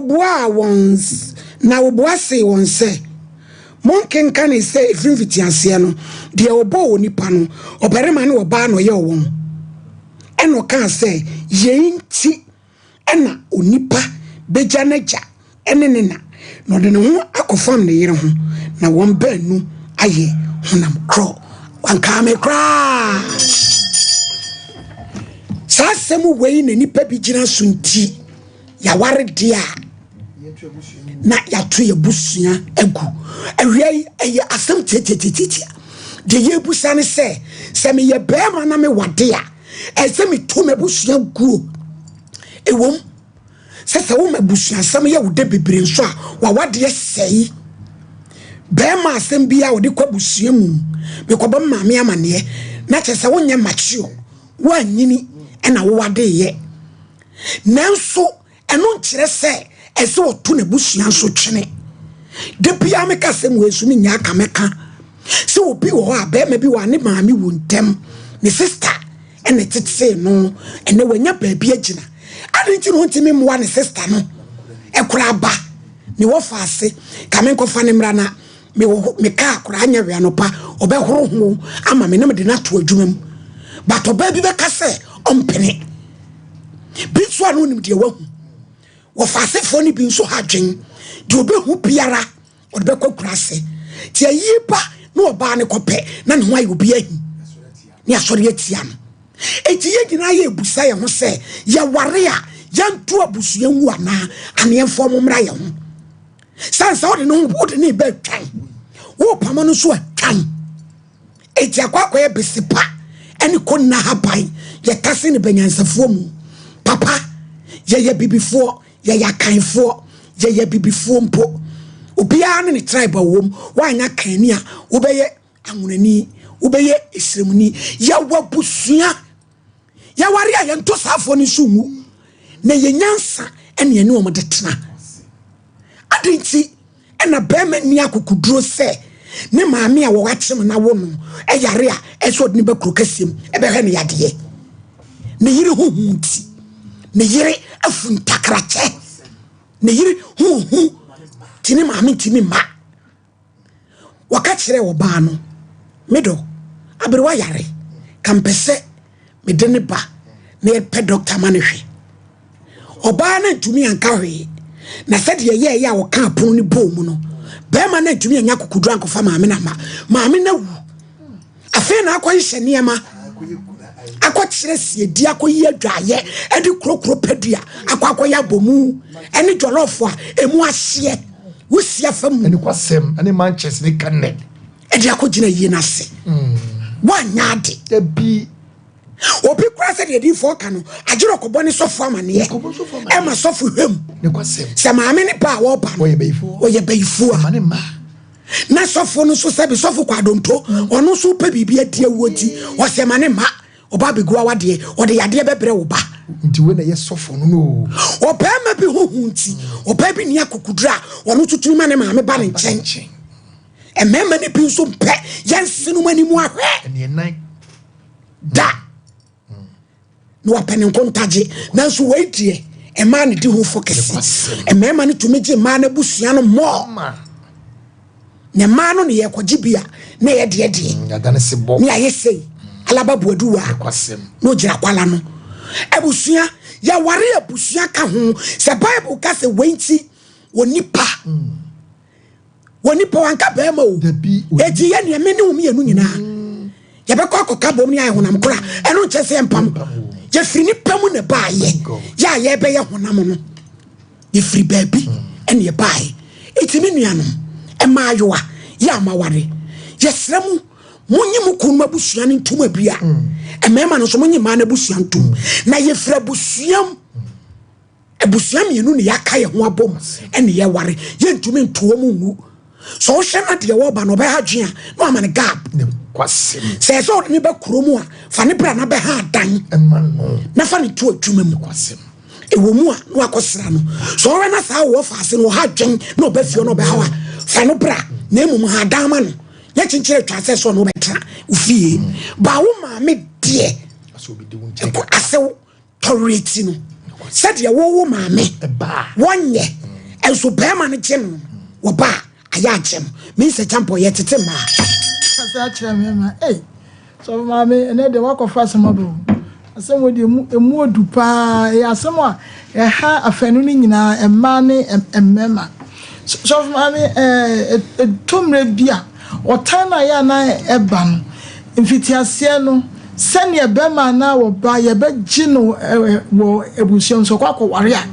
ɔbuaa wɔn, na ɔbua see wɔn sɛ, Monkenkanee sɛ ɛfiri mfitiaseɛ no, deɛ ɔbɔɔ onipa no, ɔbarima ne ɔbaa na ɔyɛɛ wɔn? Ɛnna ɔkaa sɛ, Yei nti na onipa bɛgya n'agya ne ne na, na ɔde ne ho akɔfam ne yere ho, na wɔn baanu ayɛ honam korɔ. Wankaa me koraa. Saa asɛm wei na nnipa bi gyina so nti yɛaware deɛ a na yɛato yɛn abusua agu. Awia yi ɛyɛ asɛm tiatiatiatia. Deɛ yɛbusa ne sɛ, sɛ meyɛ barima na mewade a, ɛsɛ meto m'abusua guo? Ɛwom sɛ sɛ woma abusuasɛm yɛ wo dɛ bebree nso a, wawadeɛ sɛe. Barima asɛm biara wɔde kɔ abusua mu, mekɔbɔ maame amaneɛ, na kyerɛ sɛ wonyɛ mature, woanyini ɛna wowadeeɛ. Nanso ɛno nkyerɛ sɛ ɛsɛ ɔto n'abusua nso twene. Da biara meka asɛm wei nso mennya aka mɛka sɛ obi wɔ hɔ a bɛrima bi wɔ a ne maame wu ntɛm, ne sista ɛna ɛtetee no, ɛnɛ wanya baabi agyina. Adɛn nti na ɔntumi mmoa ne sista no ɛkora aba ne wɔfa ase ka menkɔfa ne mmra na mewɔ me kaa koraa nyɛ hwee anɔpa ɔbɛhoro ho ama me na mede no ato adwuma mu. But ɔbaa bi bɛka sɛ ɔmpene. Bi nso a na onim deɛ wahu. Wɔfa asefoɔ no bi nso ha adwen. Deɛ ɔbɛhu biara ɔde bɛkɔ akura ase. Nti ayie ba na ɔbaa no kɔpɛ na ne ho ayɛ obi ahi ne asɔre atia no. Enti yɛn nyinaa yɛ ebusa yɛn ho sɛ yɛware a yɛnto abusua ngu anaa aneɛmfoɔ mo mmra yɛn ho. Sane sɛ wode ne ho wode ne ba atwan wopamo no nso atwan. Enti akɔ akɔyɛ bese pa ne konna haban, yɛtase no banyansafoɔ mu. Papa, yɛyɛ abibifoɔ, yɛyɛ Akanfoɔ, yɛyɛ abibifoɔ mpo. Obiara ne ne tribe a ɔwɔ mu. Woanyɛ Akanni a, wobɛyɛ Anwonani, wobɛyɛ Esremuni. Yɛwɔ abusua. Yɛware a, yɛnto saafoɔ no nso ngu, na yɛ nyansa ne yɛne wɔn de tena. Adɛn nti na barima nni akokoduro sɛ ne maame a wɔakyem no awo no yare a ɛsɛ ɔde no ba kuro kɛseɛ mu ɛbɛhwɛ no yadeɛ? Ne yere ho hu nti, ne yere afu ntakrakyɛ, ne yere ho hu nti ne maame ntumi mma. Wɔka kyerɛɛ ɔbaa no, Me dɔ, aberewa yare, ka mpɛ sɛ mede ne ba na yɛpɛ dɔkta ma no hwɛ. Ɔbaa no antumi anka hwee, na sɛdeɛ ɛyɛeɛ a ɔkaa pono no bɔɔ mu no, barima no antumi anya akokoduro ankɔfa maame no amma. Maame no awu. Afei na akɔhyehyɛ nneɛma, akɔkyerɛ siedi, akɔyi adwaeɛ, ɛde kurokuro padua akɔ akɔyɛ abɔmu, ɛne jɔlɔfo a emu ahyeɛ, wusi afa mu. Ɛne kwasɛm, ɛne manches ne kanɛ. Ɛde akɔgyina yie no ase. Woanyɛ ade. Dabi. Obi koraa sɛdeɛ adiyifoɔ ka no, agyerɛ ɔkɔbɔ ne sɔfo amaneɛ, ɛma sɔfo hwɛ mu. Sɛ maame ne ba a wɔba no, ɔyɛ bayifoɔ a. Na sɔfo no nso sɛbi sɔfo kɔ adonto, ɔno nso pɛ biribi adi awuo nti, ɔsɛ ma ne mma, ɔba abɛgu awadeɛ, ɔde yadeɛ bɛbrɛ wo ba. Nti wei na ɛyɛ sɔfo no no. Ɔbarima bi ho hu nti, ɔbaa bi nni akokoduro a ɔno nso tumi ma ne maame ba ne nkyɛn. Mmarima no bi nso mpɛ yɛn senom anim ahwɛ da na wapɛ ne nkontagye. Nanso wei deɛ mmaa no di ho fɔ kɛse. Mmarima no tumi gye mmaa no abusua no mɔɔ. Na mmaa no ne yɛkɔgye bi a na ɛyɛ deɛ deɛ mm, ne ayɛ sei alaba buaduwa na ogyina kwala no. Abusua yɛware abusua ka ho sɛ Bible ka sɛ wei nti onipa mm. Wɔ nipa wanka bɛrima o. Eti yɛ nea me ne wo mmienu nyinaa mm. yɛbɛkɔ akɔka bom ne ayɛ honam koro a ɛno nkyɛ sɛ yɛmpam. Yɛfiri nipa mu na ɛbaayɛ yɛ a yɛbɛyɛ honam no yɛfiri baabi mm. ɛne ɛbaayɛ. Eti me nuanom mmaayewa yɛ a maware yɛsrɛ mo monye mo kunu abusua no ntom abia mm. mmarima no nso monye mmaa no abusua ntom na yɛfiri abusua mu. Abusua mmienu na yɛaka yɛn ho abom ɛna yɛware. Yɛntumi nto wɔn ngu. Sɛ ɔhwɛ na deɛ wɔba no ɔbɛha adwene a, na wama no gap. Sɛ ɛsɛ ɔde ne ba kurom a, fa ne bra na bɛha adan na fa ne to adwuma mu. Ɛwɔ mu a na wakɔsra no. Sɛ ɔhwɛ na saa wɔ fa ase no ɔha adwene na ɔba fie na ɔbɛha a, fa no bra na mmom ha adan ma no. Nyɛ kyenkyere atwa sɛ sɛ ɔno ɔbɛtena ofie. Ba wo maame deɛ ɛkɔ asɛw. Tɔreti no sɛdeɛ wo wo maame wɔnyɛ. Ɛnso bɛrima no gye no, wɔba a ayɛ agye no. Mensɛ Kyampɔn yɛtete mmaa. Kasa akyerɛ mmarima. Ei, sɔfo maame, ɛnɛ deɛ woakɔfa asɛm aba o. Asɛm wɔ deɛ emu emu odu paa. Ɛyɛ asɛm a ɛha afanu no nyinaa, mmaa ne mmarima. Sɔfo maame, ɛɛ ɛtɔ mmerɛ bi a, ɔtan no a ɛyɛ a na ɛba no, mfitiaseɛ no, sɛdeɛ bɛrima anaa ɔbaa yɛbɛgye no wɔ abusua mu, sɛ ɔkɔ akɔware a,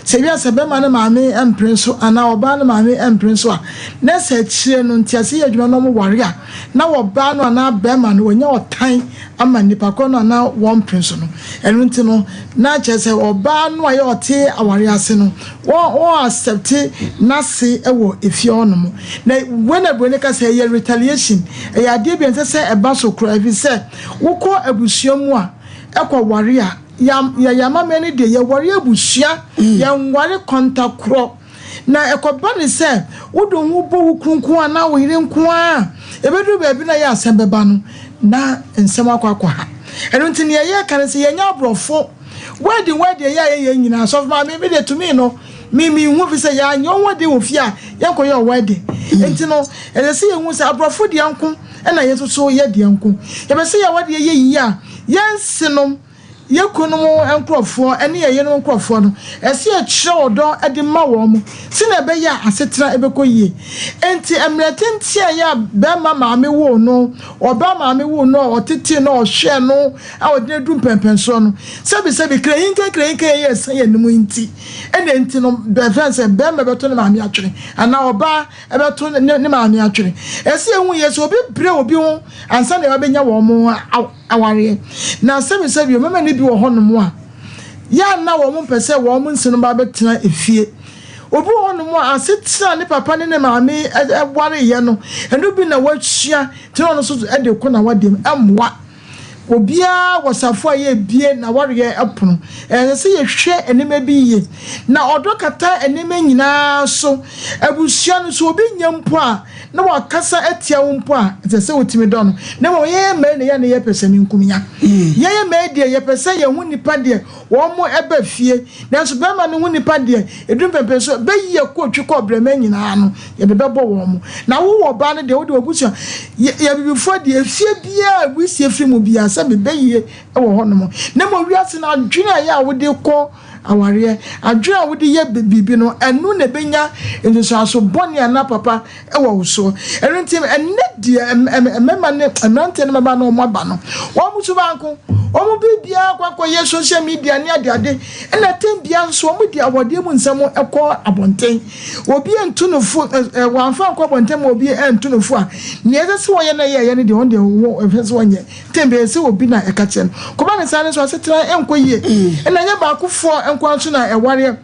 sɛ ebia sɛ bɛrima no maame mpere so anaa ɔbaa no maame mpere so a, na sɛ akyire no ntease yɛ adwuma na wɔware a, na ɔbaa no anaa bɛrima no wɔnya ɔtan ama nipa korɔ no anaa wɔmpere so no. Ɛno nti no, na kyerɛ sɛ ɔbaa no a yɛ ɔte aware ase no, wɔn wɔn accept n'ase wɔ efie hɔ nom. Na wei na buroni ka sɛ ɛyɛ retaliation. Ɛyɛ adeɛ bi a ɛnsɛ sɛ ɛba so koraa ɛfiri sɛ wokɔ abusua mu a ɛkɔ ware a, yɛ yɛn amammerɛ no deɛ yɛware abusua, yɛnware kɔntakorɔ. Na ɛkɔba ne sɛ wode wo ho bɔ wo kunu nko ara anaa wo yere nko ara a, ɛbɛduru baabi na yɛ asɛm bɛba no na nsɛm akɔ akɔ ha. Ɛno nti nea yɛka ne sɛ yɛnyɛ aborɔfo. Wedding wedding ɛyɛ a yɛyɛ nyinaa sɔfo maame me deɛ tumi no me me nhu fi sɛ yɛanyɛ wo wedding wɔ fie a yɛnkɔyɛ wɔ wedding. Nti no ɛsɛ sɛ yɛhu sɛ aborɔfo deɛ nko ɛna yɛn nso so yɛ deɛ nko. Yɛpɛ sɛ yɛn awadeɛ yɛ yie a yɛnse nom Yɛn kununom nkurɔfoɔ ne yɛn yerenom nkurɔfoɔ no, ɛsɛ sɛ yɛkyerɛ ɔdɔ de ma wɔn sɛdeɛ ɛbɛyɛ a asetena bɛkɔ yie. Enti mmerɛ tenten a ɛyɛ a barima maame woo no, ɔbaa maame woo no a ɔtetee no a ɔhwɛɛ no a ɔde no aduru mpɛnpɛnsoɔ no, sɛbisɛbi krehinka krehinka a ɛyɛ ɛsa yɛn anim yi nti, ɛna enti no bɛfrɛ no sɛ barima bɛto ne maame atwene anaa ɔbaa bɛto ne ne maame atwene. Ɛsɛ sɛ yɛhu yie sɛ obi brɛ obi ho ansa na wabɛnya wɔn awareɛ. Na sɛbisɛbi mmarima no bi wɔ hɔnom a, yɛ a na wɔn mpɛ sɛ wɔn nsenom ba bɛtena efie. Obi wɔ hɔnom a asetena a ne papa ne ne maame wareeɛ no, ɛno bi na wasua, nti na ɔno nso de kɔ n'awadeɛ mu. Ɛmmoa. Obiara wɔ safo a yɛrebue n'awareɛ pono. Ɛsɛ sɛ yɛhwɛ nneɛma bi yie. Na ɔdɔ kata nneɛma nyinaa so. Abusua no, sɛ obi nyɛ mpo a, na wakasa atia wo mpo a, ɛsɛ sɛ wotumi dɔ no. Na mmom yɛyɛ mmaa na yɛn na yɛpɛ sɛmenkominya. Yɛyɛ mmaa deɛ, yɛpɛ sɛ yɛn ho nnipa deɛ wɔn ba fie. Nanso barima no ho nnipa deɛ, ɛduru mpɛmpɛn so, bɛyi yɛ kɔ otwi kɔ ɔbrɛmɛ nyinaa no, yɛde bɛbɔ wɔn. Na wo wɔ ɔbaa no deɛ, wode w'abusua, yɛ yɛ abibifoɔ deɛ, efie biara a wisie firi mu biara, sɛ mebɛyie wɔ hɔnom. Na mmom wiase no, adwene a ɛyɛ a wode kɔ Awareɛ, adwene a wode yɛ biribi no, ɛno na ɛbɛnya nsunsuanso bɔne anaa papa wɔ wo soɔ. Ɛno nti, ɛnnɛ deɛ mmarima ne mmeranteɛ ne mmabaa no wɔn aba no, wɔn suban nko, wɔn biribiara kɔ akɔyɛ social media ne adeade, ɛna tɛm biara nso wɔn de awadeɛ mu nsɛm kɔ abɔnten. Obi antu no fo, wɔamfa ankɔ abɔnten ma obi antu no fo a, nea ɛsɛ sɛ wɔyɛ na ɛyɛeɛ no deɛ, wɔn deɛ wɔn ɛsɛ sɛ wɔnyɛ. Tem bɛyɛ sɛ obi na ɛka kyerɛ no. Kɔba ne saa no nso asetena nkɔ yie. Ɛna ɛnyɛ baakofoɔ nko ara nso na ɛwareɛ.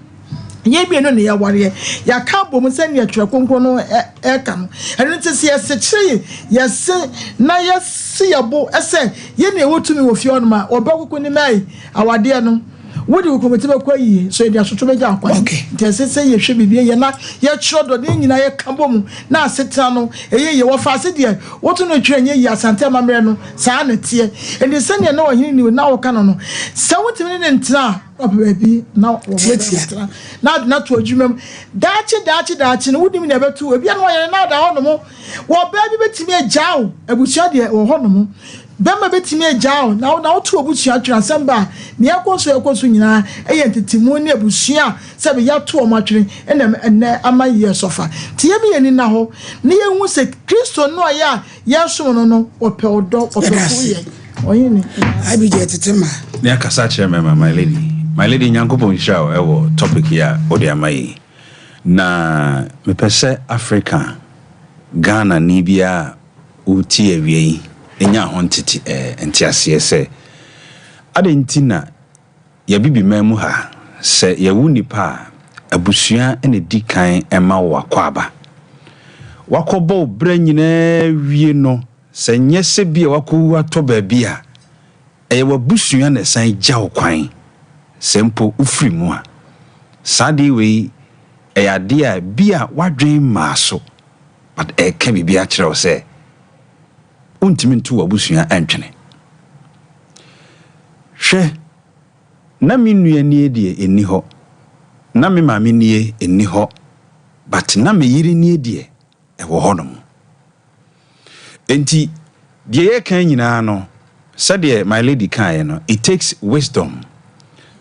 Yɛn mmienu na yɛwareɛ. Yɛaka abom sɛdeɛ Twerɛ Kronkron no ɛka no. Ɛno nti sɛ yɛsekyere yɛse na yɛsi yɛn bo sɛ yɛn na yɛwɔ tumi wɔ fie hɔnom a, ɔbɛkoko ne mmae awadeɛ no. Wode wo kɔmiti bɛkɔ ayie, so yɛde asotwe bɛgya wo kwan. Nti ɛsɛ sɛ yɛhwɛ biribi yɛ na yɛkyerɛ dɔ na yɛn nyinaa yɛka bɔ mu na asetena no ɛyɛ yie. Wɔfa ase deɛ woto no twerɛ nyɛ yie, Asante amammerɛ no saa na ɛteɛ. Nti sɛdeɛ na ɔhene ni na woka no no, sɛ wontumi ne no ntena a, na ɔpɛ baabi na wɔtena na ade no ato adwuma mu. Daakye daakye daakye no wonim nea ɛbɛto wo. Ebia na ɔyere no ada hɔnom. Ɔbaa bi bɛtumi agyaa wo, abusua deɛ wɔ hɔnom. Bɛrima bɛtumi agyaa wo na na woto w'abusua twene. Asɛm ba a, nea ɛkɔ so ɛkɔ so nyinaa yɛ ntetemu ne abusua a sɛbe yɛato wɔn atwene na ɛnnɛ ama yɛresɔfa. Nti yɛmma yɛn ani nna hɔ na yɛnhu sɛ Kristo no a yɛ a yɛresom no no, ɔpɛ ɔdɔ, ɔpɛ koroyɛ. Ɔhene. Abigail tete ma. Ne akasa kyerɛ mɛma my lady. My lady Nyankopɔn nhyira wo ɛwɔ topic yi a wode ama yi. Na mepɛ sɛ Africa Ghana ni biara wotie awia yi nya ho ntete ɛɛ nteaseɛ sɛ, adɛn nti na yɛabibiman mu ha, sɛ yɛwo nnipa a, abusua na ɛdi kan ma wo akwaaba. Wakɔbɔ wo bra nyinaa wie no, sɛ nyɛ sɛ bi a wakɔwu atɔ baabi a, ɛyɛ w'abusua na ɛsan gya wo kwan sɛ mpo wofiri mu a. Saa adeɛ wei, ɛyɛ adeɛ a bi a w'adwene mmaa so. But ɛreka biribi akyerɛ wo sɛ wontumi nto w'abusua ntwene. Hwɛ, na me nua nie deɛ ɛnni hɔ, na me maame nie ɛnni hɔ. But na me yere nie deɛ, ɛwɔ hɔnom. Enti deɛ yɛreka nyinaa no, sɛdeɛ my lady kaeɛ no, it takes wisdom.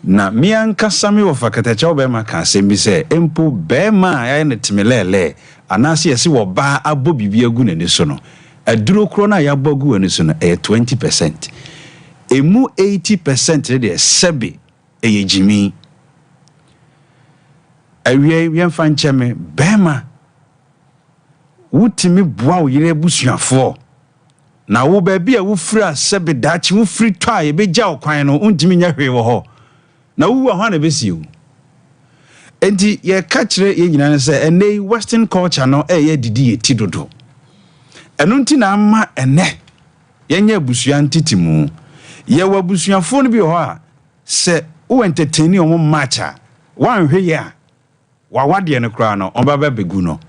Na me ankasa me wɔfa katakyɛw bɛrima ka asɛm bi sɛ, mpo bɛrima a yɛayɛ no temelɛɛlɛɛ anaasɛ yɛse ɔbaa abɔ biribi agu n'ani so no, aduro korɔ no a yɛabɔ agu w'ani so no, ɛyɛ 20%. Ɛmu 80% no deɛ sɛbe ɛyɛ gyimi. Awiei, yɛmfa nkyɛ me, bɛrima, wotumi boa wo yere abusuafoɔ, na wo baabi a wofiri a sɛbe daakye wofiri tɔ a yɛbɛgya wo kwan no, wontumi nyɛ hwee wɔ hɔ. Na wowu a, hwan na ɛbɛsie wo? Enti yɛka kyerɛ yɛn nyinaa no sɛ ɛnnɛ yi western culture no ɛyɛ adidi yɛ ti dodo. Ɛno nti na ama ɛnnɛ yɛnyɛ abusua ntetemu. Yɛwɔ abusuafoɔ no bi wɔ hɔ a sɛ wo entertain wɔn much a, woanhwɛ yie a, w'awadeɛ no koraa no wɔbɛba abɛgu no.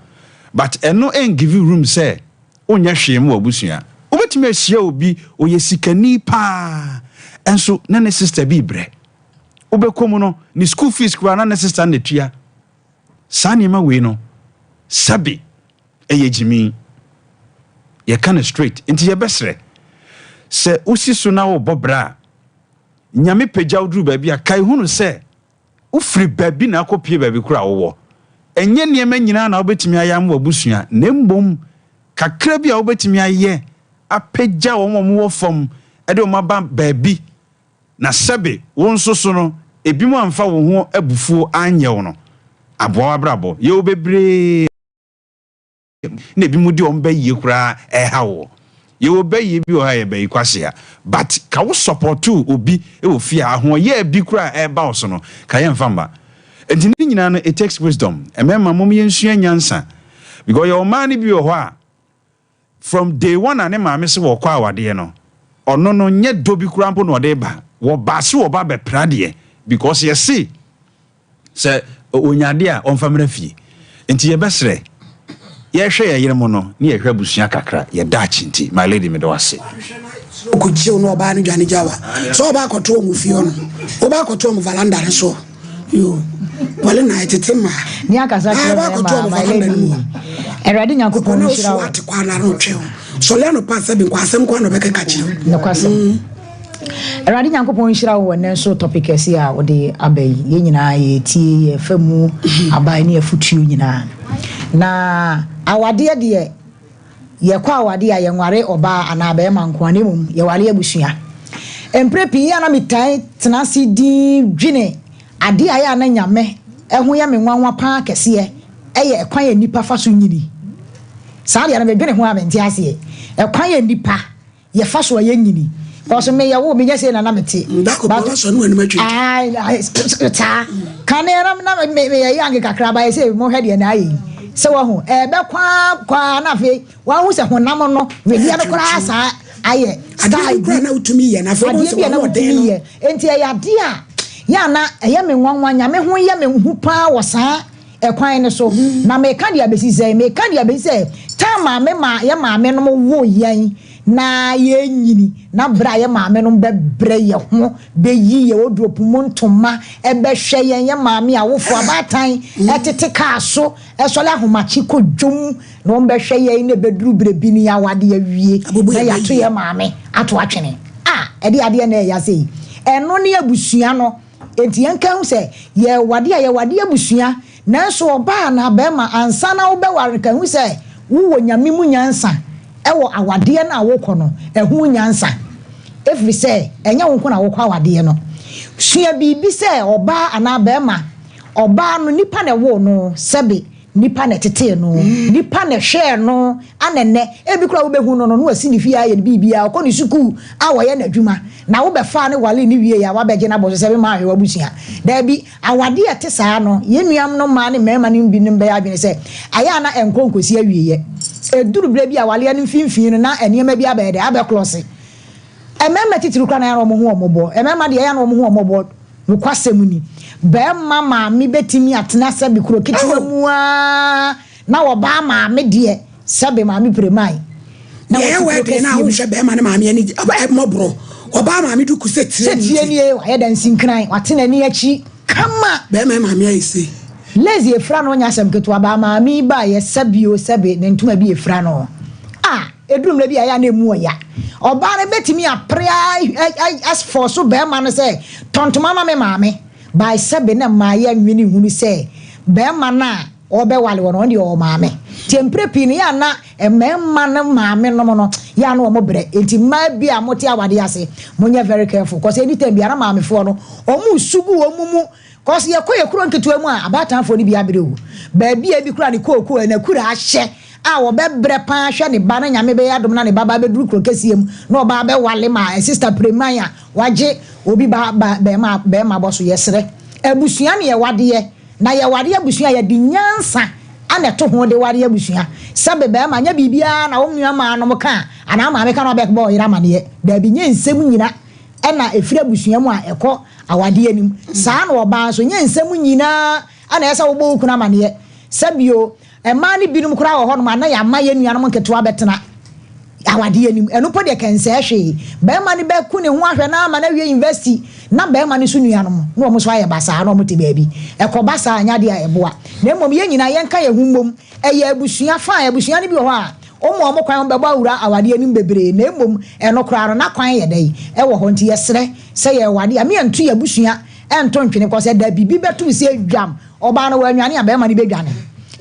But ɛno ɛngive room sɛ wonyɛ hwee ma w'abusua. Wobɛtumi ahyia obi, ɔyɛ sikani paa, nso na ne sister bi rebrɛ. Wobɛkɔ mu no, ne school fees koraa na ne sister no na ɛtua. Saa nneɛma wei no, sɛbe ɛyɛ gyimi. Yɛka no straight. Nti yɛbɛsrɛ, sɛ wosi so na wobɔ bra a, Nyame pagya wo duru baabi a, kae hunu sɛ wofiri baabi na akɔpue baabi koro a wowɔ. Ɛnyɛ nneɛma nyinaa na wobɛtumi ayɛ ama w'abusua, na mmom kakra bi a wobɛtumi ayɛ apagya wɔn a wɔwɔ fam de wɔn aba baabi, na sɛbe wo nso so no, ebinom amfa wo ho abufuo anyɛ wo no, aboa w'abrabɔ. Yɛwɔ bebree. Na ebinom de wɔn bayie koraa ɛha wo. Yɛwɔ bayie bi wɔ hɔ a ɛyɛ bayi kwasea but ka wo supporto obi wɔ fie a ahoɔyaa bi koraa a ɛreba wo so no ka yɛmfa mma. Nti ne nyinaa no it takes wisdom. Mmarima mom yɛnsua nyansa because yɛwɔ mmaa no bi wɔ hɔ a from day one a ne maame se wɔkɔ awadeɛ no ɔno no nyɛ dɔ bi koraa mpo na ɔde ba, wɔba se wɔba bɛpra deɛ because yɛse Sɛ ɔnya adeɛ a, ɔmfa mmra fie. Nti yɛbɛsrɛ, yɛhwɛ yɛn yere mo no, ne yɛhwɛ abusua kakra, yɛ daakye nti. My lady, meda wo ase. Ɔkɔgye wo na ɔbaa no dwane gya wa. Sɛ ɔba akɔto wɔn fie hɔ no, woba akɔto wɔn valanda no so. Yo, wɔle na ɛtete mmaa. Ni akasa kyerɛ Ɔba akɔto mmarima, wɔn my valanda no lady. mu hɔ. Awurade Nyankopɔn Ɔkɔ na nhyira ɔso wo. ate kwan na ano twɛ wo. Sɔle anɔpa sɛ bi nkɔ asɛm kwan na ɔbɛkeka kyerɛ wo. Nokwasɛm. Awurade Nyankopɔn nhyira wo wɔ nnɛ nso topic kɛse a wode aba yi. Yɛn nyinaa yɛtie, yɛfa mu aba ne afutuo nyinaa. Na awadeɛ deɛ, yɛkɔ awadeɛ a yɛnware ɔbaa anaa bɛrima nko a, na mmom yɛware abusua. Mprɛ pii yɛ a na metae tena ase din dwene adeɛ a ɛyɛ a na Nyame ɛho yɛ me nwanwa paa kɛseɛ ɛyɛ ɛkwan a nnipa fa so nyini. Saa deɛ no medwene ho a mente aseɛ. Ɛkwan a nnipa yɛfa so a yɛnyini cause me yɛ wo menyɛ sei na na mete but saa kane na na meyɛ yange kakra ba yɛ sɛ mohwɛ deɛ na ayɛ yi sɛ wahu ɛbɛ kwaa kwaa na afei wahu sɛ honam no wedeɛ no koraa saa ayɛ style bi adeɛ bi na wotumi yɛ na afei adeɛ bi a na wotumi yɛ nti ɛyɛ adeɛ a yɛ ana ɛyɛ me nwanwa nyame ho yɛ me hu paa wɔ saa ɛkwan no so na meka de abɛsi sɛ meka de abɛsi sɛ time a me ma yɛ maame nom wo yɛn na yɛnyini na berɛ a yɛ maame nom bɛbrɛ yɛ ho bɛyi yɛ wardrobe mu ntoma ɛbɛhwɛ yɛn yɛ maame awofo abaatan ɛtete kaa so ɛsɔre ahomakye kɔ dwom na wɔn bɛhwɛ yɛn na ɛbɛduru berɛ bi ne yɛawade awie na yɛato yɛ maame ato atwene a ɛde adeɛ na ɛyɛ ase yi ɛno ne abusua no. Enti yɛnka nhu sɛ, yɛwade a, yɛwade abusua, nanso ɔbaa anaa barima, ansa na wobɛware no, ka hu sɛ wowɔ Nyame mu nyansa wɔ awadeɛ no a wokɔ no, ɛho nyansa. Ɛfiri sɛ, ɛnyɛ wo nko na wokɔ awadeɛ no. Sua biribi sɛ ɔbaa anaa barima, ɔbaa no, nipa na ɛwoo no, sɛbe Nipa na ɛtetee no, nipa na ɛhwɛɛ no, ana ɛnnɛ, ebi koraa wobɛhu no no, na wasi ne fie ayɛ ne biribiara, ɔkɔ ne sukuu a ɔyɛ n'adwuma, na wobɛfaa no waree no wieeɛ a woabɛgye no abɔ so sɛ mema ahwɛ w'abusua. Daabi, awadeɛ a ɛte saa no, yɛn nuanom mmaa ne mmarima no binom bɛyɛ adwene sɛ ɛyɛ a na ɛnkɔ nkɔsi awieeɛ. Ɛduru berɛ bi a awareɛ no mfimfini no na nneɛma bi abɛyɛ dɛ, abɛklɔse. Mmarima titiriw koraa na ɛyɛ a na wɔn ho wɔn mmɔbɔ. Mmarima deɛ ɛyɛ a na wɔn ho wɔn mmɔbɔ. Nokwasɛm ni, barima maame betumi atena sɛbe kuro ketewa mu ara na ɔbaa maame deɛ sɛbe maame piremae. Na wɔte kuro kɛseɛ mu. Wonhwɛ barima ne maame ani mmɔborɔ. Ɔbaa maame duku sɛ tire nie. Sɛ tire nie, wayɛ dansinkran, wate n'ani akyi kama. Barima maame ayɛ sei. Lazy efira no nyɛ asɛm ketewa baa maame yi baeɛ sɛbi o sɛbi ne ntoma bi efira no a eduru mmerɛ bi a ɛyɛ a na emu ɔya. Ɔbaa no bɛtumi apere afɔɔso bɛrima no sɛ tɔ ntoma ma me maame by sɛbi na mmaa yɛ nwene nhunu sɛ bɛrima no a ɔbɛwale wɔ no ɔno deɛ ɔwɔ maame. Nti mprɛ pii no yɛ a na mmarima no maame nom no yɛ a na wɔn brɛ. Nti mmaa bi a mote awadeɛ ase monyɛ very careful cause anytime biara na maamefoɔ no wɔn su gu wɔn mu. Cos yɛkɔ yɛ kuro nketewa mu a abaatanfoɔ no bi abrɛ o. Baabi a ebi koraa ne kookoo a n'akura ahyɛ a ɔbɛbrɛ paa hwɛ ne ba na Nyame bɛyɛ adom na ne ba ba abɛduru kuro kɛseɛ mu na ɔba abɛwale ma sister Preman a wagye obi ba ba bɛɛma bɛɛma bɔ so. Yɛsrɛ abusua ne yɛwadeɛ na yɛware abusua a yɛde nyansa ana ɛto ho de ware abusua. Sɛbe bɛɛma nyɛ biribiara na wo nua maa nom ka a anaa maame ka na wabɛbɔ ɔyere amaneɛ. Daabi nyɛ nsɛm nyina na ɛfiri abusua mu a ɛkɔ awadeɛ no mu. Saa na ɔbaa nso, nyɛ nsɛm nyinaa na ɛsɛ sɛ wobɔ wo kunu amaneɛ. Sɛ bio, mmaa no binom koraa wɔ hɔnom a na yɛama yɛn nuanom nketewa bɛtena awadeɛ no mu. Ɛno mpo deɛ kɛnsɛɛ hwee. Barima no bɛku ne ho ahwɛ no ara ma no awie university na barima no nso nuanom na wɔn nso ayɛ basaa na wɔte baabi. Ɛkɔba saa a, ɛnyɛ adeɛ a ɛboa. Na mmom yɛn nyinaa yɛnka yɛn ho mmom. Ɛyɛ abusua fine, abusua no bi wɔ hɔ a, Wɔma wɔn kwan bɛbɔ awura awadeɛ no mu bebree na mmom ɛno koraa no na kwan yɛ dɛn ɛwɔ hɔ nti yɛsrɛ sɛ yɛrewade a meɛnto yɛn abusua nto ntwene kɔ sɛ da biribi bɛto sɛ dwam ɔbaa no wannwane a barima no bɛdwane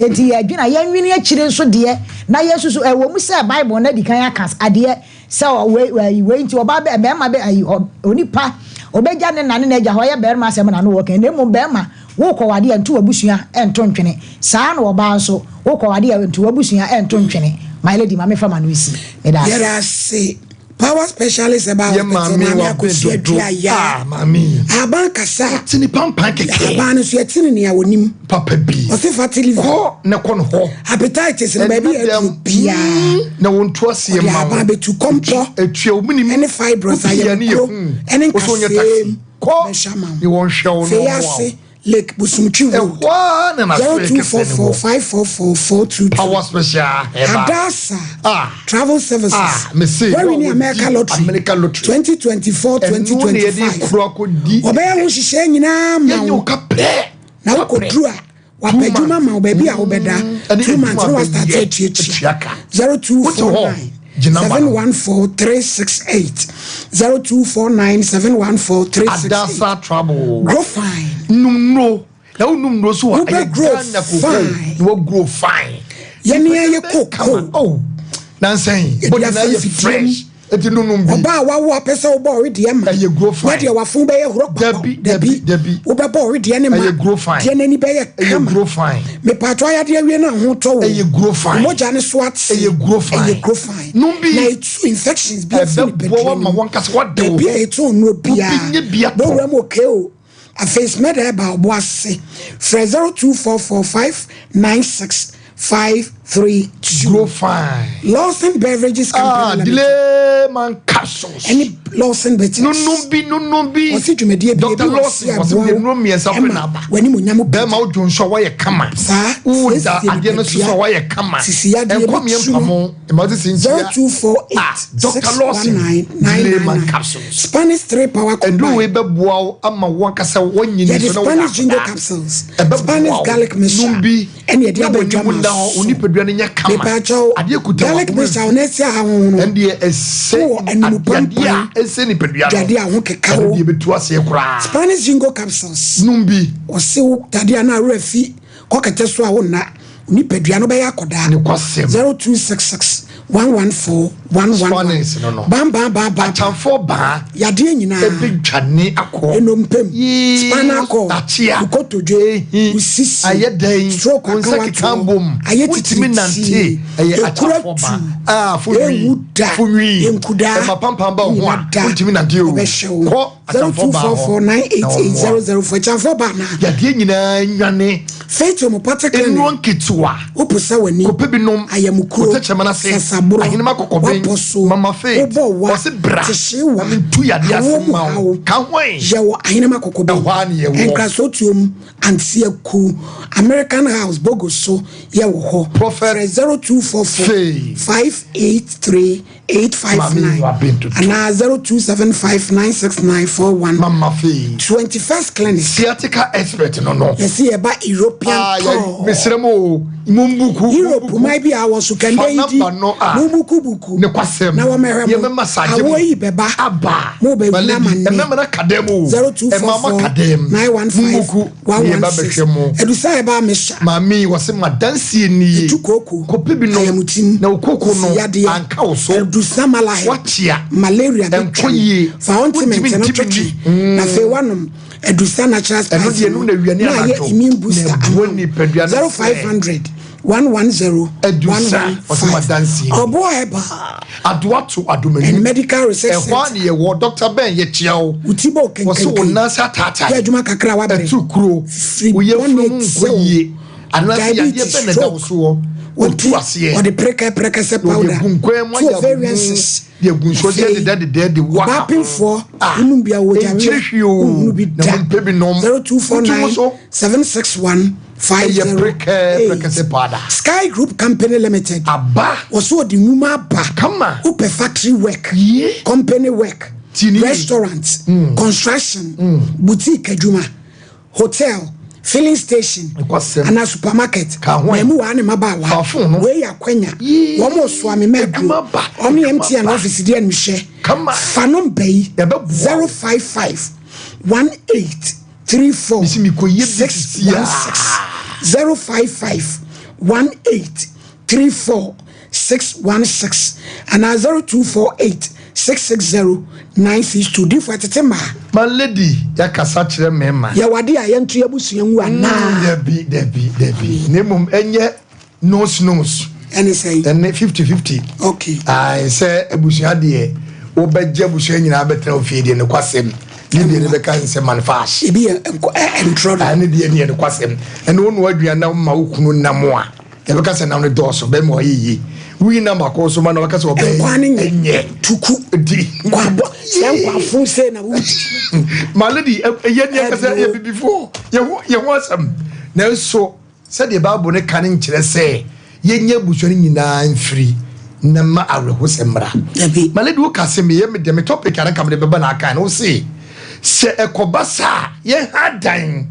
nti yɛdwene a yɛnwene akyire nso deɛ na yɛsusu ɛwɔ mu sɛ Bible no adi kan aka adeɛ Sɛ wei ayi wei nti ɔbaa bɛ bɛrima bɛ ayi ɔ onipa ɔbɛgya ne na ne n'agya hɔ ɛyɛ bɛrima asɛm na no wɔka na mmom bɛrima wokɔ wade a nto w'abusua nto ntwene saa na ɔbaa nso wokɔ wade a nto w'abusua nto ntwene my lady ma me fa ma no nsi meda ase. Yɛda ase Power specialist herbal Yɛ hospital maame maame wa bɛ Akosua dodo Dua Yaa ah maame yi. Ahaban kasa Ɔte ne pampan kɛkɛ. Ahaban no nso yɛte no nea onim. Papa bi. Ɔse fatty liver. Kɔ na kɔ no hɔ. Hepatitis no baabi a aduru biara. Na wɔn tu aseɛ Ɔde ma wo. ahaban bɛtu kɔmpɔ. Etua wo minim. Ɛne fibroids ayamkuro ɛne nkaseem Kɔ bɛhyɛ ama ne wo. wɔn hwɛ wo na Fei wɔn mmoa wo. ase Lake Bosomtwi Road. Ɛhɔ ara na n'asoɛ kɛseɛ no 0244 wɔ. 544 422. Power special herbal. Adasa Ah. Travel Services. Ah, me se. Wɔwe ne wɔn America di Lottery. America Lottery. 2024 Ɛno na yɛde 2025. kuro akɔdi. Wɔbɛyɛ ho nhyehyɛɛ nyinaa ma Yɛnyɛ wo. wo ka pɛ. Na wokɔduru a, wapɛ adwuma ma wo baabi a wobɛda. Ɛne 2 months adwuma na wastarte bɛyɛ atuatua. atua ka. 0249 gyina ma no. 714 368. 0249 714 368. Adasa Travel. Grow fine. Num nnuro. Na wo num nnuro so a Wobɛ ɛyɛ grow Ghana koko. fine. Na wa grow fine. Yɛne ayɛ koko. Oh. Nansan. Yɛde Body na afa yɛ mfidie mu. fresh. Eti nunum bi. Ɔbaa a wawo apɛ sɛ wobɔ ɔwedeɛ ma. Ɛyɛ grow fine. Na deɛ wafo bɛyɛ horɔ kpakɔ. Dabi, dabi, dabi. Wobɛbɔ ɔwedeɛ ne ma. Ɛyɛ grow fine. Deɛ n'ani bɛyɛ Ɛyɛ kama. grow fine. Mepatɔ ayadeɛ awie na ho tɔ wo. Ɛyɛ grow fine. Mogya ne so ate. Ɛyɛ grow fine. Ɛyɛ grow fine. Nom bi. Na etu infections bi afiri Ɛbɛboa nipadua wo ama no mu. wankasa wade wo Baabi ho. a yɛtɔn nnuro biara. Obi nye bi atɔ. Bɔwura mu okay o. Afei Smeda ɛba ɔbo ase. Frɛ 0244 596 532. Grow fine. Lawson Beverages Company Ah, Limited. delay man capsules. Ɛne Lawson Bitters. Nunum bi nunum bi. Wɔsi dwumadie bi Dr. ebi wɔ Lawson se wɔsi aboa de wo nnuro mmiɛnsa pɛ ɛma na aba. w'anim onyam Bɛrima wo dwonsɔ wɔyɛ kama. Saa, Woda siesie adeɛ no so so a nipadua. wɔyɛ kama. Sisi yadeɛ Ɛnkɔ bi mmiɛ tu no. mpamo. Ɛma ɔte si nkyia. 0248 Ah, Dr. Lawson 619 delay man 999. capsules. Spanish 3 power Ɛduru wei combine. bɛboa wo ama wɔn ankasa wɔnyini Yɛde so na wɔyɛ Spanish ginger akwadaa. capsules, Ɛbɛboa Spanish wo. garlic mixture, Nom bi ɛne yɛde na aba w'anim adwama nna hɔ, wo so. nipadua no nyɛ kama. Mepaakyɛw, Adeɛ kuta garlic w'akoma mixture wo na esi ahohono. Ɛndeɛ ɛsɛ Wowɔ animu adeɛ a pampan. ɛsɛ nipadua no. Dwade a ho keka Ɛno wo. deɛ bɛtu aseɛ koraa. Spanish ginger capsules. Nom bi. Ɔse wo dadeɛ a na awerɛ fi kɔ kɛtɛ so a wonna nipadua no bɛyɛ akɔdaa. Ne kwasɛm. 0266 114 111. Spanish no no. Bam bam bam bam. Akyamfoɔ baa. Yadeɛ nyinaa. Ɛbɛdwane akɔ. Enompe mu. Yee, Spinal cord. akyea. Nkotodwe. Ehi. Osisi. Ayɛ dɛn. Stroke Wo nsa aka keka watoɔ. mbom. Ayɛ Wontumi nante. titiritii. Ɛyɛ Ekura akyamfoɔ tu. baa. Ah, fonwi. Ewu da. Fonwi. Nkudaa. Ɛma pampam ba wo ho a, Nyina da. wontumi nante o. Ɔbɛhyɛ wo. Kɔ akyamfoɔ baa hɔ. 0244 988 004. Akyamfoɔ baa na. Yadeɛ nyinaa nwane. Faith Homeopathic Clinic. Nnuro nketewa. Woposa w'ani. Kɔpɛ bi nom. Ayamukuro. Kɔtɛ kyɛmɛ n'ase. Sasaboro. Ahenema kɔkɔbɛn. Wapɔ so. Mama Faith. Wobɔ wa. Ɔse bra. Tehyewa. Na mentu yadeɛ ase Awoɔ mu ma wo. haw. Ka ho ɛ. Yɛwɔ Ahenema kɔkɔbɛn. Ɛhɔ ara ne yɛwɔ. Nkrasotuom. Antiaku. American House Bogo so yɛwɔ hɔ. Prophet Frɛ 0244 Faith. 583 Maame 859 Waben Tutu. anaa 0275 969 4. 41. Mama Fee. 21st Clinic. Sciatica expert no no. Yɛsi yɛba European Ah, tour. mesrɛ mo o, mombuku. Europe man bi a wɔ so kɛndɛ Fa yi di. number no a. Mombuku buku. Ne kwasɛm. Na wɔmɛhwɛ mo. Yɛbɛma sagye mo. Awoɔ yi bɛba. Aba. Mo bɛ My wuna lady, ma nnɛ. ɛmɛma no ka dɛm o. 0244 Ɛma ma ka dɛm. 915 Mombuku. Ne yɛba 116. bɛhwɛ mo. Adusa yɛba amesa. Maame yi, wɔse madanseɛ nie. Etu kooko. Kɔpɛ bi nom. Ayamutim. Na wo kooko no, Siyadeɛ. anka wo so. Adusa malahe. Wakyea. Malaria Ɛnkɔ bɛtwa. yie. Fa wo Wontumi ntumi no ntimi twetwe. nni. Na afei wanom Adusa natural Ɛno spice deɛ, ɛno na awia ne na ayɛ anadwo. immune booster Na ɛboa ama wo. nipadua no sɛ. 0500 110 Adusa, ɔsɛ 115. madanseɛ nie. Ɔboa herbal Adoa to adomani. and medical research Ɛhɔ a center. ne yɛwɔ Dr. Ben yɛkyia wo. Wo ti bɔ Wɔse wo kenkenken. nan ase ataatae. Yɛ adwuma kakra a wabrɛ. Ɛtu kuro. Firi Wo yafunu bɔne mu te nkɔ sɛ wo. yie. Anaasɛ yadeɛ Diabetes, bɛn na ɛda wo stroke. soɔ. Wɔnti Wɔtu aseɛ. wɔde prɛkɛ prɛkɛsɛ Na wɔde powder agu nkwan mu to ayɛ abomu. ovarian cysts. De agu nsuo de Afei, adeda deda de wo aka ho. ɔbaapemfoɔ Ah, wonom bi a wɔgya ɛnkyerɛ hwee o. wohunu bi Na da. mompɛ bi nom. 0249 Wotu mo so. 761 Ɛyɛ prɛkɛ prɛkɛsɛ powder. Sky Group Company Limited. Aba. Wɔso wɔde nnwuma aba. Kama. Wopɛ factory work, Yie. company work, Tie ne yie. restaurant, construction, boutique adwuma, hotel, filling station, Nokwasɛm. anaa supermarket. Ka ho Na ɛ. emu waa ne mmabaawa. Fa phone no. Wei yɛ akwanya. Yee. Wɔn mo soa me mɛduro. Adwuma ba. Wɔn ne Adwuma MTN ba. office di animhyɛ. Kama. Fa number yi. Yɛbɛboa wo. 055 18 34 Mesi mekɔyɛ bi 6 sisi a. 1 6 055 18 34 616 anaa 0248 660 962. Difo ɛtete mmaa. My lady, yɛakasa kyerɛ mmarima. Yɛwɔ ade a yɛnto yɛn abusua ngu anaa? Dabi, dabi, dabi. Na mmom ɛnyɛ nose nose. Ɛne sɛn? Ɛne 50-50. Okay. Ae, sɛ abusua deɛ, wobɛgye abusua nyinaa bɛtena wo fie deɛ, nokwasɛm. Ne deɛ ne bɛka nsɛ manfash. Ebi yɛ nkɔ ɛ ntorɔ do. Ae, ne deɛ ne yɛ nokwasɛm. Ɛne wo noa aduane na woma wo kunu nam a, yɛbɛka sɛ nam no dɔɔso, bɛma ɔyɛ yie. Woyi nam baako nso ma na wɔka sɛ ɔbɛyɛ Nkwa no nyɛ. nyɛ. Tuku. Di. Nkwabɔ sɛ nkwafo sɛ na wodi. My lady, ɛyɛ ni ɛkasa yɛ bibifoɔ yɛ ho asɛm. Nanso sɛdeɛ Bible no ka no nkyerɛ sɛ yɛnyɛ abusua no nyinaa mfiri na ma awerɛhosɛm mmra. Dabi. My lady, woka sɛ meyɛ me deɛ me topic a na nka mede bɛba na aka no, wo se sɛ ɛkɔba saa a yɛha dan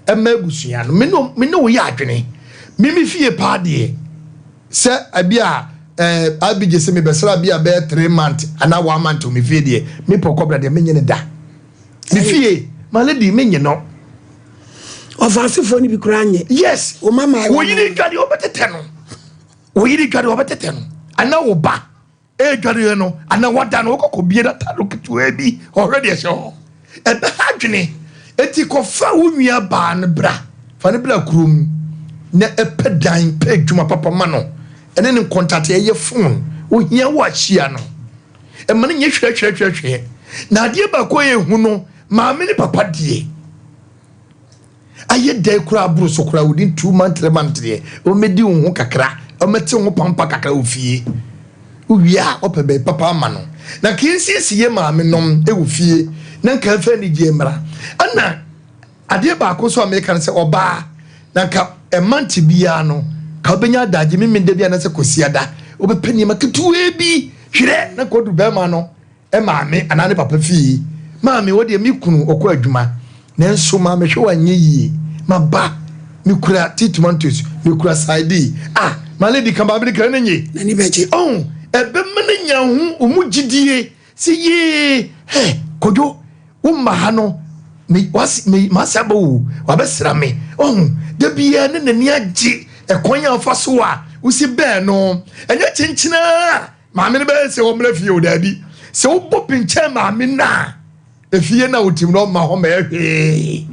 ɛma abusua no. Me ne wo yɛ adwene. Me me fie paa deɛ sɛ ebi a ɛɛ abigye sɛ mebɛsra bi a bɛyɛ 3 month anaa 1 month wɔ me fie deɛ, me pɔ kɔbra deɛ menyɛ ne da. Me fie, my lady, menyɛ no. Ɔfaasefoɔ no bi koraa nyɛ. Yes. Wo mama Wo yere dware wɔbɛtetɛ no. Wo yere dware wɔbɛtetɛ no. Anaa wo ba ɛdware no anaa wada no wɔkɔkɔ bie na ta no ketewa bi ɔhwɛ deɛ ɛhyɛ hɔ. Ɛbɛha adwene. Eti kɔfa wo nua baa no bra. Fa no bra kurom na ɛpɛ dan pɛ adwuma papa ma no. Ɛne ne nkɔntate ɛyɛ phone. Ohia wo ahyia no. Ɛma no nyɛ hwɛhwɛhwɛhwɛ. Na adeɛ baako a ɛhu no, maame ne papa deɛ ayɛ dɛ koraa aboro so koraa within 2 months, 3 months deɛ ɔmɛdi wo ho kakra, ɔmɛte wo ho pampa kakra wɔ fie. Wowie a ɔpɛ bɛyɛ papa ama no na nka yɛnsiesie yɛ maame nom wɔ fie na nka mfa anigyeɛ mmra. Ɛna adeɛ baako nso a meka no sɛ ɔbaa na nka ɛmante biara no ka wobɛnya adagye memenda bi anaasɛ kɔsiada wobɛpɛ nneɛma ketewaa bi hwerɛ na nka woduru bɛrima no maame anaa ne papa fie. Maame, wo deɛ me kunu ɔkɔ adwuma nanso maame hwɛ wanyɛ yie, maba mekura tea tomatoes, mekura sardine. Ah, my lady, ka maame no kra no nye. N'ani bɛgye. Ɔn ɛbɛma no nya ho ɔmu gyidie sɛ yee hɛ Kwadwo wo mma ha no me wasi me masi aba o wabɛsra me. Ɔn da biara ne n'ani agye ɛkwan a ɔfa so a wosi bɛɛ no ɛnyɛ kyenkyenaa maame no bɛyɛ sɛ wɔmmra fie o. Daabi, sɛ wobɔ pinkyɛn maame no a efie no a wotim no ɔma hɔ ma ɛhwee.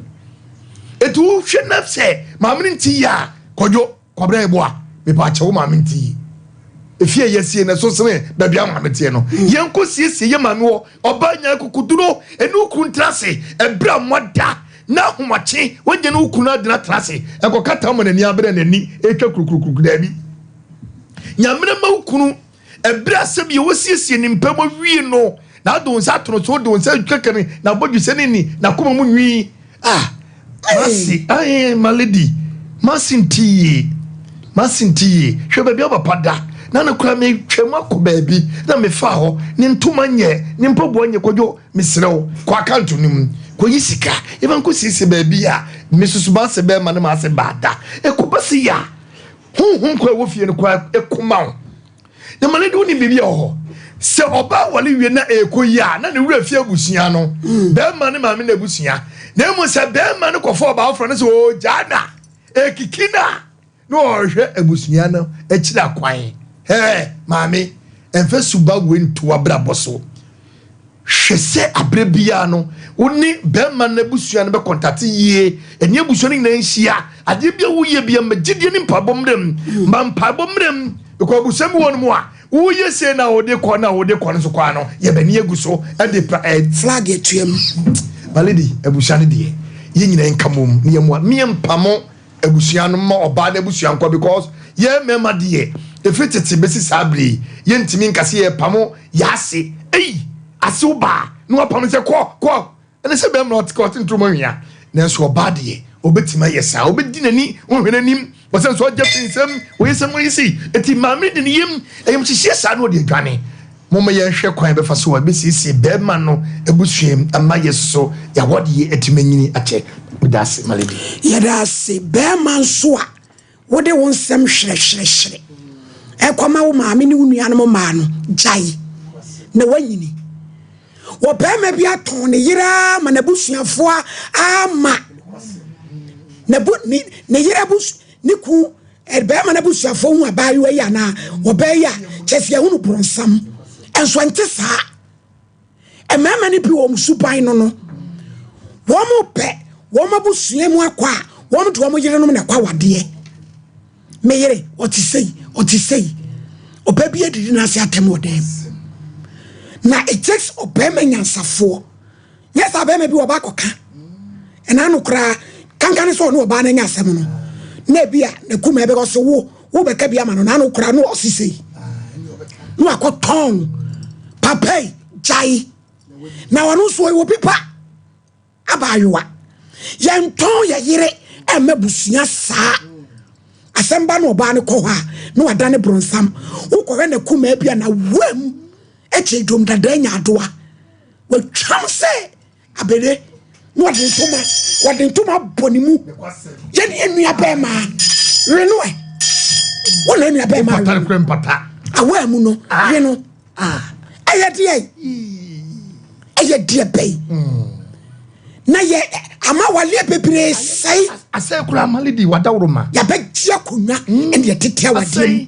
Etu wohwɛ na sɛ maame no nti yie a, Kwadwo Kwabena Eboa, mepa akyɛ wo maame nti yie. Efie a yɛsie no ɛso sene baabi a maame teɛ no. Yɛnkɔ siesie yɛ maame wɔ ɔbaa nya akokoduro ɛne wo kunu ntena ase ɛberɛ a moada na ahomakye wagya ne wo kunu adena tena ase ɛkɔka tam ma n'ani abere n'ani ɛtwa kurukurukuru. Daabi, Nyamena ma wo kunu ɛberɛ a sɛbi wɔsiesie ne mpɛ mu awie no na ade wo nsa ato no so, wode wo nsa twɛkɛ ne n'abɔdwesɛ ne ni n'akoma mu nwi. Ah, masi ae, my lady, masi nti yie, masi nti yie. Hwɛ baabi a papa da. Na no koraa metwam akɔ baabi na mefaa hɔ, ne ntoma nyɛ, ne mpaboa nyɛ. Kwadwo, mesrɛ wo, kɔ account no mu kɔyi sika, yɛmfa nkɔsiesie baabi a mesusu m'ase bɛrima ne m'ase baa da. Ɛkɔba sei a, honhom koraa ɛwɔ fie no koraa ɛko ma wo. Na ma no de wonim biribi a ɛwɔ hɔ. Sɛ ɔbaa wale wie na ɛrekɔ yie a, na ne werɛ fi abusua no, bɛrima ne maame no abusua. Na mmom sɛ bɛrima no kɔfa ɔbaa foforɔ no sɛ ɔregyaa no a, ɛrekiki no a, na ɔrehwɛ abusua no akyiri akwan. Hɛɛ, maame, ɛmfa suba wei nto w'abrabɔ so. Hwɛ sɛ aberɛ biara no, wo ne bɛrima no abusua no bɛkɔntate yie, ɛne abusua no nyinaa nhyia. Adeɛ bi a woyɛ biara, ma gyidie ne mpaebɔ mmerɛ mu. Ma mpaebɔ mmerɛ mu, because abusua bi wɔ nom a, woyɛ sei na wode kɔ na wode kɔ no nso kɔ ano, yɛbɛne agu so de pra ɛ. Flag atua mu. My lady, abusua no deɛ, yɛn nyinaa nka mmom na yɛmmoa. Meɛmpamo abusua no mma ɔbaa no abusua nkɔ because yɛn mmarima deɛ ɛfiri tete bɛsi saa berɛ yi yɛntumi nka sɛ yɛpamo yɛase ei asew baa na wapam sɛ kɔ kɔ ɛne sɛ bɛrima ɔte ɔte ntoma hwia nanso ɔbaa deɛ ɔbɛtumi ayɛ saa ɔbɛdi n'ani ɔnhwɛ n'anim wɔsɛ nso ɔgya fi nsɛm wɔyɛ sɛ wɔyɛ sei eti maame de ne yam ɛyam hyehyeɛ saa na ɔde adwane. Momma yɛnhwɛ kwan a yɛbɛfa so a yɛbɛsiesie barima no abusua mu ama yɛ so yɛawɔdeɛ atumi anyini akyɛ. Meda ase, my lady. Yɛda ase. Barima nso a wode wo nsɛm hwerɛhwerɛhwerɛ ɛkɔma wo maame ne wo nuanom mmaa no, gyae na woanyini. Wɔ barima bi atɔn ne yere ara ma n'abusuafoɔ ama ne, ne yere abus ne kun Barima no abusuafoɔ hu abaayewa yi anaa ɔbaa yi a, kyerɛ sɛ yɛhu no borɔnsam. Nso ɛnte saa. Mmarima no bi wɔn suban no no, wɔn pɛ wɔn abusua mu akɔ a, wɔn de wɔn yerenom na ɛkɔ awadeɛ. Me yere, ɔte sei, ɔte sei. Ɔbaa bi adidi n'ase atɛm wɔ dɛm. Na it takes ɔbarima nyansafoɔ. Nyɛ saa bɛrima bi wɔba akɔka ɛna ano koraa kankan ne sɛ ɔne ɔbaa no anya asɛm no na ebi a na kuma ɛbɛkɔ so wo wobɛka bi ama no na ano koraa no ɔsi sei na wakɔtɔn papa yi gyae na ɔno nso ɔyɛ obi pa abaayewa yɛntɔn yɛ yere ɛmma busua saa asɛm ba na ɔbaa no kɔ hɔ a na wadane bronsam wokɔhwɛ na kuma bi a na wam ɛkyɛ dwom dada nya adoa Watwam sɛ abere na wɔde ntoma wɔde ntoma bɔ ne mu. Yɛne yɛn nua bɛrima we no ɛ. Wɔn na nua bɛrima we no. Awaa mu no ah. we no. Ah. Ɛyɛ deɛ ɛyɛ deɛ bɛyi. Hmm. Na yɛ ama waleɛ bebree sɛe. Asɛe koraa maledi wadaworo ma. Yɛabɛgye akonnwa hmm. ɛne yɛtete awadeɛ mu.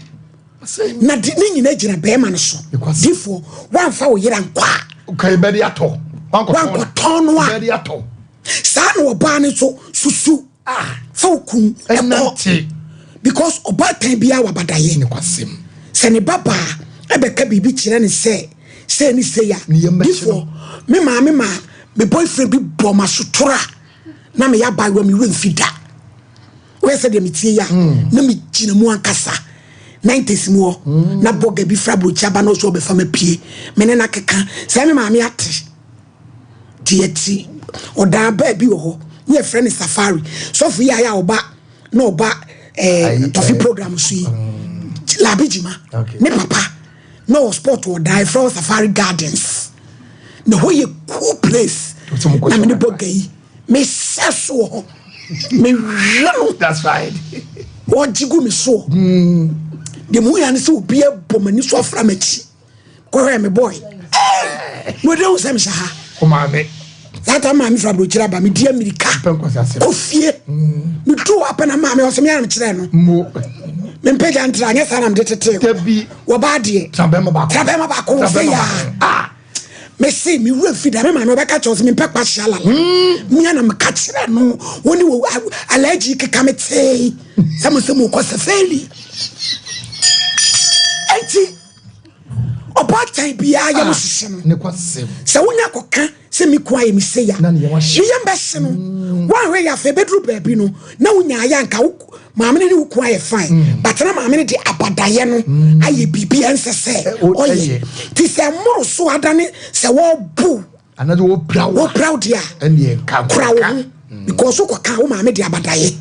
Na de ne nyina gyina bɛrima no so. Difoɔ, woamfa wo yere ankɔ a. Bɛde atɔ. Wankɔtɔn no a. Saa na ɔbaa no nso susu. Ah. Fa wo kun ɛkɔ. Because ɔbaatan biara wɔ abadayɛ. Sɛ ne ba baa ɛbɛka biribi kyerɛ ne sɛ sɛ ne sei a. Difoɔ, me maame ma me boyfriend bi bɔ ma sotora na meyɛ abaayewa me werɛ mfi da. Woyɛ sɛ deɛ metie yi a mm. na megyina mu ankasa 90s mu hɔ mm. na bɔga bi fra aburokyi aba na ɔsɛ ɔbɛfa ma pie me ne no akeka sɛ me maame ate nti yɛte ɔdan baa bi wɔ hɔ ne yɛfrɛ no safari sɔfo yi ayɛ a ɔba na ɔba eh, tɔfe program so yi mm. labi gyima ne papa na ɔwɔ sport wɔ dan yɛfrɛ hɔ safari gardens na hɔ yɛ cool place na me ne bɔga yi mesɛ so wɔ hɔ mewia no That's right. wɔgye gu me soɔ hmm. deɛ mu yɛ ne sɛ obi abɔ m'ani so afra m'akyi kɔhwɛ me boy na ɔde hu sɛ mehyɛ ha maame saa ta maame fira aburokyire aba medi amirika kɔ fie hmm. medu hɔ apɛ na maame ɔsɛ meara mekyerɛ no mempagya ntra anyɛ saa na mede tetee wɔbaa deɛ trabɛma baako wɔ sɛ yaa Mese me wura fi da me maame ɔbɛka kyerɛ sɛ mempɛ kwahyɛ alala hmm. mea na meka kyerɛ no wo ne wɔ allergy keka me tee sɛ mo sɛ mokɔ sɛ fɛli enti ɔbaatan biara yɛ mo ah, hyehye no sɛ wonya kɔka sɛ me kua yɛ me sei a ne yam bɛhye no hmm. woanhwɛ yɛ afei bɛduru baabi no na wonya ayɛ anka Maame no ne wo kun ayɛ fine mm. but na maame no de abadayɛ no mm. ayɛ biribi a ɛnsɛ sɛ eh, ɔyɛ nti sɛ mmoro so adane sɛ wɔbo anadwo wɔpira wo wɔpira wo deɛ a kora wo ho mm. because wokɔka wo maame de abadayɛ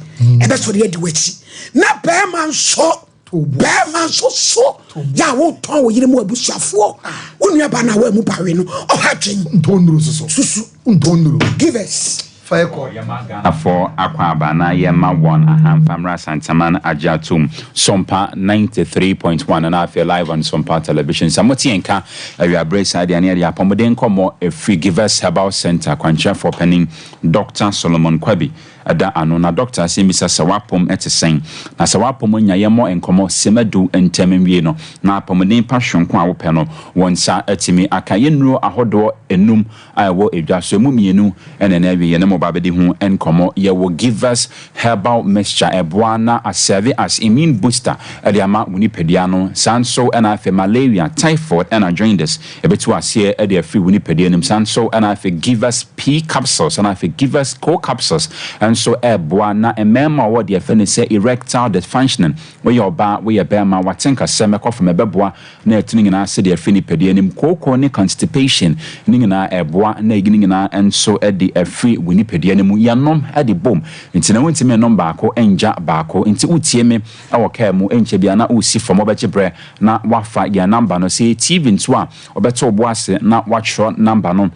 ɛbɛsɔre adi w'akyi na bɛrima nso. Bɛrima nso so yɛ a wotɔn wo yere mu abusuafoɔ, wo nuaba no a woamu bawe no ɔha dwen. Ntɔn nnuro soso. Susu. Ntɔn nnuro. Givers. Fa ɛkɔ. Yɛma Ghanafoɔ akwaaba na yɛma wɔn ahamfa mmra Asanteman agye atom Sompa 93.1 na afei live on Sompa Television. Sɛ mote yɛn ka awiaberɛ saa deɛ, ne yɛde apɔmuden nkɔmmɔ ɛfiri Givers Herbal Center kwankyerɛfoɔ panin Dr. Solomon Kwabi ɛda ano. Na doctor asɛm bisa sɛ wapɔm ɛte sɛn, na sɛ wapɔm nya yɛmmɔ nkɔmmɔ sɛmadu ntɛm nwie no na apɔmuden pa sonko a wopɛ no wɔn nsa atumi aka. Yɛnnuro ahodoɔ enum a ɛwɔ edwa so, emu mmienu ɛna ɛna awie yɛne mo ba bɛdi ho nkɔmmɔ. Yɛwɔ Givers Herbal Mixture, ɛboa na aserve as immune booster ɛde ama wo nipadua no. Saa nso ɛna afei malaria, typhoid ɛna jaundice ɛbɛtu aseɛ ɛde afiri wo nipadua no mu. Saa nso ɛna afei Givers P capsules ɛna afei Givers Co capsules nso ɛboa na mmarima a wɔwɔ deɛ ɛfɛ no sɛ erectile dysfunctioning. Woyɛ ɔbaa, woyɛ bɛrima, wate nkasɛm ɛkɔ fam, ɛbɛboa na ɛtu no nyinaa sɛdeɛ afiri nipadua no mu. Kooko ne constipation ne nyinaa ɛboa na ɛyi ne nyinaa nso ɛde afiri wo nipadua no mu. Yɛnom ɛde bom, nti na wontumi nnom baako ɛngya baako. Nti wotie me ɛwɔ kaa mu, ɛnkyɛ bia na wosi fam, wɔbɛgye berɛ na wafa yɛn number no. Sɛ TV nso a, wɔbɛto wo bo ase na watwerɛ number no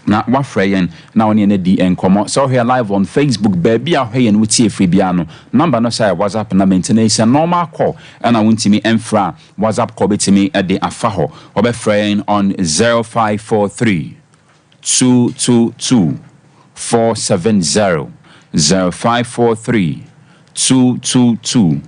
na wafrɛ yɛn na wɔne yɛn adi nkɔmmɔ. Sɛ wohwɛ live on Facebook, baabi a wohwɛ yɛn wotie firi biara no, number no sɛ WhatsApp number, nti na sɛ normal call ɛna wontumi ɛmfrɛ a, WhatsApp call bɛtumi de afa hɔ. Wɔbɛfrɛ yɛn on 0543 222 470, 0543 222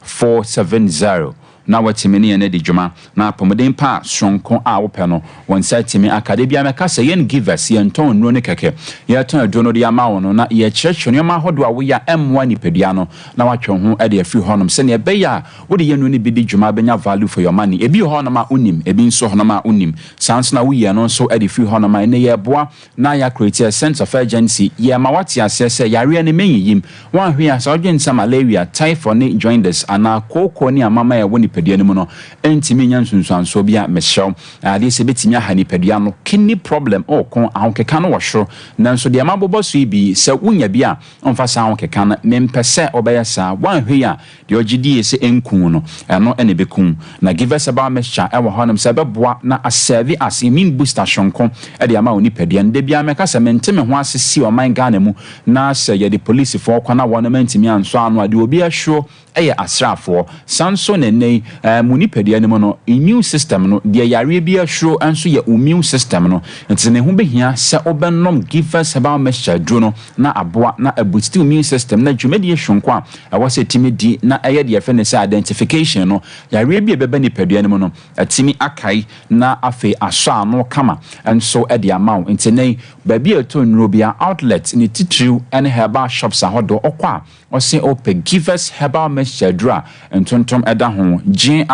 470, na watumi ne yɛn adi dwuma na apɔmuden pa a soronko a wopɛ no wɔn nsa atumi aka. De bia mɛka sɛ yɛn Givers, yɛntɔn nnuro no kɛkɛ. Yɛtɔn aduro no de ama wo no na yɛkyerɛkyerɛ nneɛma ahodoɔ a woyɛ a ɛmmoa nipadua no na watwe ho de afiri hɔnom, sɛnea ɛbɛyɛ a wode yɛn nnuro no bi di dwuma bɛnya value for your money. Ebi wɔ hɔnom a wonim, ebi nso hɔnom a wonim. Saa nso na woyɛ no nso de firi hɔnom a ɛnɛ yɛboa na yɛacreate a sense of urgency. Yɛma wate aseɛ sɛ yareɛ no mɛnyiyim woanhwɛ a, sɛ wodwen sɛ malaria, typhoid ne jaundice anaa kooko ne amama a ɛwɔ nipadua no mu no ɛntumi nya nsunsuansoɔ bi a, mehyɛw adeɛ sɛ bɛtumi aha nipadua no. Kidney problem ɔɔko, ahokeka no wɔ soro, nanso deɛ mabobɔ so yi bi, sɛ wonya bi a, ɔmfa saa ahokeka no. Mempɛ sɛ ɔbɛyɛ saa. Woanhwɛ yi a, deɛ ɔgye die sɛ ɛnku no, ɛno ɛna ɛbɛku. Na Givers Herbal Mixture ɛwɔ hɔnom sɛ ɛbɛboa na aserve as immune booster sonko ɛde ama wo nipadua no. Da biara mɛka sɛ mente me ho ase si ɔman Ghana mu na sɛ yɛde polisifoɔ kɔ na wɔnom antumi ansɔ ano a, deɛ obi ahwuro ɛyɛ asraafoɔ. Saa nso na ɛnɛ yi mu nipadua no mu no, immune system no, deɛ yareɛ bi ahwuro nso yɛ immune system no. Nti ne ho bɛhia sɛ wobɛnom Givers Herbal Mixture duro no na aboa na aboost immune system na dwumadie sonko a ɛwɔ sɛ ɛtumi di na ɛyɛ deɛ ɛfɛ ne sɛ identification no, yareɛ bi a ɛbɛba nipadua no mu no, ɛtumi akae na afei asɔ ano kama nso ɛde ama wo. Nti nɛ baabi a ɛtɔ nnuro bia, outlet ne titiriw ne herbal shops ahodoɔ, ɔkɔ a ɔse ɔpɛ Givers Herbal Mixture duro a ntontom ɛda ho Givers,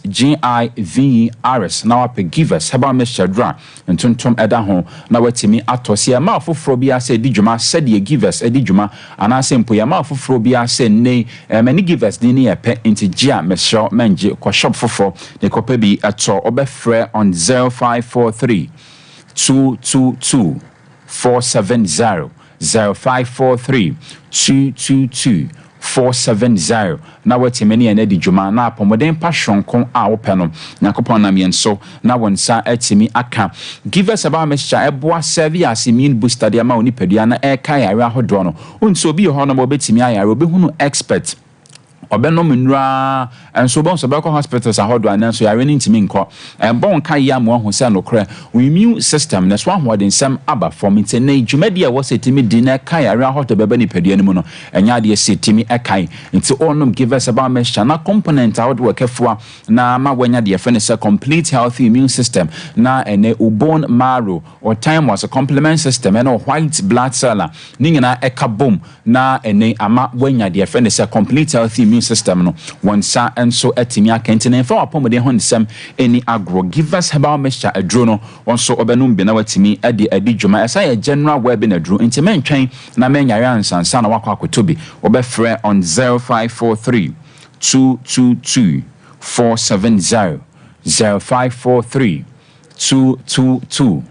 Givers, na wapɛ Givers Herbal Mixture duro a ntontom ɛda ho na watumi atɔ. Sɛ yɛma afoforɔ bi asɛ di dwuma sɛdeɛ Givers adi dwuma, anaasɛ mpo yɛma afoforɔ bi asɛ nne ɛmɛ ne Givers ne ne yɛ pɛ, nti gye a mesrɛ mɛngye, kɔ shop foforɔ ne kɔpɛ bi ɛtɔ. Ɔbɛfrɛ on 0543 222 470, 0543 222 470, na watumi ne yɛn adi dwuma na apɔmuden pa soronko a wopɛ no, Nyankopɔn nam yɛn so na wɔn nsa atumi aka. Givers Herbal Mixture ɛboa serve as immune booster de ama wo nipadua na ɛka yare ahodoɔ no. Wonti obi wɔ hɔ nom a wɔbɛtumi ayare, obɛhunu expert, ɔbɛnom nnura nso, wobɛhu sɛ ɔbɛkɔ hospitals ahodoɔ a, nanso yare no ntumi nkɔ. Ɛbɔ wo nka yie ama wahu sɛ nokorɛ wo immune system na so ahoɔdensɛm aba fam. Nti ɛnɛ dwumadi a ɛwɔ sɛ ɛtumi di na ɛka yare ahodoɔ bɛba nipadua no mu no, ɛnyɛ adeɛ sɛ ɛtumi ɛkae. Nti ɔnom Givers Herbal Mixture na component ahodoɔ ɛkɛfoa na ama wanya deɛ yɛfrɛ no sɛ complete healthy immune system, na ɛnɛ wo bone marrow or thymus, complement system ɛne white blood cell a ne nyinaa ɛka bom na ɛnɛ ama wanya deɛ yɛfrɛ no sɛ complete healthy immune system no, wɔn nsa nso atumi aka. Nti na mfa wapɔmuden ho nsɛm ɛni agorɔ. Givers Herbal Mixture aduro no, wɔn nso ɔbɛnom bi na watumi de adi dwuma. Ɛsa yɛ general wellbeing aduro, nti mɛntwɛn na mɛnyare ansansa na wakɔ akɔtɔ bi. Wɔbɛfrɛ on 0543 222 470, 0543 222.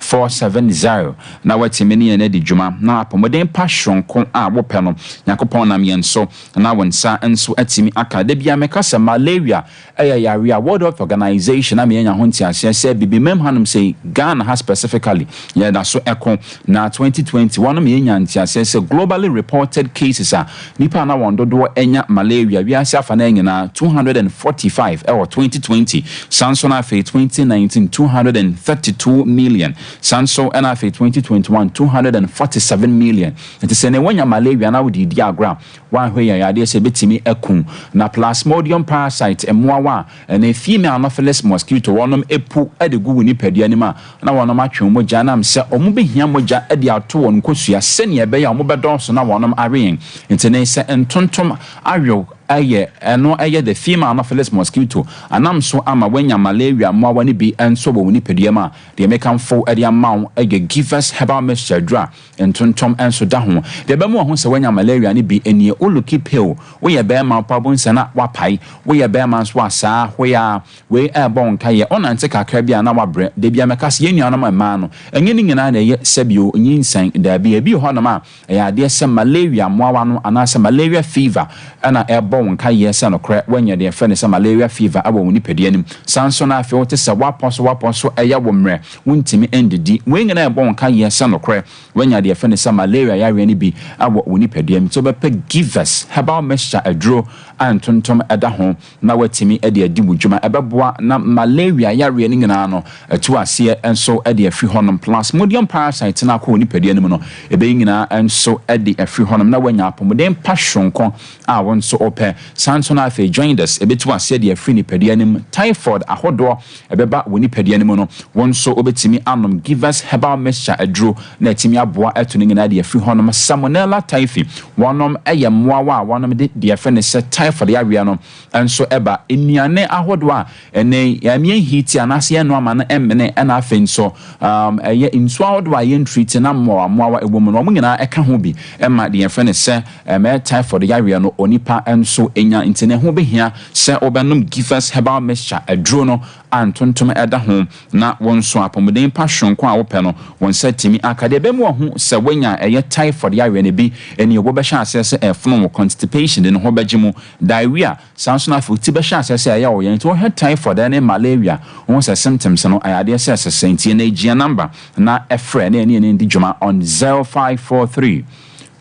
470 na woatumi ne yɛn adi dwuma na apɔmuden pa soronko a wopɛ no, Nyankopɔn nam yɛn so na wo nsa nso atumi aka. Da biara meka sɛ malaria ɛyɛ yareɛ a World Health Organization ama yɛanya ho nteaseɛ sɛ Bibimam hanom sei, Ghana ha specifically, yɛda so ɛko. Na 2020 wɔnom yɛnya nteaseɛ sɛ globally reported cases a nnipa a na wɔn dodoɔ anya malaria wiase afanaa nyinaa 245 ɛwɔ 2020, saa nso na afei 2019 232 million, saa nso ɛna afei 2021 247 million. Nti sɛ ne wanya malaria na wode di agorɔ a, woanhwɛ yɛ yadeɛ sɛ ɛbɛtumi aku. Na Plasmodium parasite mmoawa a ɛne female Anopheles mosquito wɔnom epu de gu wo nipadua no mu a, na wɔnom atwe wo mogya nam sɛ wɔn bɛhia mogya de ato wɔn nkosua sɛnea ɛbɛyɛ a wɔn bɛdɔɔso na wɔnom awe yɛn. Nti ne sɛ ntontom awew ɛyɛ ɛno ɛyɛ the female Anopheles mosquito anam so ama woanya malaria mmoawa no bi nso wɔ wo nipadua mu a, deɛ mekamfo de ama wo ɛyɛ Givers Herbal Mixture aduro a ntontom nso da ho. Deɛ ɛbɛma wahu sɛ woanya malaria no bi nie, wo looki pale, woyɛ barima mpo a wobɛhu sɛ na woapae, woyɛ barima nso a saa, hoyaa, wei ɛrebɔ wo nkaeɛ, wonante kakra bi a na woabrɛ. Da biara mɛka sɛ yɛn nuanom mmaa no, ɛnyɛ ne nyinaa na ɛyɛ sɛbio nyinsɛn, daabi, ebi wɔ hɔnom a ɛyɛ adeɛ sɛ malaria mmoawa no anaasɛ malaria fever na ɛrebɔ wo nkaeɛ sɛ nokorɛ woanya deɛ yɛfrɛ no sɛ malaria fever wɔ wo nipadua no mu. Saa nso na afei wote sɛ woapɔ so woapɔ so ɛyɛ wo mmerɛ, wontumi ndidi. Wei nyinaa ɛrebɔ wo nkaeɛ sɛ nokorɛ woanya deɛ yɛfrɛ no sɛ malaria yareɛ no bi wɔ wo nipadua mu. Nti wobɛpɛ Givers herbal mixture aduro a ntontom da ho na woatumi de adi wo dwuma. Ɛbɛboa na malaria yareɛ no nyinaa no atu aseɛ nso de afiri hɔnom. Plasmodium parasite no akɔ wo nipadua no mu no, ɛbɛyi nyinaa nso de afiri hɔnom na woanya apɔmuden pa soronko a wo nso wopɛ. Saa nso na afei jaundice, ɛbɛtu aseɛ de afiri nipadua no mu. Typhoid ahodoɔ ɛbɛba wo nipadua no mu no, wo nso wobɛtumi anom Givers Herbal Mixture aduro na atumi aboa atu ne nyinaa de afiri hɔnom. Salmonella typhi, wɔnom yɛ mmoawa a wɔnom de deɛ yɛfrɛ no sɛ typhoid yareɛ no nso ba. Nnuane ahodoɔ a ɛnɛ yi yɛn heat anaasɛ yɛn noa ma no mmene, ɛna afei nso ɛyɛ nsuo ahodoɔ a yɛn treat na mmoawa mmoawa ɛwɔ mu no, wɔn nyinaa ɛka ho bi ɛma deɛ yɛfrɛ no sɛ ɛmɛ typhoid yareɛ no onipa nso nya. Nti ne ho bɛhia sɛ wobɛnom Givers Herbal Mixture aduro no a ntontom da ho, na wo nso apɔmuden pa soronko a wopɛ no, wo nsa atumi aka. Deɛ ɛbɛma woahu sɛ woanya ɛyɛ typhoid yareɛ no bi nie, wobɛhyɛ aseɛ sɛ ɛrefono wo, constipation de ne ho bɛgye mu, diarrhea, saa nso na afei wo ti bɛhyɛ aseɛ sɛ ɛyɛ wo ya. Nti wohwɛ typhoid ne malaria, wohu sɛ symptoms no ɛyɛ adeɛ sɛ ɛsesɛ. Nti ɛnɛ gyia number na frɛ na ɛne yɛn ndi dwuma on 0543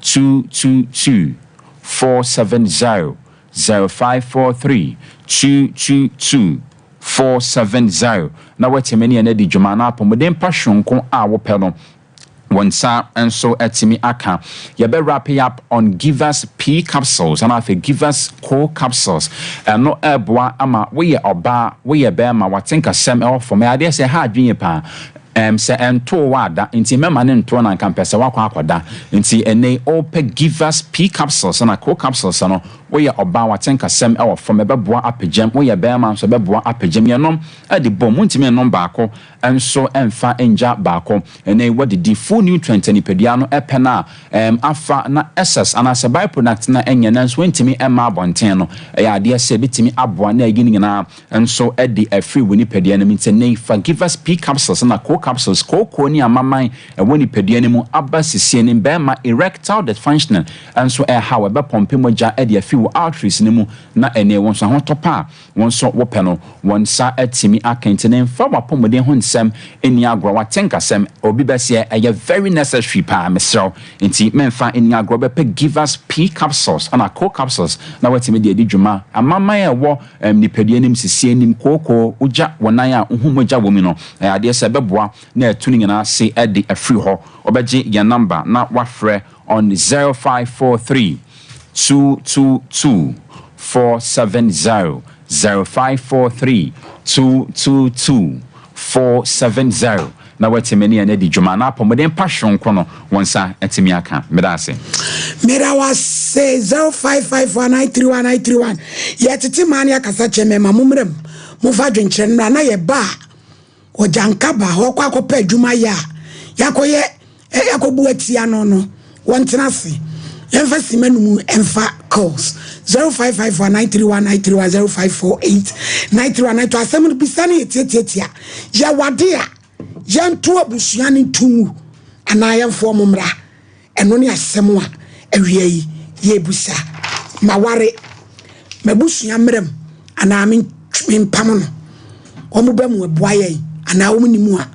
222 470, 0543 222 470 na woatumi ne yɛn adi dwuma na apɔmuden pa soronko a wopɛ no, wo nsa nso atumi aka. Yɛbɛ wrap up on Givers P capsules ana afei Givers Co capsules. Ɛno ɛboa ama woyɛ ɔbaa, woyɛ bɛrima, watenkasɛm ɛwɔ fam. Ɛyɛ adeɛ sɛ ɛha adwene paa. Sɛ ɛntoo wo ada nti mɛma ne ntoo na nka mpɛ sɛ woakɔ akɔda. Nti ɛnɛ yi wopɛ Givers P capsules ana Co capsules no, woyɛ ɔbaa, watenkasɛm ɛwɔ fam, ɛbɛboa apagyam. Woyɛ bɛrima nso, ɛbɛboa apagyam. Yɛnom de bom, wontumi nnom baako nso mfa ngya baako. Ɛnɛ yi wadidi full nutrient a nipadua no ɛpɛ no a afa na excess anaasɛ byproduct na ɛnyɛ nanso wontumi mma abɔnten no, ɛyɛ adeɛ sɛ ɛbɛtumi aboa na ayi ne nyinaa nso de afiri wo nipadua no mu. Nti ɛnɛ yi fa Givers P capsules na Co capsules, kookoo ne amaman ɛwɔ nipadua no mu aba sisie ne bɛrima erectile dysfunctioning nso ɛhaw, ɛbɛpɔmpe mogya de afiri wo arteries no mu na ɛnɛ wo nso ahotɔ pa a wo nso wopɛ no, wo nsa atumi aka. Nti ne mfa w'apɔmuden ho nsɛm nni agorɔ. W'atenkasɛm obi bɛseɛ ɛyɛ very necessary paa, mesrɛ wo, nti memfa nni agorɔ. Bɛpɛ Givers P capsules ana Co capsules na watumi de adi dwuma. Amaman a ɛwɔ nipadua nim sisie nim kookoo, wogya wo nan a wohu mogya wɔ mu no, ɛyɛ adeɛ sɛ ɛbɛboa na ɛtu no nyinaa ase de afiri hɔ. Wobɛgye yɛn number na wafrɛ on 0543 222 470, 0543 222 470 na watumi ne yɛn adi dwuma na apɔmuden pa soronko no wɔn nsa atumi aka. Meda ase. Meda wase. 0554931931. Yɛtete maa ne akasa kyɛ mɛma mo mmerɛ mu momfa adwenkyerɛ no mmra na yɛba a ɔgyanka ba hɔ kɔ akɔpɛ adwuma yɛ a yɛakɔyɛ yɛakɔbu atia no wɔntena ase, yɛmfa sima no mu ɛmfa calls 0554931931, 0548 931 asɛm no bisa no yɛ tiatiatia. Yɛwade a Yɛnto abusua no nto ngu anaa yɛmfa wɔn mmra? Ɛno ne asɛm a awia yi yɛrebisa. Maware m'abusua mmra mu anaa mempam no? Wɔn ba mu ɛboa yɛn anaa wɔn nni mu a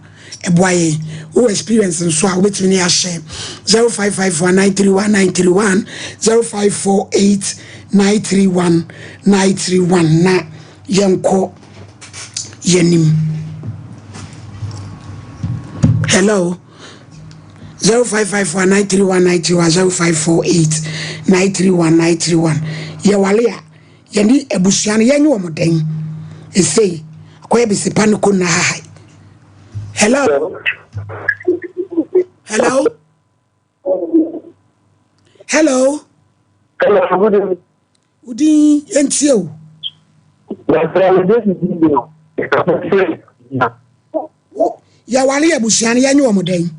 ɛboa yɛn? Wowɔ experience nso a wobɛtumi ne ahyɛ 0554 931 931 0548 931 931 na yɛnkɔ yɛnim. Hello. 0554 931 931 0548 931 931 yɛwale a yɛne abusua no yɛnyɛ wɔn dɛn esei akɔyɛ besipa no kɔ nna hahae. Hello. Hello. Hello. Hello, good evening. Wodin yɛntie o. Yɛwale yɛ abusua no yɛnyɛ wɔn dɛn?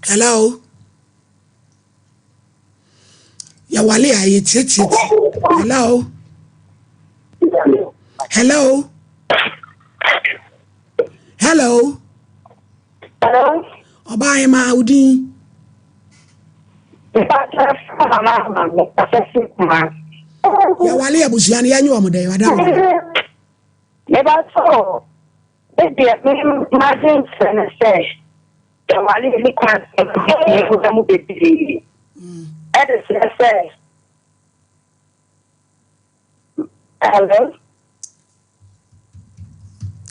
Hello. Yɛwale a yɛtiatia ti. Hello. Hello. Hello. Hello. Ɔbaa yɛ maa wo din. Yɛwale abusua no yɛnyɛ wɔn dɛ wada wɔn. Mebatɔ ebi a me madwen kyerɛ no sɛ yɛwale ne kwan sɛ yɛwura mu bebree. Ɛde kyerɛ sɛ hello.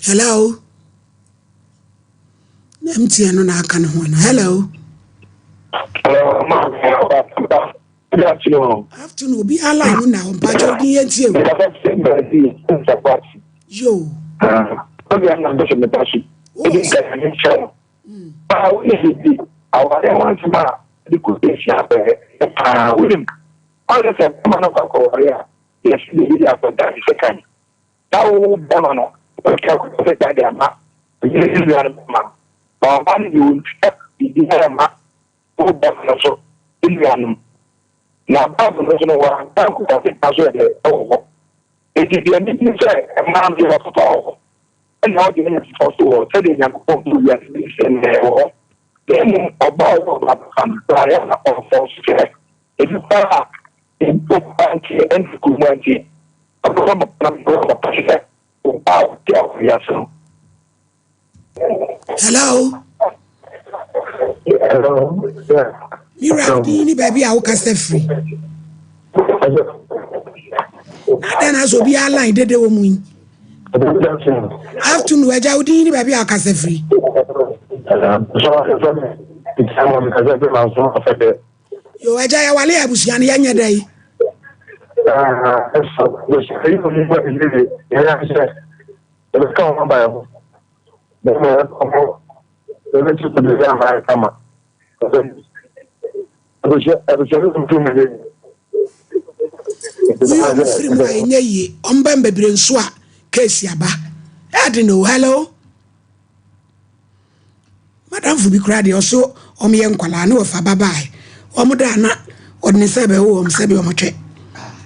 Hello. Na MTN no na aka ne ho ana. Hello. Hello, ma. Good afternoon. Afternoon. Obi ala mu na mpacho odin yɛ ntie o. Yo. Obi anna bɛsɛ mepa so. Ebi nka yɛ ne nkyɛn. Paa wo ne bibi aware ho asɛm a de kɔ esi abɛɛ paa wonim. Ɔyɛ sɛ bɛma no kɔ akɔware a yɛsi de bi de akɔda ne sekan. Na wo bɛma no ɔtwa kɔ sɛ gya de ama yere ne nua no bɛma. Na ɔba no de wɔntwa biribi ma wo bɛma no so ne nuanom. Na Bible no so no wɔanka nkɔda sekan so yɛ dɛ ɛwɔ hɔ. Enti deɛ menim sɛ mmaa no yɛ ɔpapa wɔ hɔ. Ɛna ɔde ne yɛfofa so wɔ sɛdeɛ Nyankopɔn bɔɔ wiase no sɛ na ɛwɔ hɔ. Na mmom ɔbaa ɔyɛ ɔbaa papa no koraa yɛ na ɔmfɔ so sɛ ebi koraa a ebi papa nti ɛnti kurom nti ɔbɛbɔ papa na ɔbɛbɔ papa sɛ ɔbaa ɔte a wiase no. Hello. Hello. Yeah. Mira, din ni baabi a wokasa firi. Na adɛn na sɛ obiara line dede wɔ mu yi? Afternoon, agya wo din ni baabi a wokasa firi. Yo, agya yɛwale abusua no yɛnyɛ dɛ yi. Woyi ɔmo firi mu a ɛnyɛ yie. Ɔmo bɛn bebree nso a keesi aba. Ɛde no hello. Madamfo bi koraa deɛ ɔso ɔmo yɛ nkwadaa ne wɔfa babae. Ɔmo da na ɔde ne nsa bɛwo wɔn sɛbi ɔmo twɛ.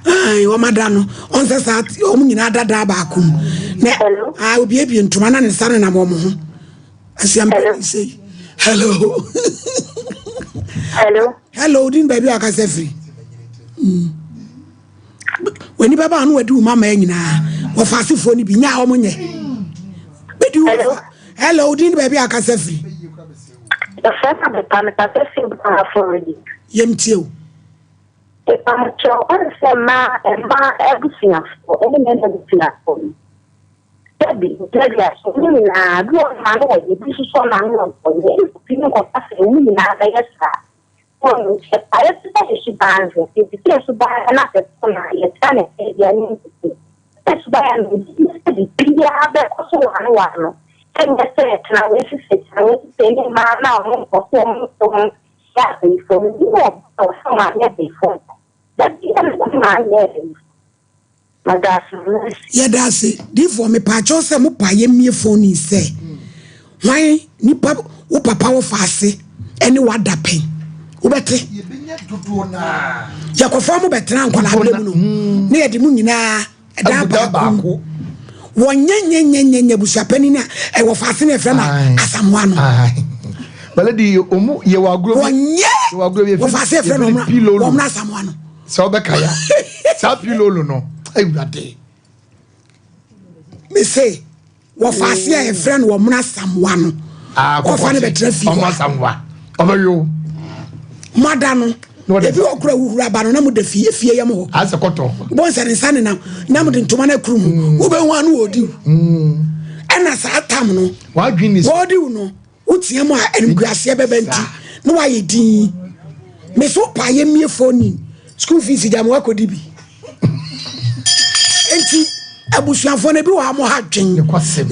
Ayi ɔmo ada no ɔnsɛ saa ɔmo nyinaa dada baako mu. Na a obiebie ntoma na ne nsa nenam ɔmo ho. Asiampɛ sei. Hello. Hello. Hello, din baabi a wakasa firi. W'ani bɛba ano wadi wo mama nyinaa. Wɔfa asefoɔ no bi nya a wɔn nyɛ. Bɛdi wo fa. Hello, din baabi a wakasa firi. Yɛfrɛ no Adepa, mekasa firi Ghana Florida. Yɛmtie o. Mepakyɛw, ɔne sɛ mmaa mmaa abusuafoɔ ɛne mmarima abusuafoɔ no, sɛbi mpɛdua so ne nyinaa bi wɔ hɔ a na wɔyɛ, bi nso so na na wɔnyɛ, ebi ne nkɔka sɛ wɔn nyinaa bɛyɛ saa. Wɔn sɛ ayɛ te sɛ yɛ suban hwɛ, nti sɛ yɛ suban na sɛ to na yɛtra ne sɛ deɛ ne nti sɛ suban no sɛ biribiara bɛkɔ so wɔ ano wɔ ano, ɛnyɛ sɛ tena wɔ esisi tena wɔ esisi ne mmaa na wɔn nkɔ so wɔn nso ho yɛ abɛɛfo no bi wɔ hɔ a wɔn anyɛ abɛɛfo da bi a na wɔn anyɛ abɛɛfo. Meda ase mercy. Yɛda ase difoɔ mepaakyɛw sɛ mo pa yɛmmie phone yi sɛ hwan nipa wo papa wɔ faase ɛne wada pɛn wobɛte yɛkɔfa mo bɛtena nkwadaa berɛ mu no mm. ne yɛde mo nyinaa ɛdan baako wɔnyɛ nyɛnyɛnyɛnyɛ abusuapanin a ɛwɔ faase ne ɛfrɛ no asamoa no baladi ɔmu yɛwɔ agorɔ bi wɔnyɛ wɔ faase ɛfrɛ no ɔmra asamoa no Sɛ wobɛka ya saa pilolo no awurade. Mese wɔfa ase a yɛfrɛ no wɔmena samoa no. Ah, kɔfa no bɛtena fie hɔ. Samoa ɔbɛwe Mada no ebi wɔ kora wuhuru aba no na mo da fie fie yam hɔ. Asɛ kɔtɔ. Bɔn sɛ ne nsa nenam na mo de ntoma no akuru mu. Mm. Wobɛhu ano wɔ odiw. Mm. Ɛna saa tam no. Wɔdiw no. Woteɛ mu a animguaseɛ bɛba nti na wayɛ din. Me so pa yɛ mmie phone school fees gya ma wakɔdi bi. Nti abusuafoɔ no ebi wɔ ha mo ha dwen.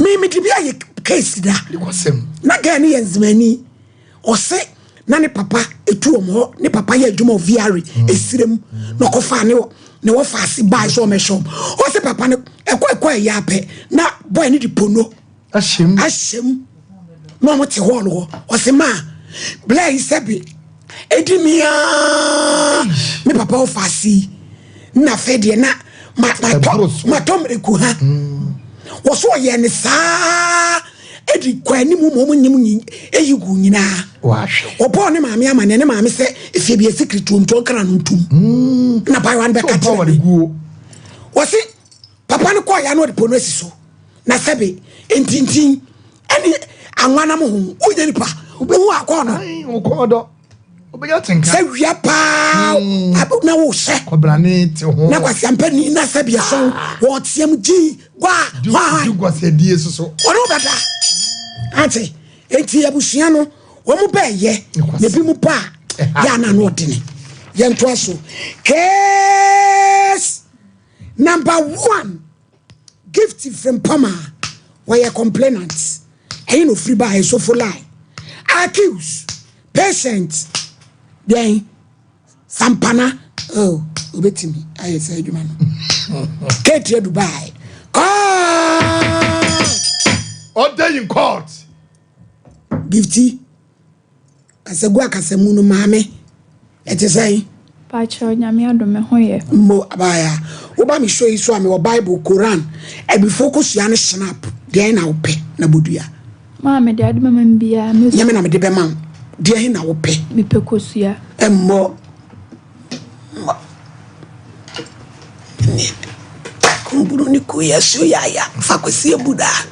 Me mede bi ayɛ case da. Na girl no yɛ nzemani. Ɔse na ne papa etu wɔn hɔ ne papa yɛ adwuma wɔ VRA esirem na ɔkɔfa ne ne wɔfa ase baa sɛ ɔmɛhwɛ wɔn. Ɔse papa no ɛkɔ ɛkɔ ɛyɛ apɛ na boy no de pono. Ahyɛm. Ahyɛm. Na wɔn te hɔɔl hɔ. Ɔse maa blɛ yi sɛbi edi mi aa me papa ɔfa ase yi na afei deɛ na ma matɔ matɔ mmireku ha. Mm. Wɔso ɔyɛ ne saa edi kɔ anim ma wɔn nyim nyi eyi gu nyinaa. Ɔbɔɔ ne maame ama ne ne maame sɛ efie bi esi kirituo nti ɔnkara no ntum. Mm. Na bayewa no bɛka kyerɛ me. Wɔse Papa no kɔɔ ya na ɔde po no asi so na sɛbe ntintin ɛne anwanam ho wonya nipa wohu akɔɔ no sɛ wia paa hmm. na wohyɛ na kwasiampani na sɛbe ɛsɔn wɔteam gyi gwa hwa ɔne wobɛda ate enti abusua no wɔn bɛɛyɛ na ebi mu pa a yɛ ana no ɔdene yɛntoa so case Number one, Gift Frimpong a ɔyɛ complainant, ɛhe na ofiri baeɛ? Sofo line. Accused, patient, deɛn? Sampana, oh, obetumi ayɛ saa adwuma no. Kate Adu baeɛ. Court! Order in court. Gifty. Kasagu akasamu no maame ɛte sɛn? Pakyɛw Nyame adom me ho yɛ. Mmo abaayaa woba me show yi so a mewɔ bible, koran, abifo kosua ne snap deɛn na wopɛ na bodua. Maame deɛ ade bɛma me biaa me. Nyɛ me na mede bɛma wo deɛn na wopɛ. Mepɛ kosua. Mmɔ mmɔ ne kumburu ne kuya so yaya fa kwasi abu daa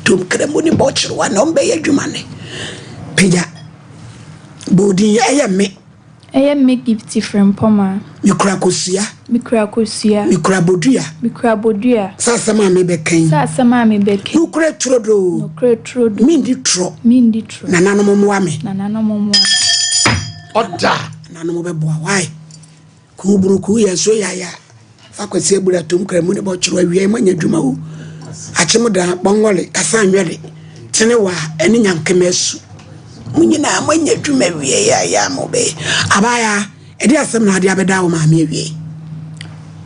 tom kramo ne bɔkyerewa na ɔmbɛyɛ adwuma ne pagya bɔɔdin ɛyɛ me. Ɛyɛ me Gifty Frimpong. Mekura kosua. Mekura kosua. Mekura bodua. Mekura bodua. Sɛ asɛm a mebɛka yi. Sɛ asɛm a mebɛka yi. Nokorɛ turodoo. Nokorɛ turodoo. Mendi torɔ. Mendi torɔ. Nananom mmoa me. Nananom mmoa me. Ɔda. Nananom bɛboa wo ae. Kuu bunu kuu yɛ nsuo yaya fa kwasi abura tom kramu ne bɔkyerɛ awia yi moanya adwuma o akyem dan bɔngɔle kasa nwɛre tene wa ɛne nyankema asu mo nyinaa moanya adwuma awie yɛ ayɛ a mobɛyɛ abaya ɛde asɛm na ade abɛda wo maame awie.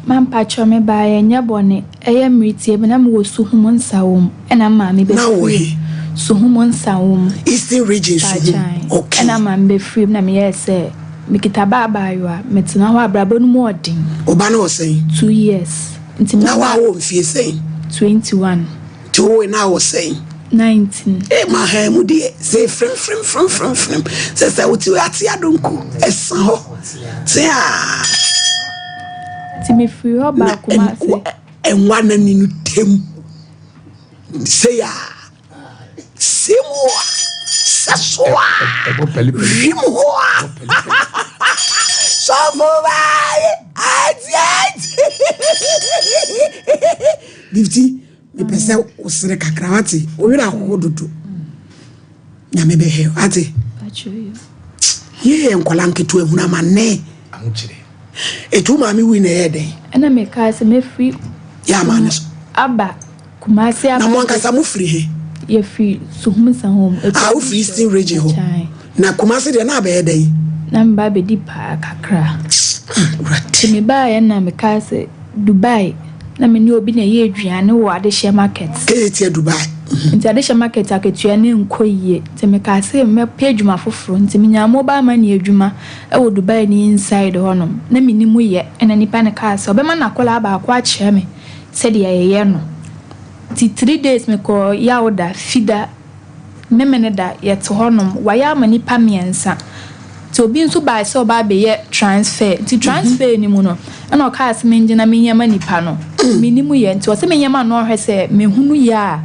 Mampakyɛw me baeɛ nyɛ bɔne Ɛyɛ mmere tiaa bi na mewɔ Suhum Nsawam ɛna me maame Na wɔ bɛfiri he? Suhum Nsawam. Eastern Region Suhum, Paakyan. okay. Ɛna maame bɛfiri mu na meyɛɛ sɛ mekita ba abaayewa, metena hɔ a abrabɔ no mu ɔden. Wo ba no wɔ sɛn? Two years. Nti Na maba woawɔ mfie sɛn? 21. Nti wowoe na awɔ sɛn? 19. Ee mahan mu deɛ sɛ fremfrem fremfrem frem sɛ sɛ wote ate adonko ɛsa hɔ teaa. Nti mefiri hɔ baa Kumasi. Na ɛnwa n'ani no tem sei a sei mu a sɛ so a wim hɔ a sɔfo baaye ati ati gifti mepɛ sɛ wosere kakra wate wo werɛ ahoho dodo nyame bɛhwɛ wate yɛyɛ nkɔla nketewa hunu amanne ɛtu maame wui na ɛyɛ dɛn ɛna mekaa sɛ mɛfiri yɛ ama no so aba Kumasi aba na mo ankasa mo firi he yɛfiri Suhum Sahom a wofiri Eastern Region hɔ na Kumasi deɛ na abɛyɛ dɛn na meba abɛdi paa kakra nti mebaeɛ na mekaa sɛ Dubai. Na me ne obi na ɛyɛ aduane wɔ Adehyeɛ market. Kejetia Dubai. Nti Adehyeɛ market akatua no nkɔ yie nti mekaa sɛ mɛpɛ adwuma foforɔ nti menyaa mobile money adwuma wɔ Dubai no inside hɔ nom. Na mennim yɛ ɛna nipa no kaa sɛ ɔbɛma n'akwadaa baako akyerɛ me sɛdeɛ yɛyɛ no. Nti 3 days mekɔɔ Yawda, Fida, Memeneda yɛte hɔnom, wayɛ ama nnipa mmiɛnsa. Nti obi nso bae sɛ ɔba abɛyɛ transfer. Nti transfer no mu no, ɛna ɔkaa sɛ mengye na menyɛ ma nipa no. Mennim yɛ, nti ɔsɛ menyɛ ma no ɔhwɛ sɛ mehunu yɛ a.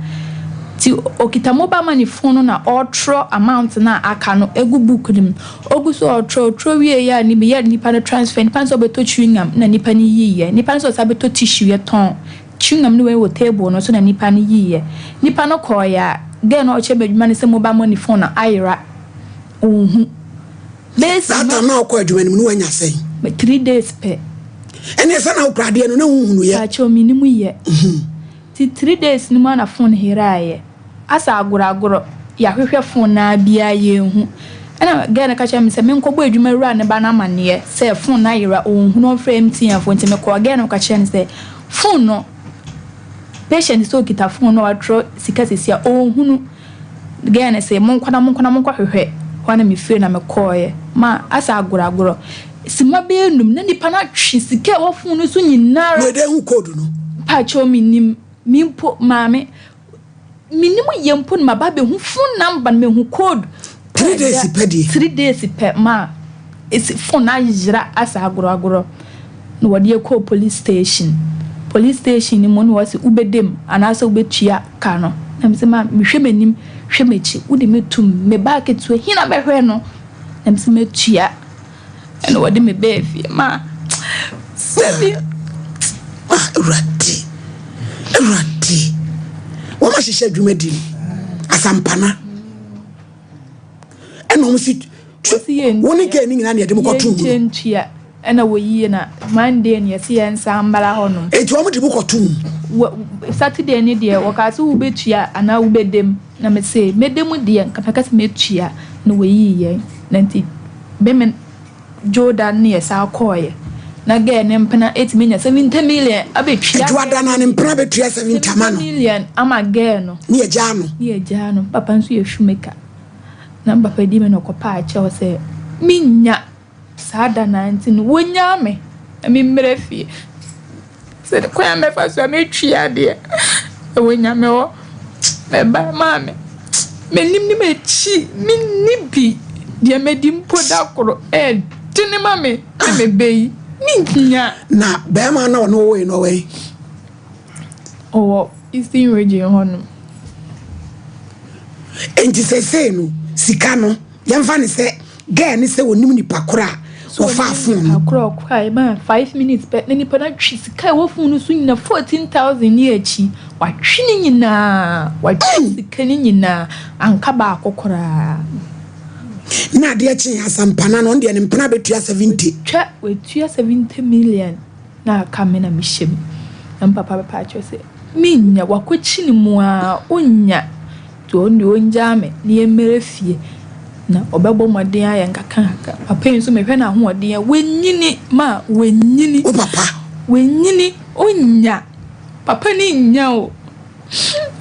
Nti ɔkita mobile money phone no na ɔretwerɛ amount no a aka no egu book no mu. Ogu so ɔretwerɛ, ɔtwerɛ wieeɛ a ne meyɛɛ nipa no transfer. Nipa no sɛ ɔbɛtɔ chewing gum na nipa no yiiɛ. Nipa no sɛ ɔsan bɛtɔ tissue yɛtɔn chewing gum no wei wɔ table no so na nipa no yiiɛ. Nipa no kɔɔeɛ a, girl no a ɔkyerɛ me adwuma no sɛ mobile money phone no ayera. Ɔnhu. Bɛyɛ Saa sima. time na wokɔ adwuma no mu no wanya sɛn? 3 days pɛ. Ɛneɛ sɛ na wokura adeɛ no na wohunu yɛ. Pakyɛw menim yɛ. Nti 3 days no mu a na phone yeraeɛ. Asa agorɔ agorɔ yɛahwehwɛ phone naa biara yɛnhu. Ɛna girl no ka kyerɛ me sɛ menkɔbɔ adwuma wura ne ba no amanneɛ sɛ phone no ayera ɔnhu na ɔmfrɛ MTN foɔ. Nti mekɔɔ girl no ka kyerɛ no sɛ phone no patient sɛ okita phone no a watwerɛ sika sisi a ɔnhunu. Girl no sɛ monkɔ na monkɔ na monkɔhwehwɛ hɔ na mefiri na mekɔɔeɛ. Ma asa agorɔ agorɔ sima bɛyɛ num na nipa no atwe sika a ɛwɔ phone no so nyinara. Na ɛdɛ hu code no. Pakyɛw menim me mpo maame menim yɛ mpo no maba abɛhu phone number no mehu code. 3 days pɛ deɛ. 3 days pɛ ma esi phone no ayera asa agorɔ agorɔ na wɔde kɔɔ police station. Police station no mu na wɔsi wobɛdam anaasɛ wobɛtua ka no na mesɛ ma mehwɛ m'anim hwɛ m'akyi wode me tum me baa ketewa hina bɛhwɛ no na mesɛ mɛtua ɛna wɔde me bɛɛ fie ma sɛbi. Ah, Awurade, Awurade, wɔn ahyehyɛ adwuma di no asampana ɛna wɔn si wɔn ne gɛɛ ne nyinaa na yɛde mo kɔto mu no. Yɛnkyɛ ntua ɛna wɔyie na Monday no yɛsi yɛn nsa mbara hɔnom. Eti wɔn de mo kɔto mu. Wɔ Saturday ni deɛ wɔkaa sɛ wobɛtua anaa wobɛdam na mese mɛdam deɛ nka mɛka sɛ mɛtua na wɔyii yɛn na nti bɛmɛ Jordan ne yɛ saa kɔɔyɛ na girl ne mpena etumi nya 70 million abɛtua. Adwoada na ne mpena bɛtua 70 ama no. Million ama girl no. Ne yɛ gyaa no. Ne yɛ gyaa no. Papa nso yɛ shoemaker na papa di mi na ɔkɔpa akyɛw sɛ menya saa da na nti no wonyaa me na memmerɛ fie sɛ kwan a mɛfa so a mɛtwi adeɛ ɛwɔ Nyame hɔ. Mɛba maame m'anim ne m'akyi menni bi deɛ madi mpo da koro ɛɛdene ma me na mebɛ yi menya. Na bɛrima na ɔno wɔwɔ yi no ɔwɔ yi? Ɔwɔ Eastern Region hɔnom. Nti sɛsei no sika no yɛmfa ne sɛ girl ne sɛ onim nipa koro a wɔfa phone no. Akoro ɔkɔ a ɛma 5 minutes pɛ na nipa no atwi sika a ɛwɔ phone no so nyina 14,000 ne akyi watwe ne nyinaa watwe sika ne nyinaa anka baako koraa. Na adeɛ kye asampana no ɔno deɛ ne mpena bɛtua 70. Twa watua 70 million na aka me na mehyɛ mu na mpapa bɛpa akyerɛ sɛ menya wakɔkyi ne mu a ɔnya nti ɔno deɛ ɔngyaa me na yɛmmerɛ fie na ɔbɛbɔ mmɔden ayɛ nkakrankakra. Papa yi nso mehwɛ n'ahoɔden a wanyini ma wanyini. Wo papa. Wanyini ɔnya papa ne nya o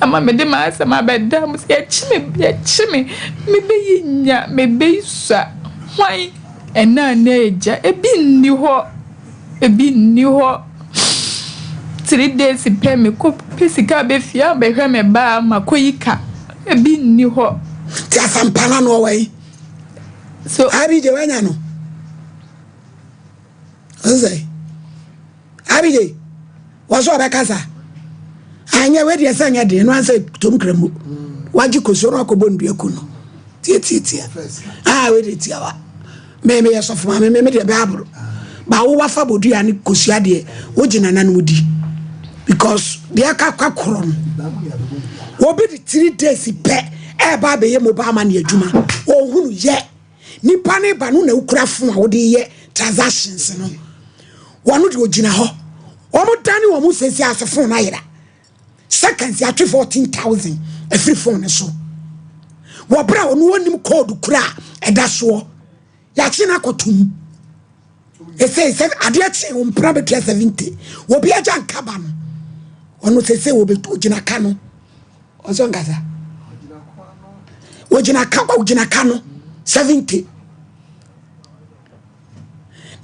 ama mede m'asɛm abɛda mu sɛ yɛkye me yɛkye me mebɛyi nya mebɛyi sua hwan ɛna na agya ebi nni hɔ ebi nni hɔ. 3 days pɛ mekɔ pɛ sika abɛfie abɛhwɛ me ba makɔyi ka ebi nni hɔ. Nti asampana no ɔwɔ yi? So Abigye wanya no ɔsɛ Abigye wɔ so ɔbɛkasa anyɛ wei deɛ sɛ nyɛ deɛ no ansɛ tom kramu wagye kosuo no akɔbɔ ndua ku no tiatiatia ah wei deɛ tiawa me meyɛ sɔfo maame me me deɛ bɛaboro ba wo wafa bodua ne kosua deɛ wogye nananom di because deɛ aka ka korɔ no obi de 3 days pɛ ɛɛba abɛyɛ mobile money adwuma ɔhunu yɛ nipa ne ba no na wokura phone a wode yɛ transactions no wɔno de ogyina hɔ wɔn dane wɔn sɛsi ase phone no ayera seconds atwe 14,000 afiri phone no so wɔ berɛ a ɔno wɔnim code kura a ɛda soɔ yɛakye no akɔtom ɛsɛ sɛ adeɛ kye wo mpena bɛtua 70 obi agya nkaba no. Ɔno sese wɔbɛtu gyina ka no. Ɔsɔ nkasa. Wɔgyina ka wɔgyina ka no 70.